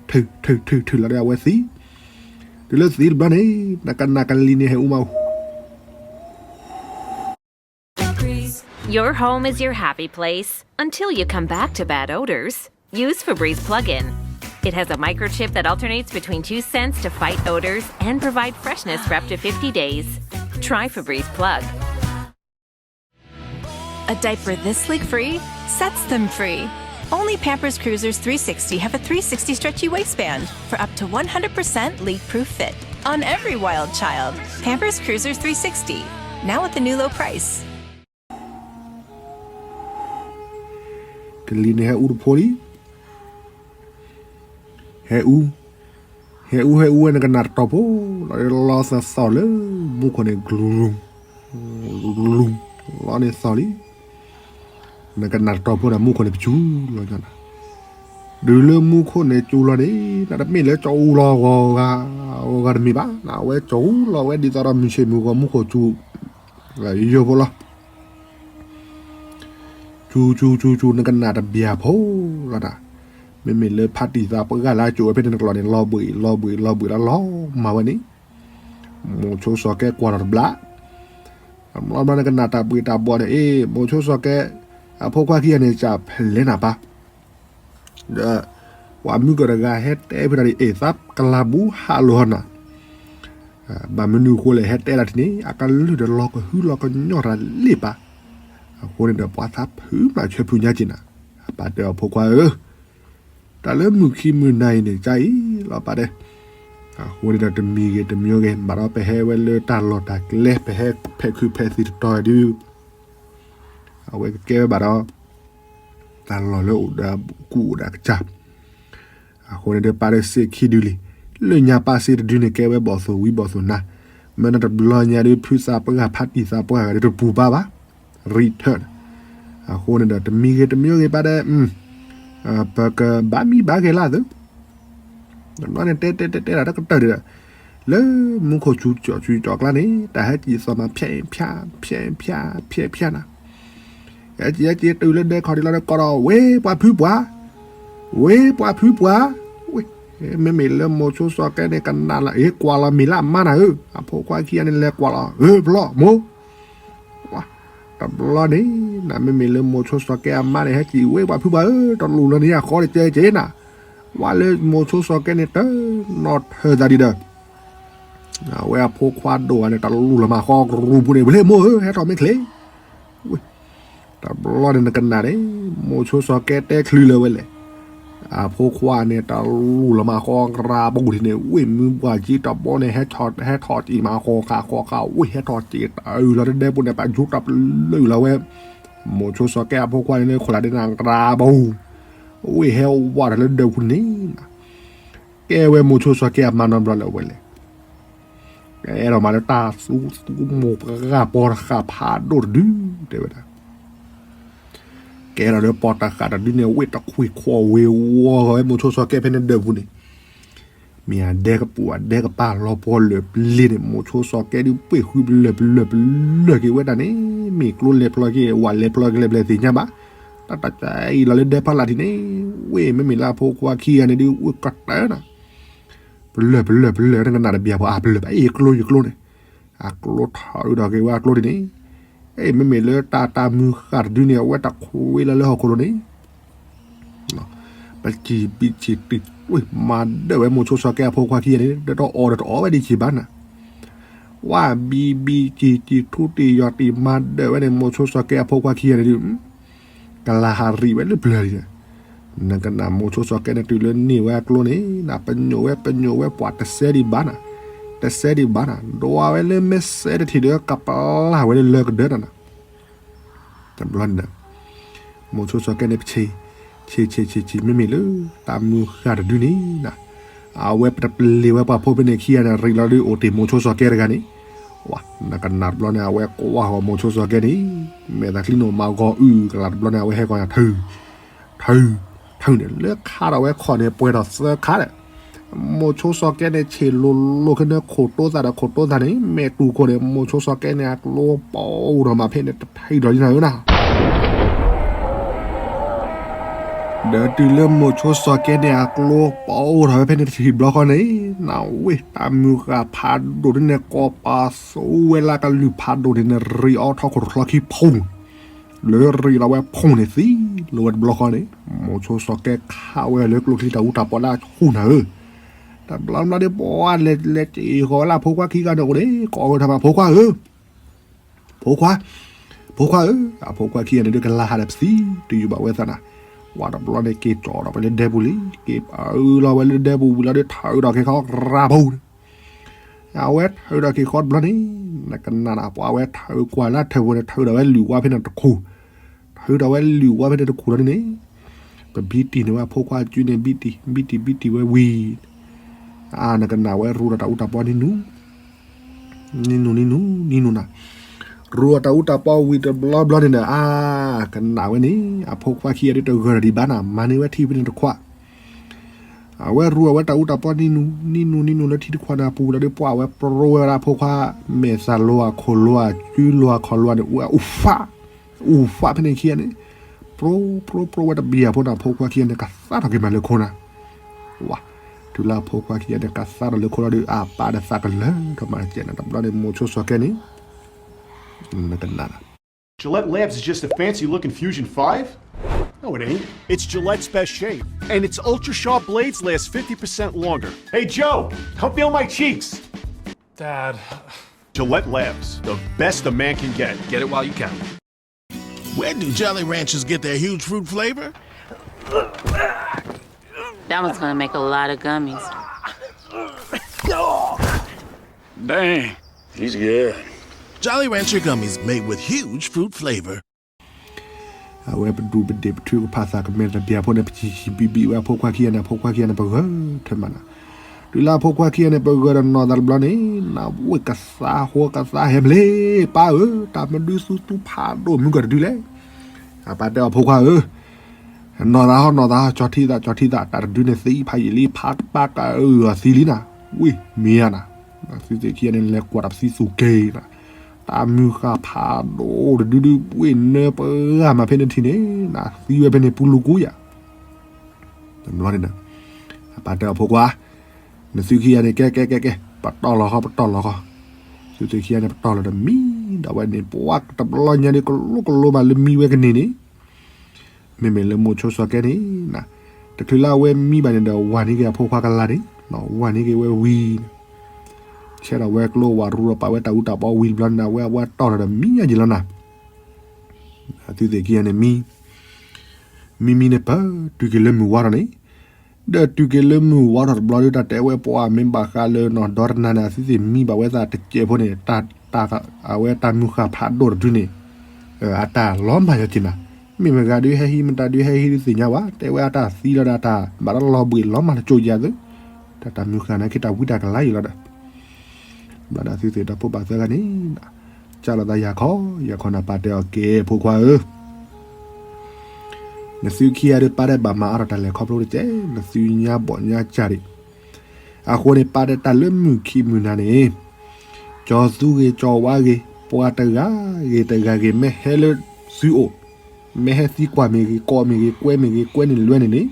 ထု ထု ထု ထုလီၤဒီးအဝဲသံ, တုၤလၢသံတဘျီန့ၣ်, နကနၣ်ကလံၤန့ၣ်ဟဲအူမး Your home is your happy place until you come back to bad odors. Use Febreze plug-in. It has a microchip that alternates between two scents to fight odors and provide freshness for up to fifty days. Try Febreze Plug. A diaper this leak free sets them free. Only Pampers Cruisers three sixty have a three sixty stretchy waistband for up to one hundred percent leak proof fit on every wild child. Pampers Cruisers three sixty, now with a new low price. ကလံၤန့ၣ်ဟဲအူတဖိလံ, ဟဲအူ, ဟဲအူ ဟဲအူဝဲ နကနၣ်တတီၤဖိလီၤ, လီၤသီသီလၢမူခိၣ်န့ၣ် ကလူ, ကလူ, လီၤန့ၣ်သီလံ, နကနၣ်တတီၤဖိဒီး မူခိၣ်န့ၣ်ပစူၤလီၤညါနၤ, တုၤလၢမူခိၣ်န့ၣ်စူၤလီၤန့ၣ်, နတမ့ၢ်လၢကၠီအူလီၤဂီၤဂၤ, ဂီၤဂၤတမ့ၢ်ဘၣ်, နဝဲကၠီအူလီၤဝဲဒ်သိးဒီးမုၢ်ဆ့ၣ်မုၢ်ဂီၤ မူခိၣ်စူၤ, ယိဖိလီၤ စူၤ စူၤ စူၤ စူၤ နကနၣ်တဘျီဖိလီၤနၤ, မ့မ့ၢ်လၢဖါတံၢ်သးပှၢ်လၢကၠိဝဲဖဲန့ၣ်တကျိၤန့ၣ် လီၤဘှံး လီၤဘှံး လီၤဘှံးလီၤလီၤမၤဝဲန့ၣ်, မိၤဆိစီၤကဲကွၢ်လီၤတဘျီ, တဘျီဘျီနကနၣ်တၢ်ဘှံးတၢ်ဘှီန့ၣ် အ့ မိၤဆိစီၤကဲ အဖိခွါခံဂၤန့ၣ် စၢ်ဖျဲးနၤပၢ် ဒီး ပှၤမုၢ်ကၢၢ်တဂၤဟဲတဲဖဲဒၣ်ဒ်အံၤ သးကလၤဘူးဟးလိာ်ဟီနၤ, ဘၣ်မနုၤအဃိလဲၣ် ဟဲတဲလၢထံၣ်န့ၣ် အကလုၢ်ဒီးလီၤကဟုလီၤကညီၢ်တၢ်လံၣ်ပၢ်, အဃိန့ၣ်ဒီး ပှၤသးဖုးမးဆၢဖုးညါက့ၤနၤ, အပၢ်တဲအီၤဖိခွါဧၢ, တၢ်လၢမုၢ်ခံမုၢ်နၤအံၤန့ၣ် ကအံၤလီၤပၢ်တဲ, အဃိန့ၣ်ဒီးတမံၤဂ့ၤတမံၤဂ့ၤ ဘၣ်ဒီးပဟဲဝဲလၢတၢ်လီၢ်တၢ်ကျဲ ပဟဲဖဲးခုးဖဲးသံတတီၤဒု အဝဲကကဲဝဲဘၣ်ဒီး တၢ်လီၢ်လၢအိၣ်ဒီးကူၣ်အိၣ်ဒီးကစၢ်, အဃိန့ၣ်ဒီးပၢ်ဒီးစ့ၢ်ခံဒုလံ, လၢညါပၢ်စ့ၢ်တဒုန့ၣ် ကဲဝဲဘီၣ်သိၣ်ဝံၤဘီၣ်သိၣ်နါ, မ့ၢ်နတဘျီညါဒု ဖုသးပှၢ်ဖါတံၢ်သးပှၢ်ဂၤဒီးတပူၤဘၣ်ဘၣ်, ရံထၢၣ်, အဃိန့ၣ်ဒီးတမံၤဂ့ၤတမံၤဂ့ၤပၢ်ဒီး ပကဘၣ်မံဘၣ်ဂဲၤလၢသု တဘျီန့ၣ် တဲတဲတဲတဲဒၣ်တကတၢၢ်ဒီး လၢမူခိၣ်စူၤကၠီၣ်စူၤကၠီၣ်ကျါန့ၣ် တၢ်ဟဲစံၣ်သီၣ်မး ဖျဲးဖျါ ဖျဲးဖျါ ဖျဲးဖျါနၤ, ဟဲစံၣ်ဟဲစံၣ်တုၤလၢဒဲခီၣ်ဒံးလီၤဒီး ကိးဒီး ဝ့ၢ်ပှၤဖုပှၢ်, ဝ့ၢ်ပှၤဖုပှၢ်, ဝ့ၢ်, မ့မ့ၢ်လၢမိၤဆိစီၤကဲန့ၣ် ကနၣ်လီၤ အ့ ကွၢ်လီၤမ့ၢ်လၢအမါနၤဧၢ, အဖိခွါခံဂၤန့ၣ် လဲၤကွၢ်လီၤ ဧၢ ဖျီမိၢ် တဘျီန့ၣ် နမ့မ့ၢ်လၢမိၤဆိစီၤကဲအမါန့ၣ် ဟဲစံၣ် ဝ့ၢ်ပှၤဖုပှၢ်ဧၢ, တလူၤလၢနဟံၣ်အဃီတကဲကဲနၤ, ဝဲလၢမိၤဆိစီၤကဲန့ၣ် တနီၣ်ထၢၣ်သးဒံးဒီး အဝဲအဖိခွါဒိၣ်ဂၤန့ၣ် တလူၤလီၤမးဃီကရူၢ်ပူၤန့ၣ် ဝ့ၢ်မိၢ်ဧၢ ဟဲထီၣ်မ့ၢ်ချ့, ဝ့ၢ်, တဘျီန့ၣ်နကနၣ်န့ၣ် မိၤဆိစီၤကဲတဲချုးလၢၤဝဲလဲၣ်, အဖိခွါန့ၣ် တလူၤလီၤမးဃီကရၢပူၤန့ၣ် ဝ့ၢ်မုၢ်ပှၢ်ကံတဘီန့ၣ် ဟဲထီၣ်စံၣ်မးဃီဃာ်ဃီဃာ် ဝ့ၢ်ဟဲထီၣ်စံၣ်တအုၣ်လီၤတဒဲပူၤန့ၣ် ပာ်ယူၤတပလၢၢ်လီၤဝဲ, မိၤဆိစီၤကဲအဖိခွါန့ၣ် ခိၣ်လၢ်ဒဲနၤကရၢပူၤ, ဝ့ၢ်ဟဲဝးတၢ်လၢဒၢးပူၤန့ၣ် ကဲဝဲမိၤဆိစီၤကဲအမါနီတဘျီလၢၤဝဲလဲၣ်, ကအဲၣ်ဒိးမးလၢတၢ်သူမူၤပှၢ်ပီၤတဃာ်ဖးဒိၣ်တဒု တဲဝဲဒၣ်, ကအဲၣ်ဒိးလၢပီၤတဃာ်တဒုန့ၣ် ဝ့ၢ်တခွံခွီဝ့ၤဝီၤဝဲမိၤဆိစီၤကဲဖဲန့ၣ်ဒၢးပူၤန့ၣ်, မ့ၢ်အဒဲကပူၤအဒဲကပၤလီၤပှီၢ်လၢာ်ပျ့ၤန့ၣ် မိၤဆိစီၤကဲဒုးပှ့ၢ်ဃုပလၢၢ်ပလၢၢ်ပလၢၢ်က့ၤဝဲဒၣ်န့ၣ်, မ့ၢ်ကျိလဲၤဖျီက့ၤ ဝဲလဲၤဖျီက့ၤလဲၤဖျီသ့ၣ်ညါဘၣ်, တၢ်တၢ်အံၤလီၤလၢဒဲဖီလာ်ထံးန့ၣ်, ဝ့ၢ်မ့မ့ၢ်လၢအဖိခွါခံဂၤန့ၣ်ဒုး ဝ့ၢ်ကတၢၢ်နၤ ပလၢၢ်ပလၢၢ်ပလၢၢ် နကနၣ်တဘျီဖိ အပလၢၢ်ဘၣ်အ့ၣ်ကျိယကျိန့ၣ်, အကျိထီၣ်ဒုးဒီးက့ၤဝဲအကျိဒ်န့ၣ်, အ့ၣ်မ့မ့ၢ်လၢတၢ်တၢ်မုၢ်ဃာ်တဒုန့ၣ် အဝဲတၢ်ခွ့လၢလၢဟီၣ်ခိၣ်လိၤန့ၣ်, ပစံၣ်ဘံၣ်စံၣ်တံၢ် မၤဒၢဝဲမိၤဆိစီၤကဲအဖိခွါခံဂၤန့ၣ် ဒီးတအီၣ်ဒီးတအီၣ်ဝဲဒ်စံၣ်ဘၣ်နၤ, ဝဲဘံၣ်ဘံၣ်စံၣ်စံၣ်ထူတံၢ်ယီၢ်တံၢ်မၤဒၢဝဲန့ၣ် မိၤဆိစီၤကဲအဖိခွါခံဂၤန့ၣ်ဒုး ကလၤဟးရံၣ်ဝဲလၢပျၢၤလံန့ၣ်, နကနၣ်မိၤဆိစီၤကဲန့ၣ် တုၤလၢန့ၢ်ဝဲအကျိန့ၣ် နပညိၣ်ဝဲပညိၣ်ဝဲပှၤတစဲးဒံးဘၣ်နၤ, တစဲးဒံးဘၣ်နၤ, ဒွးဝဲလၢမဲာ်စဲးတထံၣ်ဒီး ကပျၢ်ဝဲလၢလၢကဒၢနၤနၤ. တဘျီန့ၣ် မိၤဆိစီၤကဲန့ၣ် ဆံး ဆံးဆံးဆံးဆံး မ့မ့ၢ်လၢ တၢ်မုၢ်ဃၢ်တဒုန့ၣ်နၤ, အဝဲပတပျ့ၤဝဲပှၤဖိဖဲန့ၣ်ခံဂၤန့ၣ် ရံးလီၤဒုးအိၣ်တ့ၢ်မိၤဆိစီၤကဲတဂၤန့ၣ်, ဝဲ နကနၣ်တဘျီန့ၣ် အဝဲကွၢ်ဃီၤမိၤဆိစီၤကဲန့ၣ်, မဲာ်သးချံနီၣ်မၤဂီၤအုၣ်ကလၤတဘျီန့ၣ် အဝဲဟဲကီၢ်ညါ ထုး ထုး ထုးန့ၣ် လၢခါဒီးဝဲခီၣ်န့ၣ် ပှဲၤထီၣ်သၢခါဒီး မိၤဆိစီၤကဲန့ၣ် ဆံးလိၤလိၤခဲန့ၣ် ခိၣ်တိသးဒီးခိၣ်တိသးန့ၣ် မဲာ်တူၢ်ခိၣ်န့ၣ် မိၤဆိစီၤကဲန့ၣ် အကျိပအိၣ်ထီၣ်မးဖဲန့ၣ် တထံၣ်ဒီးလံနၤဧၢနၤ. ဒီးတုၤလၢမိၤဆိစီၤကဲန့ၣ် အကျိပအိၣ်ထီၣ်ဝဲဖဲန့ၣ်တထံၣ်ဘျီဃီန့ၣ်, နဝ့ၢ်တၢ်မုၢ်ဃၢ်ဖးဒိၣ်ဒ်န့ၣ် ကိးပသူဝဲလၢကလုၢ်ဖးဒိၣ်န့ၣ် နရံးအီထီခိၣ်တချီခံဖုန့ၣ် လၢရံးလီၤဝဲဖုန့ၣ်သံလီၤဝဲတဘျီဃီန့ၣ်, မိၤဆိစီၤကဲခးဝဲလၢကျိချံတၢ်အူတၢ်ပီးလၢအဆူၣ်နၤဧၢ, တဘျီဘျီဒ်ပှၤလဲၤလဲၤစ့ၢ်ဃီၤဝဲလၢအဖိခွါခံဂၤန့ၣ်အိၣ်န့ၣ် ကိးဝဲထီၣ်မး ဖိခွါဧၢ, ဖိခွါ, ဖိခွါဧၢ, အဖိခွါခံဂၤန့ၣ်ဒုးကလါဟးဒီးပသံတုၤယူၤဘၣ်ဝဲသးနၤ, ဝဲတဘျီန့ၣ်က့ၤကၠီၣ်ထီၣ်ဝဲလၢဒဲပူၤလံ, က့ၤပအၢလီၤဝဲလၢဒဲပူၤဝံၤလီၤဒုး ထုးထီၣ်က့ၤခီရၤဖိန့ၣ် အဝဲထုးထီၣ်က့ၤဃီတဘျီန့ၣ်, နကနၣ်နၤ ပှၤဝဲထုးကွၢ်လၢထုးဖိန့ၣ် ထုးထီၣ်ဝဲလုၢ်ဝါဖဲန့ၣ်တခိၣ်, ထုးထီၣ်ဝဲလုၢ်ဝါဖဲန့ၣ်တခိၣ်လီၤန့ၣ်, ပဘံတံၢ်န့ၢ်ဝဲအဖိခွါအစုန့ၣ် ဘံတံၢ် ဘံတံၢ် ဘံတံၢ်ဝဲဝံၤ, အါ နကနၣ်ဝဲရူဒီးတၢ်အူတၢ်ပီနံၤနူၤ နံၤနူၤ နံၤနူၤ နံၤနူၤနၤ, ရူအတၢ်အူတၢ်ပီဝံၤတဘျီဘျီန့ၣ်ဒီး အါ ကနၣ်ဝဲန့ၣ် အဖိခွါခံဂၤဒုးတဂၢၢ်ဒီးဒံးဘၣ်နၤ မၤန့ၢ်ဝဲထံဖဲန့ၣ်တခွး, အဝဲရူအဝဲတၢ်အူတၢ်ပီနံၤနူၤ နံၤနူၤ နံၤနူၤလၢထံတခွးန့ၣ် အပူၤလီၤဒုး ပှၤဝဲပြိဝဲဒၣ်အဖိခွါ မဲာ်သးလိၤအခိၣ်လိၤအစုလိၤအခီၣ်လိၤန့ၣ် အိၣ်အူဖး, အိၣ်ဖးဖဲန့ၣ်ခံဂၤန့ၣ်, ပြိ ပြိ ပြိဝဲတဘံၣ်အဖိန့ၣ် အဖိခွါခံဂၤန့ၣ် ကသါထီၣ်က့ၤမးလၢခိနၤ ဝါ, တုၤလၢအဖိခွါခံဂၤန့ၣ် ကသါထီၣ်လၢခိလီၤဒုး အပၢ်ဒီးသးကလၢၤထီၣ်မးတကဲးန့ၣ် တဘျီန့ၣ် မိၤဆိစီၤကဲန့ၣ်, နကနၣ် Gillette Labs is just a fancy looking Fusion five? No, it ain't. It's Gillette's best shave. And its Ultra Sharp blades last fifty percent longer. Hey, Joe, come feel my cheeks. Dad. Gillette Labs, the best a man can get. Get it while you can. Where do Jolly Ranchers get their huge fruit flavor? That one's gonna make a lot of gummies. Dang, he's good. Jolly Rancher gummies made with huge fruit flavor. အဝဲပဒူပဒ့ၣ်ပထုကဖၣ်သးကမဲာ်တဘျီဖိန့ၣ် ပဆံးဆံးဘံဘံဝဲအဖိခွါခံဂၤန့ၣ် အဖိခွါခံဂၤန့ၣ် ပဂၢၢ်ထၢမးနၤ, တုၤလၢအဖိခွါခံဂၤန့ၣ် ပဂၢၢ်ဒီးနီၢ်သးတဘျီန့ၣ် နဝ့ၢ်ကသါဃိကသါဟဲမးလံ, ပၢ်ဧၢ တၢ်မနုၤသုသူဖးဒိၣ်မုၢ်ကီၢ်တဒုလဲၣ်, အပၢ်တဲအီၤ ဖိခွါဧၢ နီၢ်သးဟီ နီၢ်သးဟီ ကၠီထံသး ကၠီထံသး တၢ်တဒုန့ၣ်သံဖးယံာ်လံ ဖးပၢ်ကအုၣ်အီၤသံလံနၤ, ဝံၢ်မ့ၢ်ဧါနၤ, သုသ့ၣ်ခံဂၤန့ၣ် လဲၤကွၢ်တၢ်ပသံသူၣ်က့ၤနၤ, တၢ်မုၢ်ဃၢ်ဖးဒိၣ်တဒုဒု ဝ့ၢ်နၢပှၢ်မးဖဲန့ၣ်ထံၣ်န့ၣ် နသံဝဲဖဲန့ၣ်ပူၤလူၤကူယၤ, တဘျီန့ၣ် အပၢ်တဲအီၤ ဖိခွါ နသုခံဂၤန့ၣ် ကဲ ကဲ ကဲ ကဲ ပတီၢ်လီၤဃီ ပတီၢ်လီၤဃီ, သုသ့ၣ်ခံဂၤန့ၣ် ပတီၢ်လီၤဒီးမံဒီးဝဲန့ၣ် ပှၤတဘျီညါဒုး ကလိကလိမးလၢမံဝဲကန့ၢ်န့ၣ် မ့မ့ၢ်လၢမိၤဆိစီၤကဲန့ၣ် တချုးလၢအဝဲမံဘၣ်န့ၣ်ဒီး ဝၤန့ၢ်က့ၤအဖိခွါကလါန့ၣ် ဝၤန့ၢ်က့ၤဝဲဝံၤန့ၣ် ဆဲးဒီးဝဲကျိဝၤရူဒီးပာ်ဝဲတၢ်အူတၢ်ပီဝံၤတဘျီန့ၣ် အဝဲအဝဲတီၢ်လီၤဒီးမံညါယံာ်လီၤနၤ သုသ့ၣ်ခံဂၤန့ၣ်မံ မံမံန့ၣ်ပၢၢ်တုၤက့ၤလၢမုၢ်ဝါထီၣ်န့ၣ် ဒီးတုၤက့ၤလၢမုၢ်ဝါထီၣ်တဘျီဒုး တၢ်တဲဝဲပှၤမ့ၢ်ဘၣ်ဃးလၢနီၢ်ဒီတနၤန့ၣ် အသုသ့ၣ်မံဘၣ်ဝဲသးတစဲးဖိန့ၣ် အဝဲတၢ်မုၢ်ဃၢ်ဖးဒိၣ်တဒုန့ၣ် အတၢ်လီၤမၢ်ယီၤက့ၤနၤ မ့ၢ်မတၤဒုးဟဲဟံး မတၤဒုးဟဲဟံးဒုးသ့ၣ်ညါဘၣ် တဲဝဲအတၢ်သံလီၤဒီးအတၢ်ဘၣ်တၢ်လီၤဘှံးလီၤမၢ်တကၠိယၤသု တၢ်တၢ်မုၢ်ဃၢ်န့ၣ်က့ၤတၢ်ဝံတၢ်ကလၤယံာ်လီၤဒီး ဘျီဒီးသုသ့ၣ်ဒီဖိပၢ်သၢဂၤန့ၣ် ကၢ်လိာ်သးယၤခီ ယၤခီနၤ ပၢ်တဲအီၤ ကဲ ဖိခွါဧၢ နသုခံဂၤဒုးပၢ်တဲဘၣ်မၤအါထီၣ်တၢ်လဲၤခီဖျိတကဲး နသုညါဘီၣ်ညါစၢ်ဒံး အဃိန့ၣ် ပၢ်တဲတၢ်လၢမုၢ်ခံမုၢ်နၤန့ၣ် ကၠီၤသူဂ့ၤ ကၠီၤဝါဂ့ၤ ပှၤတဂၤဂ့ၤတဂၤဂ့ၤ မ့ၢ်ဟဲလၢသုအိၣ် မ့ၢ်ဟဲသံကွၢ်မ့ၢ်ဂ့ၤ ကိးမ့ၢ်ဂ့ၤ ကွဲမ့ၢ်ဂ့ၤ ကွဲန့ၢ်လွဲန့ၣ်န့ၣ်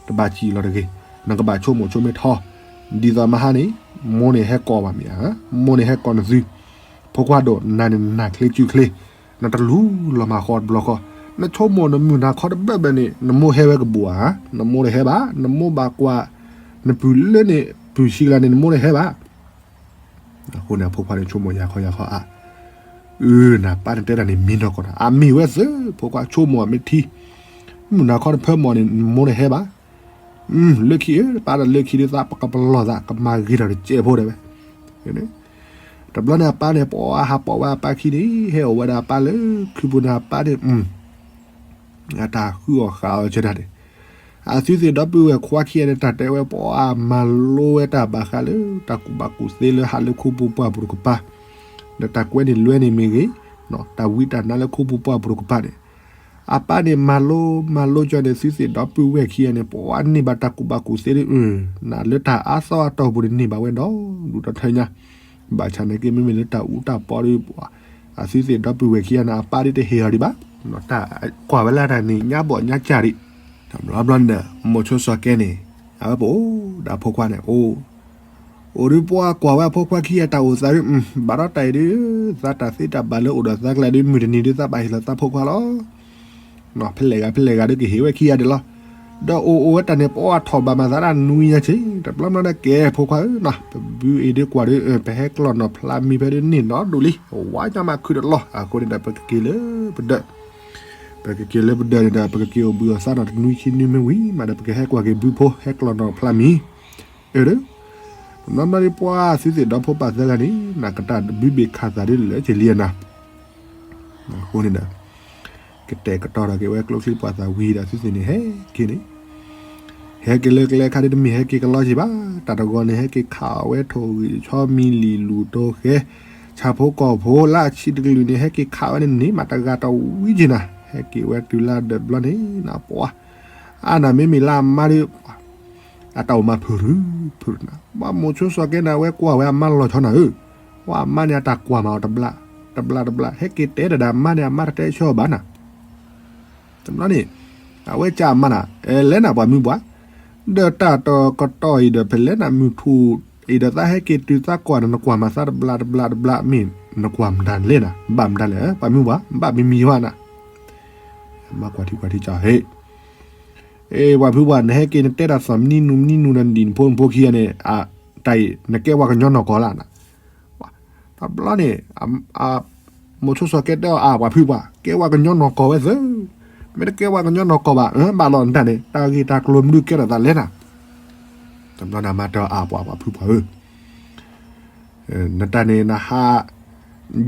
တဘၣ်စံၣ်လီၤတဂ့ၤ နကဘၣ်ဆိကမိၣ်ဆိကမ့ၢ်ထီ ဒ်သိးမဟါန့ၣ် မိၢ်န့ၣ်ဟဲကိးဘၣ်မ့ၢ်ဧါ မိၢ်န့ၣ်ဟဲကိးနသု ဖိခွါဒိၣ် နၤန့ၣ်နၢ်ချ့စုချ့ နတလူလီၤမၢ်ဃီတဘျီဃီ နဆိကမိၣ်နမုၢ်နၤခီတဘၢၣ်ဘၢၣ်န့ၣ် နမိၢ်ဟဲဝဲကဘူၣ်ဧါ နမိၢ်တဟဲဘၣ် နမိၢ်ဘၣ်ကွၢ် နပုၢ်လၢန့ၣ် ပုၢ်ဆံးကလါန့ၣ် နမိၢ်တဟဲဘၣ် အဃိန့ၣ် အဖိခွါန့ၣ်ဆိကမိၣ်ယၤခီယၤခီအါ အၢ နပၢ်န့ၣ်တဲတၢ်န့ၣ်မံနီၢ်ကီၢ်နၤ အမ့ၢ်ဝဲသ့ၣ် ဖိခွါဆိကမိၣ်အမ့ၢ်ထံ မုၢ်နၤခီတဖၢမီၢ်န့ၣ် မိၢ်တဟဲဘၣ်. လၢခံဧၢ ပၢ်ဒီးလၢခံဒုးသးပကပလီၢ်သး ကမၤဂ့ၤထီၣ်တစဲးဖိဒဲးဝဲ. တဘျီန့ၣ်အပၢ်န့ၣ် ပှၤဟးပိာ်ဝဲအပၢ်ခံန့ၣ် ဟဲအိၣ်ဝဲဒၣ်အပၢ်လၢခုပူၤန့ၣ် အပၢ်န့ၣ် အတၢ်ဃုအီၣ်ဃုအီၣ်ကဲဒၣ်န့ၣ် အသုသ့ၣ်ဒီပုၢ်ဝဲၢ်ခွါခံဂၤန့ၣ် တၢ်တဲဝဲ ပှၤမၤလိဝဲတၢ်ဘၣ်ဃးလၢ တၢ်ကူၣ်ဘၣ်ကူၣ်သ့လၢဟးလၢခိပူၤပှၢ်ပူၤတကပၤ, ဒီးတၢ်ကွဲန့ၣ်လွဲန့ၣ်မ့ၢ်ဂ့ၤ, တၢ်ဝံတၢ်နါလၢခိပူၤပှၢ်ပူၤတကပၤန့ၣ်, အပၢ်န့ၣ်မၤလိမၤလိကၠီန့ၣ် သုသ့ၣ်ဒီပုၢ်ဝဲၢ်ခံဂၤန့ၣ် ပှၤန့ၢ်ဘၣ်တၢ်ကူၣ်ဘၣ်ကူၣ်သ့ဒ် နလၢတၢ်အါသီအတီၢ်ပူၤန့ၣ်န့ၢ်ဘၣ်ဝဲဒီး ဒူၣ်ဒီထၢညါ ဘၣ်ဆၣ်နာ်က့မ့မ့ၢ်လၢတၢ်အူတၢ်ပီဒီး အသုသ့ၣ်ဒီပုၢ်ဝဲၢ်ခံဂၤန့ၣ် အပၢ်ဒ်တဟ့ၣ်အီၤဒံးဘၣ်, တၢ်ကွၢ်ဝဲလၢတၢ်န့ၣ် ညါဘီၣ်ညါကၢ်ဒံး, တဘျီဘျီန့ၣ်ဒီး မိၤဆိစီၤကဲန့ၣ် အဝဲပအိၣ်ဒီးအဖိခွါန့ၣ် အိၣ် အိၣ်ဒုးပှၤကွၢ်ဝဲအဖိခွါခံဂၤတၢ်အိၣ်သးဒုး ဘၣ်ဒီးတၢ်အံၤဒုး သးတၢ်သ့တၢ်ဘၣ်လၢအိၣ်ဒီးသးကျဲဒုး မုၢ်တနံၤဒုးသးဘၣ်ဟ့ၣ်လီၤသးဖိခွါလီၤ. ဖဲလဲၣ်ဂၤဖဲလဲၣ်ဂၤဒုးကဟ့ၣ်ဝဲခံဂၤဒံးလီၤ. ဒီးအိၣ်အိၣ်ဝဲတၢ်န့ၣ် ပအီၣ်ထီၣ်ဘၣ်မၤသးဒၣ်နွံညါဆံး တဘျီဘျီန့ၣ်ကဲဖိခွါဧၢနီၤ ပဘုအံၤဒုးကွၢ်ဒီး ပဟဲကျီၢ်နီၢ်ဖျါမံၤဖဲဒုးန့ၢ်နီတဒူၣ်လံ ဝါညါမးခုတလီၢ် အဃိန့ၣ်ဒီး ပကက့ၤလၢပဒၢး ပကက့ၤလၢပဒၢးန့ၣ်ဒီး ပကက့ၤအိၣ်ဘှံးအိၣ်သါနီၤတနွံခံနွံမ့ၢ်ဝံၤမးဒီး ပကဟဲကွၢ်က့ၤဘုဖိ ဟဲကျီၢ်နီၢ်ဖျါမံၤ အၢ တဘျီဘျီဒ်ပှၤသုသ့ၣ်ဒီဖိပၢ်သၢဂၤန့ၣ် နကတၢၢ်ဘုဘ့ၣ်ခးသးဒ်လဲၣ်ကလံၤအနၤ အဃိန့ၣ်ဒီး ကတဲာ်ကတီၤထီၣ်က့ၤဝဲကျိချံပှၤသးဝံၤဒီးသုသ့ၣ်န့ၣ် ဟဲက့ၤန့ၣ် ဟဲက့ၤလၢကျဲခါဒ်တမ့ၢ်ဟဲက့ၤကလီက့ၤဘၣ် တၢ်တဂီၤန့ၣ် ဟဲက့ၤခးဝဲထိၣ်ဂံၢ်ဆီမံၤလံာ်လူၢ်တိဃဲ ဆၣ်ဖိကီၢ်ဖိလၢအဆံးတကလုာ်န့ၣ် ဟဲက့ၤခးဝဲန့ၣ်န့ၣ် မးတဂၤတဝံၤက့ၤနၤ ဟဲက့ၤဝဲတုၤလၢဒၢးဘျီန့ၣ် နပှၤ အါနၤမ့မ့ၢ်လၢအမါဒီး အတၢ်အိၣ်မၤဖုးရူဖုးရနၤ ဘၣ်မိၤဆိစီၤကဲနၤဝဲကွၢ်ဝဲအမါလီၤဆီနၤဧၢ, ပှၤအမါန့ၣ်အတၢ်ကွၢ်မးအီၤတဘျး တဘျးတဘျး ဟဲက့ၤတဲတၢ်ဒီးအမါန့ၣ် အမါတတဲဆၢအီၤဘၣ်နၤ, တဘျီန့ၣ် အဝဲကးအမါနၤ အဲလဲၣ်နၤပှၤမုၢ်ပှၢ်, ဒီးတၢ်တကတီၢ်အံၤဒီး ဖဲလဲၣ်နၤမုၢ်ထူၣ်အံၤဒီး သးဟဲက့ၤတုၤသးကွၢ်နၤ နကွၢ်မၤသးတဘျးတဘျးတဘျး မ့ၢ်နကွၢ်မတၤလဲၣ်နၤ, ဘၣ်မတၤလဲၣ် ပှၤမုၢ်ပှၢ် ဘၣ်မံမံၤဘၣ်နၤ, မါကွၢ်ထံကွၢ်ထံကၠီဟ့ၣ် အ့ ပှၤဖုပှၢ် နဟဲက့ၤနတဲတၢ်သီၣ်မနံၤနူၤမနံၤနူၤဒီး နဒံၣ်နဖိနဖိခံဂၤန့ၣ် တၢ်အံၤ နကဲဝဲကညီနီၢ်ကီၢ်လၢနၤ, တဘျီန့ၣ် မိၤဆိစီၤကဲတဲအီၤ အါ ပှၤဖုပှၢ် ကဲဝဲကညီနီၢ်ကီၢ်ဝဲသၢ, မ့ၢ်တကဲဝဲကညီနီၢ်ကီၢ်ဘၣ် ဘၣ်လီၤနတၢ်န့ၣ် တၢ်ဂ့ၢ်တၢ်ကျိၤမနုၤကဲထီၣ်သးလဲၣ်နၤ, တဘျီန့ၣ်မါတဲအီၤ အါ ပှၤ ပှၤဖုပှၢ်ဧၢ နတၢ်န့ၣ် နဟး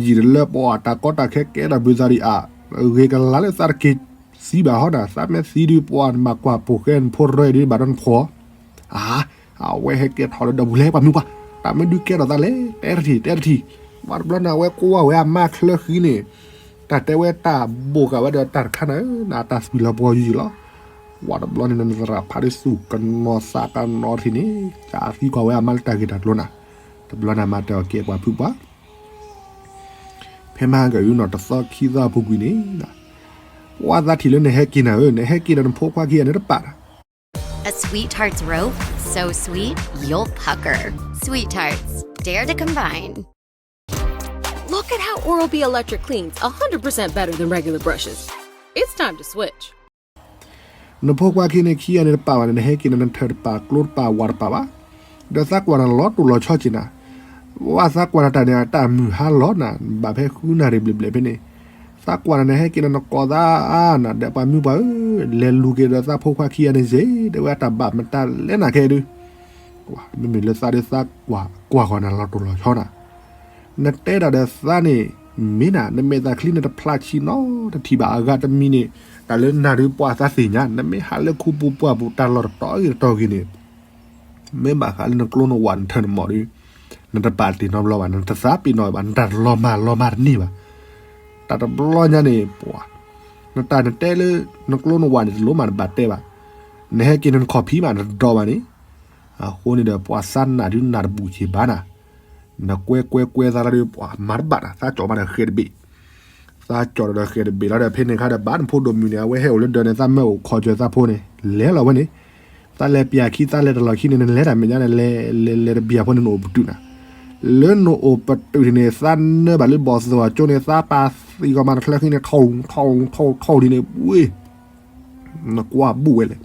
ယံာ်တလၢပှၤတၢ်ကီတၢ်ခဲကဲထီၣ်ဘုသးဒံးအါ, ဂ့ၤကလါလၢသးတက့ၤသံဘၣ်ဟီနၤ, သးမ့ၢ်သံဒုးပှၤနဘၣ်ကွၢ်ပိာ်ဃဲနဖိရဲဒုးဘၣ်ဒီးနဖှီၣ်, အါ, အဝဲဟဲကဲထီၣ်လၢဒီပူၤလဲၣ်ပှၤမုၢ်ပှၢ်, တၢ်မ့ၢ်ဒုးကဲထီၣ်သးလဲၣ်, တဲတထံၣ် တဲတထံၣ်, ပှၤတဘျီန့ၣ် အဝဲကွၢ်ဝဲအမါချၢဃံန့ၣ်, တၢ်တဲဝဲတၢ်ဘိးဃာ်ဝဲဒီးတၢ်တခါန့ၣ်, နတၢ်သွံၣ်လီၤပှီၤယုၢ်ယုၢ်လီၤ, ပှၤတဘျီန့ၣ် နသရၣ်ဖးဒုးသူၣ်ကနီၤသးကနီၤထံၣ်န့ၣ်, ကသံကွၢ်ဝဲအမါလၢတၢ်ဂ့ၢ်တၢ်ကျိၤနၤ, တဘျီန့ၣ်အမါတဲအီၤကဲပှၤဖုပှၢ် ဖဲမဟါကၢ်အုနီၤ တသီခံသီအပူၤကွံာ်န့ၣ်, ပှၤသးထံၣ်လၢနဟဲက့ၤနၤဧၢ, နဟဲက့ၤဒီးနဖိခွါခံဂၤန့ၣ်တပာ်တၢ် A sweetheart's rope, so sweet, you'll pucker. Sweethearts, dare to combine. Look at how Oral-B Electric cleans one hundred percent better than regular brushes. It's time to switch. နဖိခွါခံန့ၣ်ခံဂၤန့ၣ်တပာ်ဘၣ်န့ၣ် နဟဲက့ၤန့ၣ် နထၢၣ်တပာ် ကျိတပာ် ဝၣ်တပာ်ဘၣ်, ဒီးသးကွၢ်နၤလီၤတိၢ်လီၤဆီက့ၤနၤ, ဝဲသးကွၢ်နၤတၢ်န့ၣ် အတၢ်မုၢ်ဟါလီၤနၤ, ဘၣ်ဖဲဃုနၣ်ရံၣ်ဘျဲၣ်ဘျဲၣ်ဖဲန့ၣ်, သးကွၢ်နၤန့ၣ် ဟဲက့ၤန့ၣ် နကိးသးနၤဒီးပှၤမုၢ်ပှၢ်ဧၢ, လဲၤလူၤက့ၤဒီးသးဖိခွါခံဂၤန့ၣ်စ့ၢ်, တဲဝဲအတၢ်ဘၣ်မတၤလဲၣ်နၤခဲဒုး မ့မ့ၢ်လၢသးဒီးသးကွၢ်ကွၢ်ဃီၤနၤလီၤတိၢ်လီၤဆီနၤ, နတဲဒၣ်ဒီးသးန့ၣ် မ့ၢ်နၤ နမဲာ်သၣ်ချံန့ၣ်တဖျါဆံးနီတထံၣ်ဘၣ် အဂၤတမံၤန့ၣ်, တၢ်လၢနၤဒုးပှၤသးသ့ၣ်ညါ နမ့ၢ်ဟးလၢခူပူၤပှၢ်ပူၤတၢ်လီၢ်တတီၤဂ့ၤတတီၤဂ့ၤန့ၣ်, မ့ၢ်ဘၣ်ဃးလၢနကျိနဝၣ်နထၢၣ်နမီၢ်ဒီး, နတပာ်တ့ၢ်နီတဘျီဘၣ် နတသးပ့ၤနီၣ်ဘၣ် နတၢ်တလီၤမၢ်လီၤမၢ်တန့ၢ်ဘၣ်, တၢ်တဘျီညါန့ၣ် ပှၤ, နတၢ်နတဲလၢ နကျိနဝၣ်န့ၣ် တလိၣ်မးနဘၣ်တဲဘၣ်, နဟဲက့ၤနခီၣ်ဖံးမးနတဒီးဘၣ်န့ၣ်, အဃိန့ၣ်ဒီး ပှၤသးနာ်ဒုးနာ်တဘူၣ်ဆံးဘၣ်နၤ, နကွဲကွဲကွဲသးလီၤဒီး ပှၤမၤတဘၣ်နၤ သးကၠီၣ်မးဒီးဃဲၤတဘ့ၣ်, သးကၠီၣ်ဒီးဃဲၤတဘ့ၣ်လီၤဒီး ဖဲန့ၣ်ခါဒီး ဘၣ်နဖိဒိၣ်မုၢ်န့ၣ် အဝဲဟဲအိၣ်လၢဒၢးန့ၣ် သးမၢအိၣ်ခိးစၢၤသးဖိန့ၣ် လဲၤလီၤဝဲန့ၣ်, သးလဲၤပျၢ်ခံ သးလဲၤတလီၢ်ခံန့ၣ် နလဲၤတၢ်မဲာ်ညါန့ၣ် လဲၤလဲၤလဲၤတဘျီဖိန့ၣ် နအိၣ်ပတုာ်နၤ, လၢနအိၣ်ပတုာ်န့ၣ် သးနၢဘၣ်လၢဘီၣ်သိၣ်အကၠိန့ၣ် သးပာ်သံဂီၤမးနချၢဃံန့ၣ် ထိၣ်ထိၣ်ထိၣ်ထိၣ်ဒ်န့ၣ် ဝ့ၢ် နကွၢ်ဘူၣ်ဝဲလဲၣ်,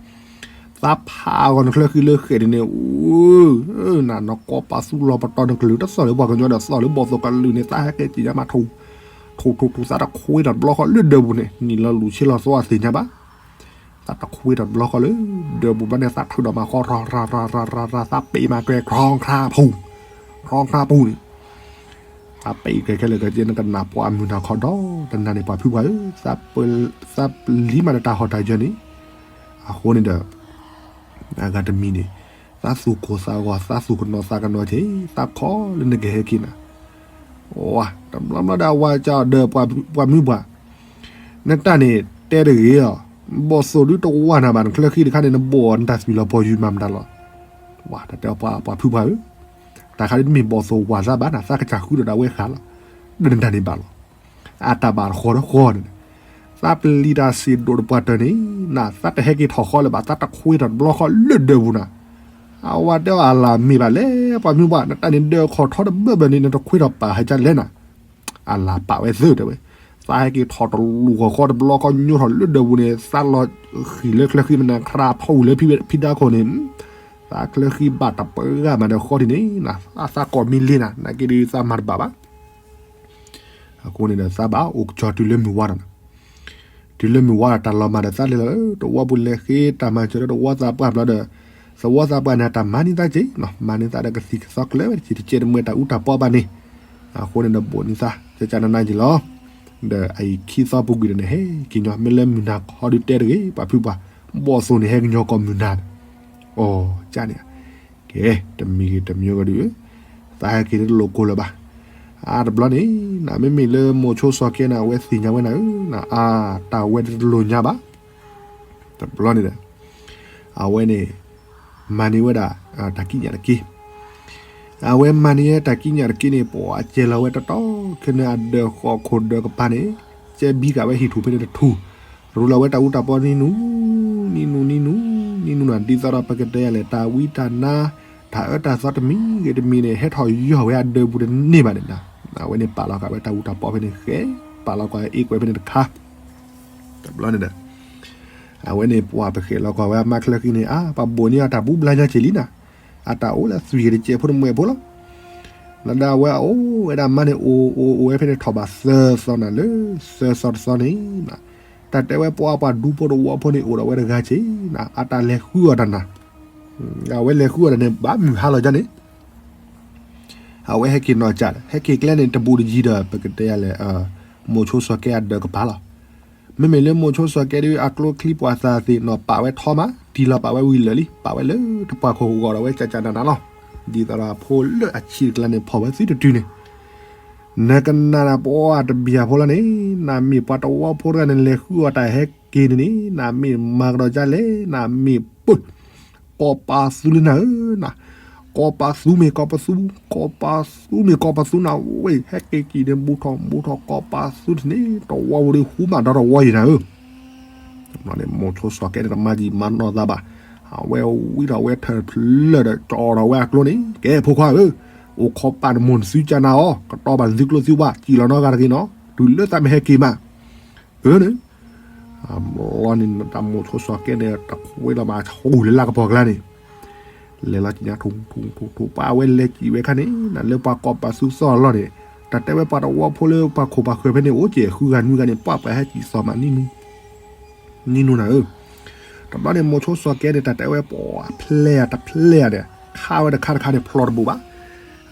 သးဖးဂီၤနချၢဃံလၢဃဲၤဒ်န့ၣ် နနကိးပာ်သူလီၤပတီၢ်နကလုၢ်တသီၣ်လၢပှၤကညီဒီးသီၣ်လၢဘီၣ်သိၣ်ကလုၢ်န့ၣ် သးဟဲက့ၤက့ၤညါမးထိၣ်, ထိၣ်ထိၣ်ထိၣ်သးတခိၣ်ဒီးတဘျီဃီလၢဒၢးပူၤန့ၣ် နံၣ်လီၤလူၤဆ့လီၤသီအသ့ၣ်ညါဘၣ်, သးတခွ့ထီၣ်တဘျီဃီလၢ ဒၢးပူၤဘျီန့ၣ် သးချုးဒီးမၤဃီ ရၤရၤရၤရၤရၤ သးပ့ၤမၤကဲ ခြီခါပူၤ, ခြီခါပူၤန့ၣ် သးပ့ၤကဲခဲလၢာ်ခဲဆ့ နကနၣ်ပှၤမုၢ်နၤခီဒီး တနၤန့ၣ် ပှၤဖုပှၢ်ဧၢ, သးပလံၤမးဒီးတၢ်ဟီၣ်တၢ်ယၢၤန့ၣ်, အဃိန့ၣ်ဒီး အဂၤတမံၤန့ၣ် သးသူၣ်ကိၢ်သးဂီၤ သးသူၣ်ကနိးသးကနိးက့ၤ သးခီလၢနကဟဲက့ၤနၤ, ဝါ တဘျီဘျီဒီး အဝၤကဒီး ပှၤမုၢ်ပှၢ် နတၢ်န့ၣ်တဲတဂ့ၤလီၤ, ဘီၣ်သိၣ်ဒုတဝၢနၤဘၣ် နချၢဃံတခါန့ၣ် နဘိၣ်နတၢ်သွံၣ်လီၤပီၤယုၢ်မၤမတၤလီၤ, ဝါ တၢ်တဲပှၤဖုပှၢ်ဧၢ, တၢ်ခါဒ်တမ့ၢ်ဘီၣ်သိၣ်ဝၤသးဘၣ်နၤ သးကစၢ်ဃုဒီးဒၣ်ဝဲဃာ်လီၤ, ဒီးနတၢ်န့ၣ်ဘၣ်လီၤ အတၢ်ဘၣ်တဃီတဃီန့ၣ်, သးပလံၤတၢ်ဆံးဒိၣ်တပှၢ်တၢၢ်န့ၣ် နသးတဟဲက့ၤထီၣ်ဃီလၢၤဘၣ် သးတခွ့ထီၣ်တဘျီဃီလၢဒၢးပူၤနၤ, အဝၤတဲအီၤအလၢ်မ့ၢ်ဘၣ်လဲၣ် ပှၤမုၢ်ပှၢ် နတၢ်န့ၣ်ဒၢးခီၣ်ထီတဘၢဘၢန့ၣ် နတခွ့ထီၣ်ပာ်ဟဲကၢလဲၣ်နၤ, အလၢ်ပာ်ဝဲသၢတဲဝဲ, သးဟဲက့ၤထီၣ်တလူၢ်ဃီဃီတဘျီဃီညိထီၣ်လၢဒၢးပူၤန့ၣ် သးလီၤဃံၤလၢချၢဃံမနၤ ခြးဖီၣ်ဝံၤလၢဖံဒါခိၣ်န့ၣ်, သးချၢဃံဘၣ်တပှၢ်ဂၤမးဒီးဃီထံးန့ၣ်, သးကိးမံလ့နၤ နာ်က့ဒီးသးမၤတဘၣ်ဘၣ် အဃိန့ၣ်ဒီးသးဘၣ်အိၣ်ကစီၤတုၤလၢမုၢ်ဝါဒီး, တုၤလၢမုၢ်ဝါဒီးတၢ်လီၤမၢ်ဒီးသးလဲၤလီၤလၢ တဝီပူၤလဲၤဃ့တၢ်မၤစၢၤလၢတဝီသးပှၢ်ဘျီဒီး, သဝီသးပှၢ်န့ၣ် တၢ်မၤန့ၢ်သးက့ၤ, မၤန့ၢ်သးဒီးကသံၣ်ကသီကျၢၤဝဲတက့ၢ် တကဲတမ့ၢ်တၢ်အူတၢ်ပီဘၣ်န့ၣ်, အဃိန့ၣ်ဒီးဘိၣ်န့ၢ်သး ကကနနက့ၤလီၤ, ဒီးအအံၤခံသီပူၤကွံာ်ဒီးန့ၣ် ဟဲက့ၤညီ မ့ၢ်လၢမုၢ်နၤခီဒုတဲတဂ့ၤ ပှၤဖုပှၢ်, ဘီၣ်သိၣ်န့ၣ်ဟဲကညီကိးမုၢ်နၤ, အီၤ ကန့ၣ် ကဲ တမံၤဂ့ၤတမံၤဂ့ၤဒီး, သးဟဲက့ၤတလိၣ်ကိၢ်လၢၤဘၣ်, အါတဘျီန့ၣ် နမ့မ့ၢ်လၢမိၤဆိစီၤကဲန့ၣ် အဝဲသ့ၣ်ညါဝဲနၤဧၢ, အါ တၢ်ဝဲတလိၣ်ညါဘၣ်, တဘျီန့ၣ်ဒီး, အဝဲန့ၣ် မၤန့ၢ်ဝဲဒၣ် တၢ်ကံးညာ်တက့ၢ် အဝဲမၤန့ၢ်ဝဲတၢ်ကံးညာ်တက့ၢ်န့ၣ် ပှၤကဲလီၤဝဲတတီခဲန့ၣ် အဒၢးဃီခိၣ်ဒၢးကပၤန့ၣ်, ကဲဘံကးဝဲဟံၣ်ထူၣ်ဖဲန့ၣ်တထူၣ်, ရူလီၤဝဲတၢ်အူတၢ်ပီနံၤနူ, နံၤနူ နံၤနူ, နံၤနူနၤ ဒ်သိးဒီးပကတဲယၤလဲၣ် တၢ်ဝံတၢ်နါ, တၢ်အၢတၢ်သီတမံၤဂ့ၤတမံၤန့ၣ် ဟဲထီၣ်ယီၢ်ဝဲအဒၢးပူၤတန့ၢ်ဘၣ်န့ၣ်, အဝဲန့ၣ်ပာ်လီၤဃာ်ဝဲတၢ်အူတၢ်ပီဖဲန့ၣ် ဃဲပာ်လီၤကွၢ်အ့ၣ်ကွဲးဖဲန့ၣ်တခါ တဘျီန့ၣ်ဒီး အဝဲန့ၣ်ပှၤပဃဲးလီၤကွၢ်ဝဲအမါချၢဃံန့ၣ် အါ ပှၤဘိၣ်န့ၢ်အတၢ်ဘူးဘျါညါက့ၤလံနၤ, အတၢ်အိၣ်လၢသွံၣ်ဂ့ၤတစဲးဖိတမှဲးဖိလီၤ, လၢဒၣ်ဝဲအအိၣ်ဝဲဒၣ်မါန့ၣ် အိၣ်အိၣ်အိၣ်ဝဲဖဲန့ၣ်ထီၣ်ဘးသၢသီနၤ လၢသၢသီတသီန့ၣ်, တၢ်တဲဝဲပှၤပှၤဒူဖိတဝီဖိန့ၣ် အိၣ်ဒီးဝဲတဂၤက့ၤနၤ အတၢ်လဲၤဃုအီၤတၢ်နၤ, အဝဲလဲၤဃုအီၤတၢ်န့ၣ် ဘၣ်မုၢ်ဟါလီၤဒ်န့ၣ် အဝဲဟဲက့ၤနီၢ်ကၠးဒီး ဟဲက့ၤကျဲန့ၣ် တဘူးတယံၤဒီး ပကတဲယၤလဲၣ်, မိၤဆိစီၤကဲအဒၢးကပၤလီၤ. မ့မ့ၢ်လၢမိၤဆိစီၤကဲဒ်အကျိချံပှၤသးသ့ၣ်နီၣ် ပာ်ဝဲထီမး တံၢ်လီၤပာ်ဝဲဝံၤလၢာ်လံ ပာ်ဝဲလၢတပှၢ်ခိၣ်ဂီၤဒီးဝဲကကနနၤလီၤ. ဒ်သိးဒီးအဖိလၢအဆံးတကျါန့ၣ် ဖီၣ်ဝဲသုတတုၤန့ၣ် နကနၣ်နပှၤတဘျီဖိလီၤန့ၣ်, နမ့ၢ်ပှၤတဝီဖိတဂၤန့ၣ် လဲၤဃုအီၤတၢ်ဟဲက့ၤန့ၣ်န့ၣ် နမ့ၢ်မၤကဒီးဒ်လဲၣ်, နမ့ၢ်ပၢၢ် ကီးပာ်သူလံနၤဧၢ, နၤ, ကီးပာ်သူမ့ၢ်ကီးပသူ, ကီးပာ်သူမ့ၢ်ကီးပသူနၤဝဲ, ဟဲက့ၤကံၣ်န့ၣ် ဘူးထီၣ်ဘူးထီၣ်ကီးပာ်သူတန့ၣ် တဝီဖိဒီးဟူမးဒီတဝီအံၤနၤဧၢ. န့ၣ် မိၤဆိစီၤကဲန့ၣ် တမၤယံာ်မၤနီၢ်သးဘၣ်, အဝဲဝံထီၣ်ဝဲထၢၣ်ဖျၢၣ်ဒီး ကၠီထီၣ်ဝဲအကျိန့ၣ် ကဲဖိခွါဧၢ, အိၣ်ခိးပာ်နမိၢ်နသုကနၤအီၤ, ကတီၤဘၣ်နသုကျိသုဝါ, စံၣ်လီၤနီတဂၤတဂ့ၤနီၤ, တုၤလၢသးမ့ၢ်ဟဲက့ၤမး အၢန့ၣ်, အဘျီန့ၣ် တၢ်မိၤဆိစီၤကဲန့ၣ် တခွ့လီၤမး ဆူလၢလၢကပီၤကျါန့ၣ်, လဲၤလီၤကံၣ်ညါထူထူထူထူ ပှၤဝဲလဲၤကံၣ်ဝဲခါန့ၣ် နၤလၢပှၤကီးပာ်သူသီၣ်အလီၢ်န့ၣ်, တၢ်တဲဝဲပှၤတဝီဖိလၢပှၤခိၣ်ပှၤဃၢၤဖဲန့ၣ် အိၣ်ကဲၤဃုဂၤနွံဂၤန့ၣ် ပှၤပှၤဟဲကံၣ်သီၣ်မး နံၤနူနၤဧၢ. တဘျီန့ၣ် မိၤဆိစီၤကဲန့ၣ် တၢ်တဲဝဲပှၤဖျဲၣ်ဧါတဖျဲၣ်ဧါဒီး ခးဝဲတခါတခါန့ၣ် ဖျီတဘူးဘၣ်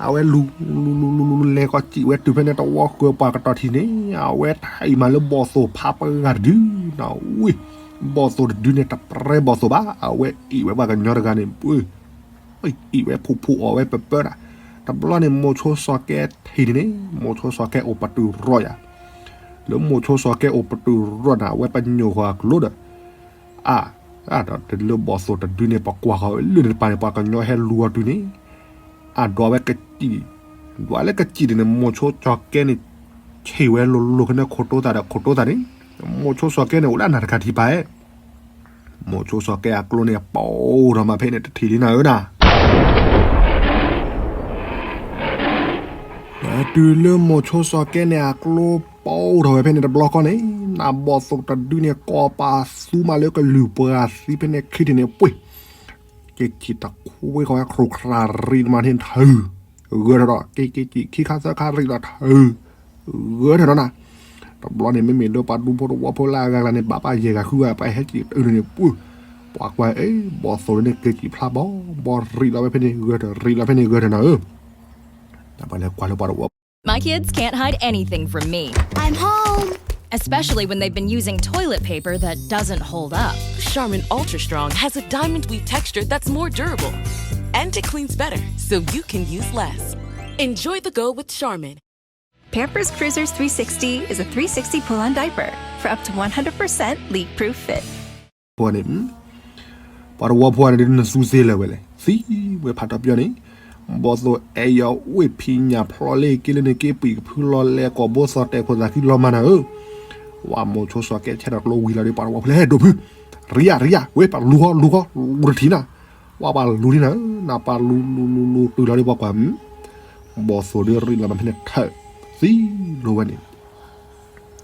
အဝဲလူၤ လူၤလူၤလူၤလူၤလူၤ လဲၤကီးစံးဝဲတုၤဖဲန့ၣ် တဝီဃၢၤပှၤကတီၢ်ထံးန့ၣ် အဝဲထံၣ်မးလၢဘီၣ်သိၣ်ဖးပှဲၤဂၤတဒု နဝံၤ ဘီၣ်သိၣ်တဒုန့ၣ် တပြဲဘီၣ်သိၣ်ဘၣ် အဝဲအံၣ်ဝဲပှၤကညီတဂၤန့ၣ် ပှ့ၤ အံၣ်ဝဲဖူးဖူးအီၣ်ဝဲပၢပၢတၢ် တဘျီန့ၣ် မိၤဆိစီၤကဲထံၣ်န့ၣ်န့ၣ် မိၤဆိစီၤကဲအိၣ်ပတုာ်ရီၣ်ယၤ လၢမိၤဆိစီၤကဲအိၣ်ပတုာ်ရီၣ်န့ၣ် အဝဲပညိၣ်ဃီၤအကျိဒီး အါ အါဒီးတလၢဘီၣ်သိၣ်တဒုန့ၣ် ပကွၢ်ဃီၤလၢန့ၣ်တပၤန့ၣ် ပှၤကညီဟဲလူၤအီၤတုၤန့ၣ် အဒွးဝဲကစံၣ် ဒွးလၢကစံၣ်န့ၣ် မိၤဆိစီၤကဲန့ၣ် ဆံၣ်ဝဲလိၤလိၤခဲန့ၣ် ခိၣ်တိသးဒီးခိၣ်တိသးန့ၣ် မိၤဆိစီၤကဲန့ၣ် အိၣ်လၢအနၢ်တခါထံးပၤဧဲ မိၤဆိစီၤကဲအကျိန့ၣ် ပအိၣ်ထီၣ်မးဖဲန့ၣ်တထံၣ်လံနၤဧၢနၤ တုၤလၢမိၤဆိစီၤကဲန့ၣ် အကျိပအိၣ်ထီၣ်ဝဲဖဲန့ၣ်တဘျီဃီန့ၣ် နဘီၣ်သိၣ်တဒုန့ၣ် ကီးပာ်သူမးလၢကလုၢ်ပှၤသံဖဲန့ၣ်ခံထံၣ်န့ၣ် ပှ့ၤ က့ၤစံၣ်တခွ့ဃီၤဝဲခြိၣ်ခြးရံၣ်မးန့ၣ်ထုး ဂၢၢ်ထီၣ်ဒီး က့ၤက့ၤစံၣ်ခံခါသၢခါရံၣ်ဒီးထုး ဂၢၢ်ထီၣ်ဒီးနၤ တဘျီန့ၣ် မ့မ့ၢ်လၢပှၤဒူဖိတဝီဖိလၢအဂၤဂၤန့ၣ် ဘၣ်ပာ်ယဲၢ်ဂၤဃုဂၤ ပှၤဟဲက့ၤတအုးန့ၣ် ပှၢ် ပှၤကွၢ် အဲ ဘီၣ်သိၣ်န့ၣ်က့ၤကံၣ်ဖျါဘီ ဘီၣ်ရံးလီၤဝဲဖဲန့ၣ်ဂၢၢ်တၢၢ် ရံးလီၤဖဲန့ၣ်ဂၢၢ်တၢၢ်နၤဧၢ, တၢ်ပှၤလဲၤကွၢ်လၢပှၤတဝီ My kids can't hide anything from me. I'm home. Especially when they've been using toilet paper that doesn't hold up. Charmin Ultra Strong has a diamond weave texture that's more durable. And it cleans better, so you can use less. Enjoy the go with Charmin. Pampers Cruisers three sixty is a three sixty pull-on diaper for up to one hundred percent leak-proof fit. ဖိန့ၣ် ပှၤတဝီဖိန့ၣ်ဒ်နသူသ့လၢၤဝဲလဲၣ် သံဝဲဖးထီၣ်ပၠီန့ၣ်, ဘီၣ်သိၣ်အဲၣ်ယီၤဝ့ၢ်ဖံးညၣ်ဖျီလ့ၢ်က့လၢန့ၣ်က့ ပှံၢ်ကဖုလီၤလဲၤကိာ်ဘိသီၣ်တဲာ်ခိၣ်သးခံလီၤမးနၤဧၢ, ဝဲမိၤဆိစီၤကဲဆဲးထီၣ်ကျိဝံၤလီၤဒီးပှၤတဝီဖိလဲၣ် ဟဲဒိၣ်ဖု, ရံယါ ရံယါ ဝဲပှၤလူၤဃီ လူၤဃီ လူၤတထံၣ်နၤ, ဝဲပှၤလူၤဒ်နၤဧၢ, နပှၤလူၤလူၤလူၤလူၤတုၤလီၤဒီးပှၤကွၢ်မုၢ်, ဘီၣ်သိၣ်ဒ်ရံလီၤမးဖဲန့ၣ်ထၢၣ်, သံလိၤဝဲန့ၣ်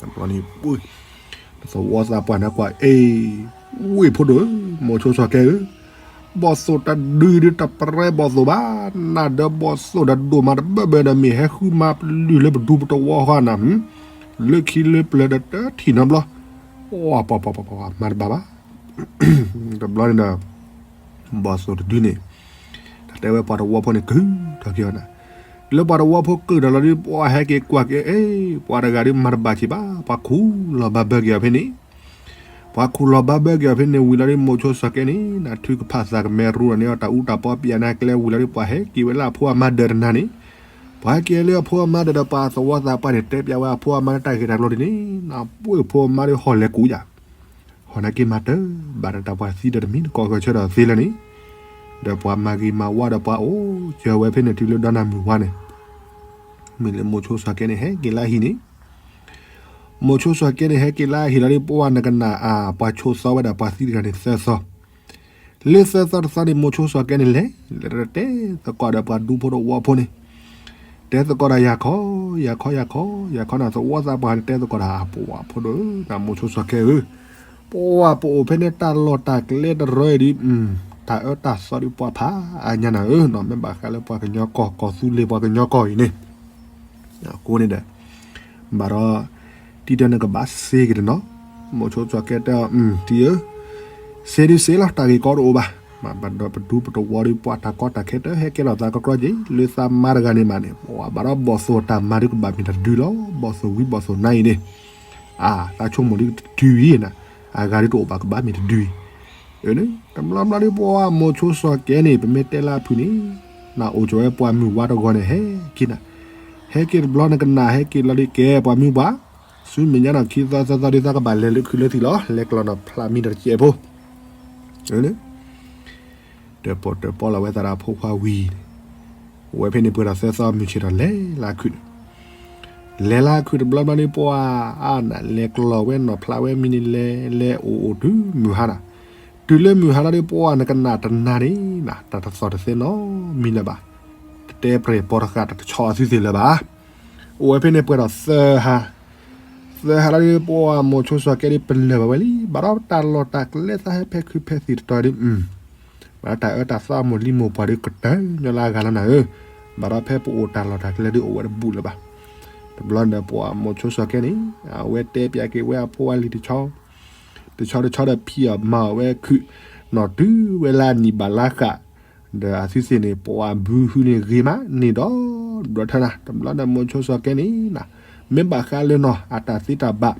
တဘျီန့ၣ် ပှၢ် သဝီသးပှၢ်န့ၣ်ကွၢ် အ့ ဝ့ၢ်ဖိဒိၣ်ဧၢ, မိၤဆိစီၤကဲဧၢ, ဘီၣ်သိၣ်တဒုဒုတပြဲဘီၣ်သိၣ်ဘၣ်, နၤဒီးဘီၣ်သိၣ်ဒီးဒိၣ်မးတဘၢဘၢဒီး မ့ၢ်ဟဲဃုမၤပလုၢ်လၢပဒူပတဝီဃီနၤ, လၢခံလၢပျၢၤဒီးတထံၣ်နီတဘျီ, ပှၤပှၤပှၤပှၤ မၤတဘၣ်ဘၣ်, တဘျီန့ၣ်ဒီး ဘီၣ်သိၣ်တဒုန့ၣ် တၢ်တဲဝဲပှၤတဝီဖိန့ၣ် ကုၢ်ထီၣ်က့ၤအီၤနၤ, လၢပှၤတဝီဖိကုၢ်ထီၣ်လီၤဒ် ပှၤဟဲက့ၤကွၢ်က့ၤ အ့ ပှၤတဂၤဒ်မၤတဘၣ်က့ၤဘၣ်, ပှၤခူၣ်လီၤဘၣ်ဘၢက့ၤအီၤဖဲန့ၣ်, ပှၤခူၣ်လီၤဘၣ်ဘၢက့ၤအီၤဖဲန့ၣ် ဝံၤလီၤဒ်မိၤဆိစီၤကဲန့ၣ် နထုကဖၣ်သးကမဲရူဒီးန့ၢ်အီၤတၢ်အူတၢ်ပီပျဲန့ၣ်ကျဲဝံၤလီၤဒ် ပှၤဟဲက့ၤဝဲလၢအဖိအမါဒၢးတနၤန့ၣ်, ပှၤဟဲက့ၤလၢအဖိအမါဒၢးဒီးပှၤသဝီသးပှၢ်န့ၣ် တဲပျးဝဲအဖိအမါလၢတၢ်ဂ့ၢ်တၢ်ကျိၤဒ်န့ၣ် နပှၢ်ဖိအမါဒ်ဟီၣ်လဲၤကူးယၤ ဟီၣ်နၤက့ၤမၤတၢ် ဘၣ်ဒီးတၢ်ပှၤသံဒီးတမံၤတကိးဂဲၤဆၢထၢၣ်သ့လၢန့ၣ်, ဒီးပှၤမၤဂ့ၤမၤဝါဒီးပှၤအိၣ်စၢၤဝဲဖဲန့ၣ်တုၤလၢဒီနၤမုၢ်ဝါန့ၣ်, မ့ၢ်လၢမိၤဆိစီၤကဲန့ၣ် ဟဲက့ၤလၢအဟံၣ်န့ၣ်, မိၤဆိစီၤကဲန့ၣ် ဟဲက့ၤလၢအဟံၣ်လီၤဒ် ပှၤနကနၣ်အပှၤဆိးသီဝဲဒၣ်ပှၤသံတဂၤန့ၣ်သၢသီ လၢသၢသီတသီန့ၣ် မိၤဆိစီၤကဲန့ၣ်လဲၤ လဲၤတဲသကိးဒီးပှၤဒူဖိတဝီဖိန့ၣ်, တဲသကိးဒီးယၤခီ, ယၤခီ ယၤခီ ယၤခီနၤ သဝီသးပှၢ်န့ၣ် တဲသကိးဒီးအပှၤဖိဒိၣ်ဧၢ နမိၤဆိစီၤကဲဧၢ, ပှၤပအိၣ်ဖဲန့ၣ်တၢ်လီၢ်တၢ်ကျဲတရၢအံၤဒ် တၢ်အၢတၢ်သီဒ်ပှၤဖးအါညါနၤဧၢ, မ့ၢ်ဘၣ်ဃးလၢပှၤကညီကီၢ် ကီၢ်သူလ့ၤပှၤကညီကီၢ်အံၤန့ၣ် အဃိန့ၣ်ဒီး ဘၣ်ဒီး တံၤတဲနကဘၣ်စ့က့ၤတနီၤ, မိၤဆိစီၤကဲတဲအီၤ တံၤဧၢ, စ့ဒုးစ့လီၤ တၢ်ဂ့ၢ်ကီတအိၣ်ဘၣ်, မ့ၢ်ဘၣ်ဒီးပဒူပတဝီဒ်ပှၤတၢ်ကီတၢ်ခဲတဟဲကဲထီၣ်သးကကြီက့ၤ လၢသးမါတဂၤန့ၣ်မးန့ၣ် ပှၤဘၣ်ဒီးဘီၣ်သိၣ်တၢ်မၤဒုးကဘၣ်မ့ၢ်တဒုလီၤ, ဘီၣ်သိၣ်ဝံၤဘီၣ်သိၣ်နါအံၤန့ၣ်, အါ သးဆိကမိၣ်ဒုးတတုၤအံၤနၤ, အဂၤဒုးတအိၣ်ဘၣ်ကဘၣ်မ့ၢ်တဒုအံၤ တဘျီဘျီဒ်ပှၤမိၤဆိစီၤကဲန့ၣ် ပမ့ၢ်တဲလၢအဖုၣ်န့ၣ်, နအိၣ်ကၠီၤဝဲပှၤမုၢ်ဝါတဂီၤန့ၣ် ဟဲက့ၤနၤ, ဟဲက့ၤတဘျီနကနၣ်ဟဲက့ၤလီၤဒ်ကဲ ပှၤမုၢ်ပှၢ်, ဆူမဲာ်ညါနီၢ်ခံသီသၢသီဒ်သးကဘၣ်လဲၤလၢခုလၢသံၣ်လီၤ, လဲၤကျီၢ်နီၢ်ဖျးမံၤတစဲးဖိ တၢၣ်ပီၣ်တၢၣ်ပီလီၤဝဲသးဒီးအဖိခွါဝံၤန့ၣ်, ဝဲဖဲန့ၣ်ပှဲၤဒီးသၢသီမုၢ်ဆ့ၣ်ထီၣ်လဲၤလၢခုၣ်န့ၣ်, လဲၤလၢခုၣ်တဘျီဘျီန့ၣ် ပှၤအါနၤ လဲၤကျီၢ်ဝဲနီၢ်ဖျးဝဲမံၤန့ၣ် လဲၤလဲၤအိၣ်အိၣ်တုၤမုၢ်ဟါနၤ, တုၤလၢမုၢ်ဟါလီၤဒ်ပှၤနကနၣ်တနၤန့ၣ်နၤ တၢ်တသီၣ်တသဲနီတမံၤလၢၤဘၣ်, တတဲပြဲၢ်ပီတဃာ် တတဆီအသုသ့ၣ်လၢၤဘၣ်, အိၣ်ဝဲဖဲန့ၣ်ပှဲၤဒီးသၢဟါ သၢဟါလီၤဒ်ပှၤမိၤဆိစီၤကဲဒ်ပလၢၢ်ဘၣ်ဝဲလံ, ဘၣ်ဒီးတၢ်လီၢ်တၢ်ကျဲသးဟဲဖဲခုဖဲသံၣ်တတီၤဒ်, ဘၣ်ဒီးတၢ်အၢတၢ်သီအမိၢ်လံမိၢ်ပှၢ်ဒ်ကတၢၢ်ညီလၢအဂၤလီၤနၤဧၢ, ဘၣ်ဒီးဖဲပအိၣ်တၢ်လီၢ်တၢ်ကျဲဒ်အိၣ်ဝဲတဘူၣ်လၢၤဘၣ်, တဘျီန့ၣ်ဒီးပှၤမိၤဆိစီၤကဲန့ၣ် အဝဲတဲပၠးက့ၤဝဲအဖိအလံၤတဆီ တဆီတဆီဒီးဖံးအီၣ်မၤအီၣ်ဝဲခုၣ်, နီၢ်တုၤဝဲလၢအနံၣ်ဘၣ်လါဃာ်, ဒီးအသုသ့ၣ်န့ၣ် ပှၤဘုဟုန့ၣ်ဂ့ၤမးန့ၣ်ဒီး ဘျီထၢနၤ တဘျီဒီးမိၤဆိစီၤကဲန့ၣ်နၤ, မ့ၢ်ဘၣ်ဃးလၢနီၢ် အတၢ်သ့တၢ်ဘၣ်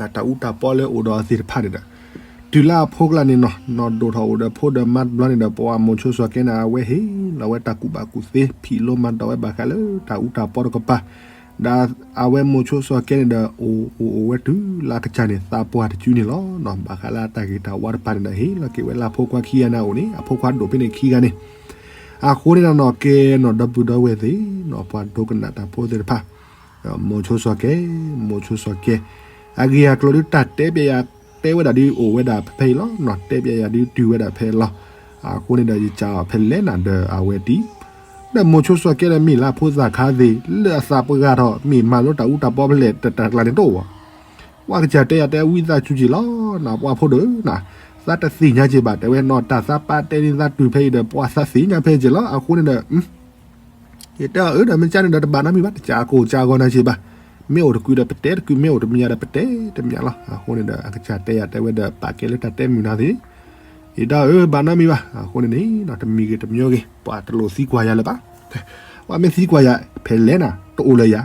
အတၢ်အူတၢ်ပီလၢအိၣ်ဒီးအီၤသ့ၣ်တဖၣ်န့ၣ်ဒီး, တုၤလၢအဖိကျါန့ၣ်နီၢ် နီၢ်ဒိၣ်ထီၣ်အိၣ်ဒီးဖိဒီးမါတဘျီန့ၣ်ဒီး ပှၤမိၤဆိစီၤကဲန့ၣ် အဝဲဟ့ၣ်လီၤဝဲတၢ်ကူၣ်ဘၣ်ကူၣ်သ့ ဖံးလိမၤဒိးဝဲဘၣ်ဃးလၢတၢ်အူတၢ်ပီတကပၤ, ဒီးအဝဲမိၤဆိစီၤကဲန့ၣ်ဒီး အိၣ်အိၣ်အိၣ်ဝဲတုၤလၢအကစၢ်န့ၣ် သးပှၢ်တစုန့ၣ်လီၤ. ဘၣ်ဃးလၢအတၢ်ဂ့ၤတၢ်ဝါတပၤန့ၣ်ဒီး ဟ့ၣ်လီၤက့ၤဝဲလၢအဖိခွါခံဂၤန့ၣ်အအိၣ်န့ၣ် အဖိခွါဒိၣ်ဖဲန့ၣ်ခံဂၤန့ၣ်, အဃိန့ၣ်ဒီးနီၢ်ကဲနီၢ်ဒီပုၢ်ဒီဝဲၢ်သ့ၣ်နီၢ် ပှၤဒိကနၣ်တၢ်ဖိသ့ၣ်တဖၣ် မိၤဆိစီၤကဲ, မိၤဆိစီၤကဲ, အဂ့ၢ်အကျိၤဒ်တၢ်တဲပျဲယၤ တဲဝဲဒၣ်ဒ်အိၣ်ဝဲဒၣ်ဖဲဖဲအံၤလီၤ. နီၢ်တဲပျဲယၤဒ်တုၤဝဲဒၣ်ဖဲအံၤလီၤ. အဃိန့ၣ်ဒီးယကးအီၤဖဲလဲၣ်နၤဒီးအဝဲတံၢ်, ဒီးမိၤဆိစီၤကဲဒီးမ့ၢ်လၢအဖိသၣ်ခါသ့ၣ် လၢအသးပှၢ်ထီၣ် မ့ၢ်မၤလိတၢ်အူတၢ်ပီဖဲလဲၣ်တၢ်တၢ်ကျါန့ၣ်တအိၣ်ဘၣ်. ပှၤကစၢ်တဲယၤတဲဝံသးစူၤက့ၤလီၤ. နပှၤဖိဒိၣ်ဧၢနၤ, သးတသ့ၣ်ညါက့ၤဘၣ် တဲဝဲနီၢ် တၢ်သးပာ်တဲန့ၢ်သးတုၤဖဲအံၤဒီး ပှၤသးသ့ၣ်ညါဖဲက့ၤလီၤ. အဃိန့ၣ်ဒီး ယတဲအီၤအၢဒီး မ့ၢ်ကန့ၣ်ဒီးတဘၣ်နီတမံၤဘၣ်, တကးကိၢ်ကးဂီၤနၤက့ၤဘၣ်. မ့ၢ်အိၣ်တကွံာ်ဒီးပတဲတကွံာ်, မ့ၢ်အိၣ်တမံၤဒီးပတဲတမံၤလီၤ. အဃိန့ၣ်ဒီး အကစၢ်တဲယၤတဲဝဲဒီး ပာ်ကဲလၢတၢ်တဲမုာ်နၤသ့, ယဒၣ်ဧၢ ဘၣ်နီတမံၤဘၣ်. အဃိန့ၣ်န့ၣ် တမံၤဂ့ၤတမံၤဂ့ၤ ပှၤတလိၣ်သံကွၢ်ယၤလၢၤဘၣ်. ပှၤမ့ၢ်သံကွၢ်ယၤ ဖဲလဲၣ်နၤ တအိၣ်လၢၤယၤ,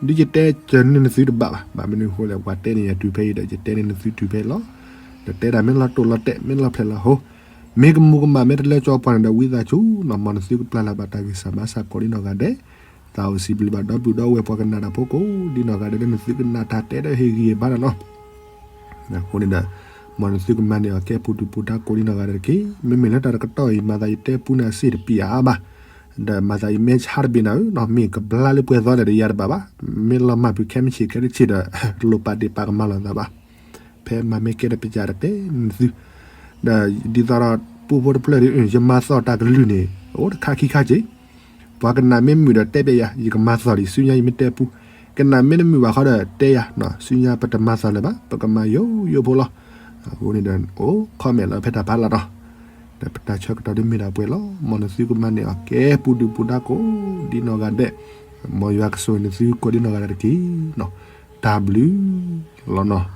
ဒ်ယတဲကၢၤန့ၢ်နသုတဘၣ်ဘၣ်. ဘၣ်မနုၤအဃိလဲၣ်, ပှၤတဲန့ၢ်ယၤတုၤဖဲအံၤဒီး ယတဲန့ၢ်နသုတုၤဖဲအံၤလီၤ. ဒီးတဲဒၣ်မ့ၢ်လီၤတိၢ်လီၤတဲာ် မ့ၢ်လီၤဖျဲၣ်လီၤဟိ မ့ၢ်ကမူၤကမၣ် မ့ၢ်တလၢကၠီပှၤန့ၣ်ဒီး ဝံသးစူၤနီၤ မ်နသုကပျၢ်လၢ်ဘၣ်တၢ်ဂံၢ်စၢ်ဘါစၢ်ကိးဒ်နီၢ်ဂၤဒဲး, သးအိၣ်စံးဘျုးဘၣ်ဒီပုၢ်ဒီဝဲၢ်ပှၤကနၣ်တၢ်ဖိကိးဒ်နီၢ်ဂၤဒဲးလၢနသုကနၣ်တၢ်တဲဒီးဟ့ၣ်ဂံၢ်ဟ့ၣ်ဘါတၢ်လီၤ. အဃိန့ၣ်ဒီး မ်နသုကမၤန့ၢ်အီၤကဲပူၤဒုၣ်ပူၤဒါကိးဒ်နီၢ်ဂၤဒဲးတက့ၢ်. မ့မ့ၢ်လၢတၢ်တကတီၢ်အံၤ မၤသးယတဲပူနၤစ့ၢ်တပံၤအါအါဘၣ်. ဒီးမၤသးယမဲဆါတဘ့ၣ်နၤဧၢနီၤ, မ့ၢ်ကဘျါလၢပှဲၤသီဒီးတယၤတဘၣ်ဘၣ်. မ့ၢ်လီၤမၢ်ဖုးခဲမုၢ်ဆ့ၣ်ခဲတဆ့ၣ်ဒီး တလိၣ်ပာ်ဒ့ၣ်ပာ်ကမၣ်လိာ်သးဘၣ်. ဖဲမၤမ့ၢ်ကဲဒီးပယၣ်ဒီးတဲနသု ဒီးဒ်သိးဒီးပူဖိတဖျၢၣ်ဒီး ယမၤသီၣ်တၢ်ကလုၢ်န့ၣ် အိၣ်တခါခံခါက့ၤ, ပှၤကနၣ်မ့ၢ်မုာ်ဒီးတဲဘၣ်ယၤ ယကမၤသီၣ်ဒံးဆူညါယမ့ၢ်တဲပူ, ကနၣ်မ့ၢ်တမုာ်ဘၣ်ဃီဒီးတဲယၤ, ဆူညါပတမၤသီၣ်လၢၤဘၣ် ပကမၤယိယိဖိလီၤ. အဃိန့ၣ်ဒီး အိၣ် comment လီၤဖဲတၢ်ဖးလီၤနီၤ, ဒီးပတၢ်ဆၢကတီၢ်ဒ်မ့ၢ်ဒၣ်ပှဲၤလီၤ. မ်နသုကမၤန့ၢ်အီၤကဲပူၤဒုၣ်ပူၤဒါကိးဒ်နီၢ်ဂၤဒဲး, မ်ယွၤကဆိၣ်ဂ့ၤနသုကိးဒ်နီၢ်ဂၤဒဲးတက့ၢ်နီၤ. တၢ်ဘျုးလီၤနီၤ.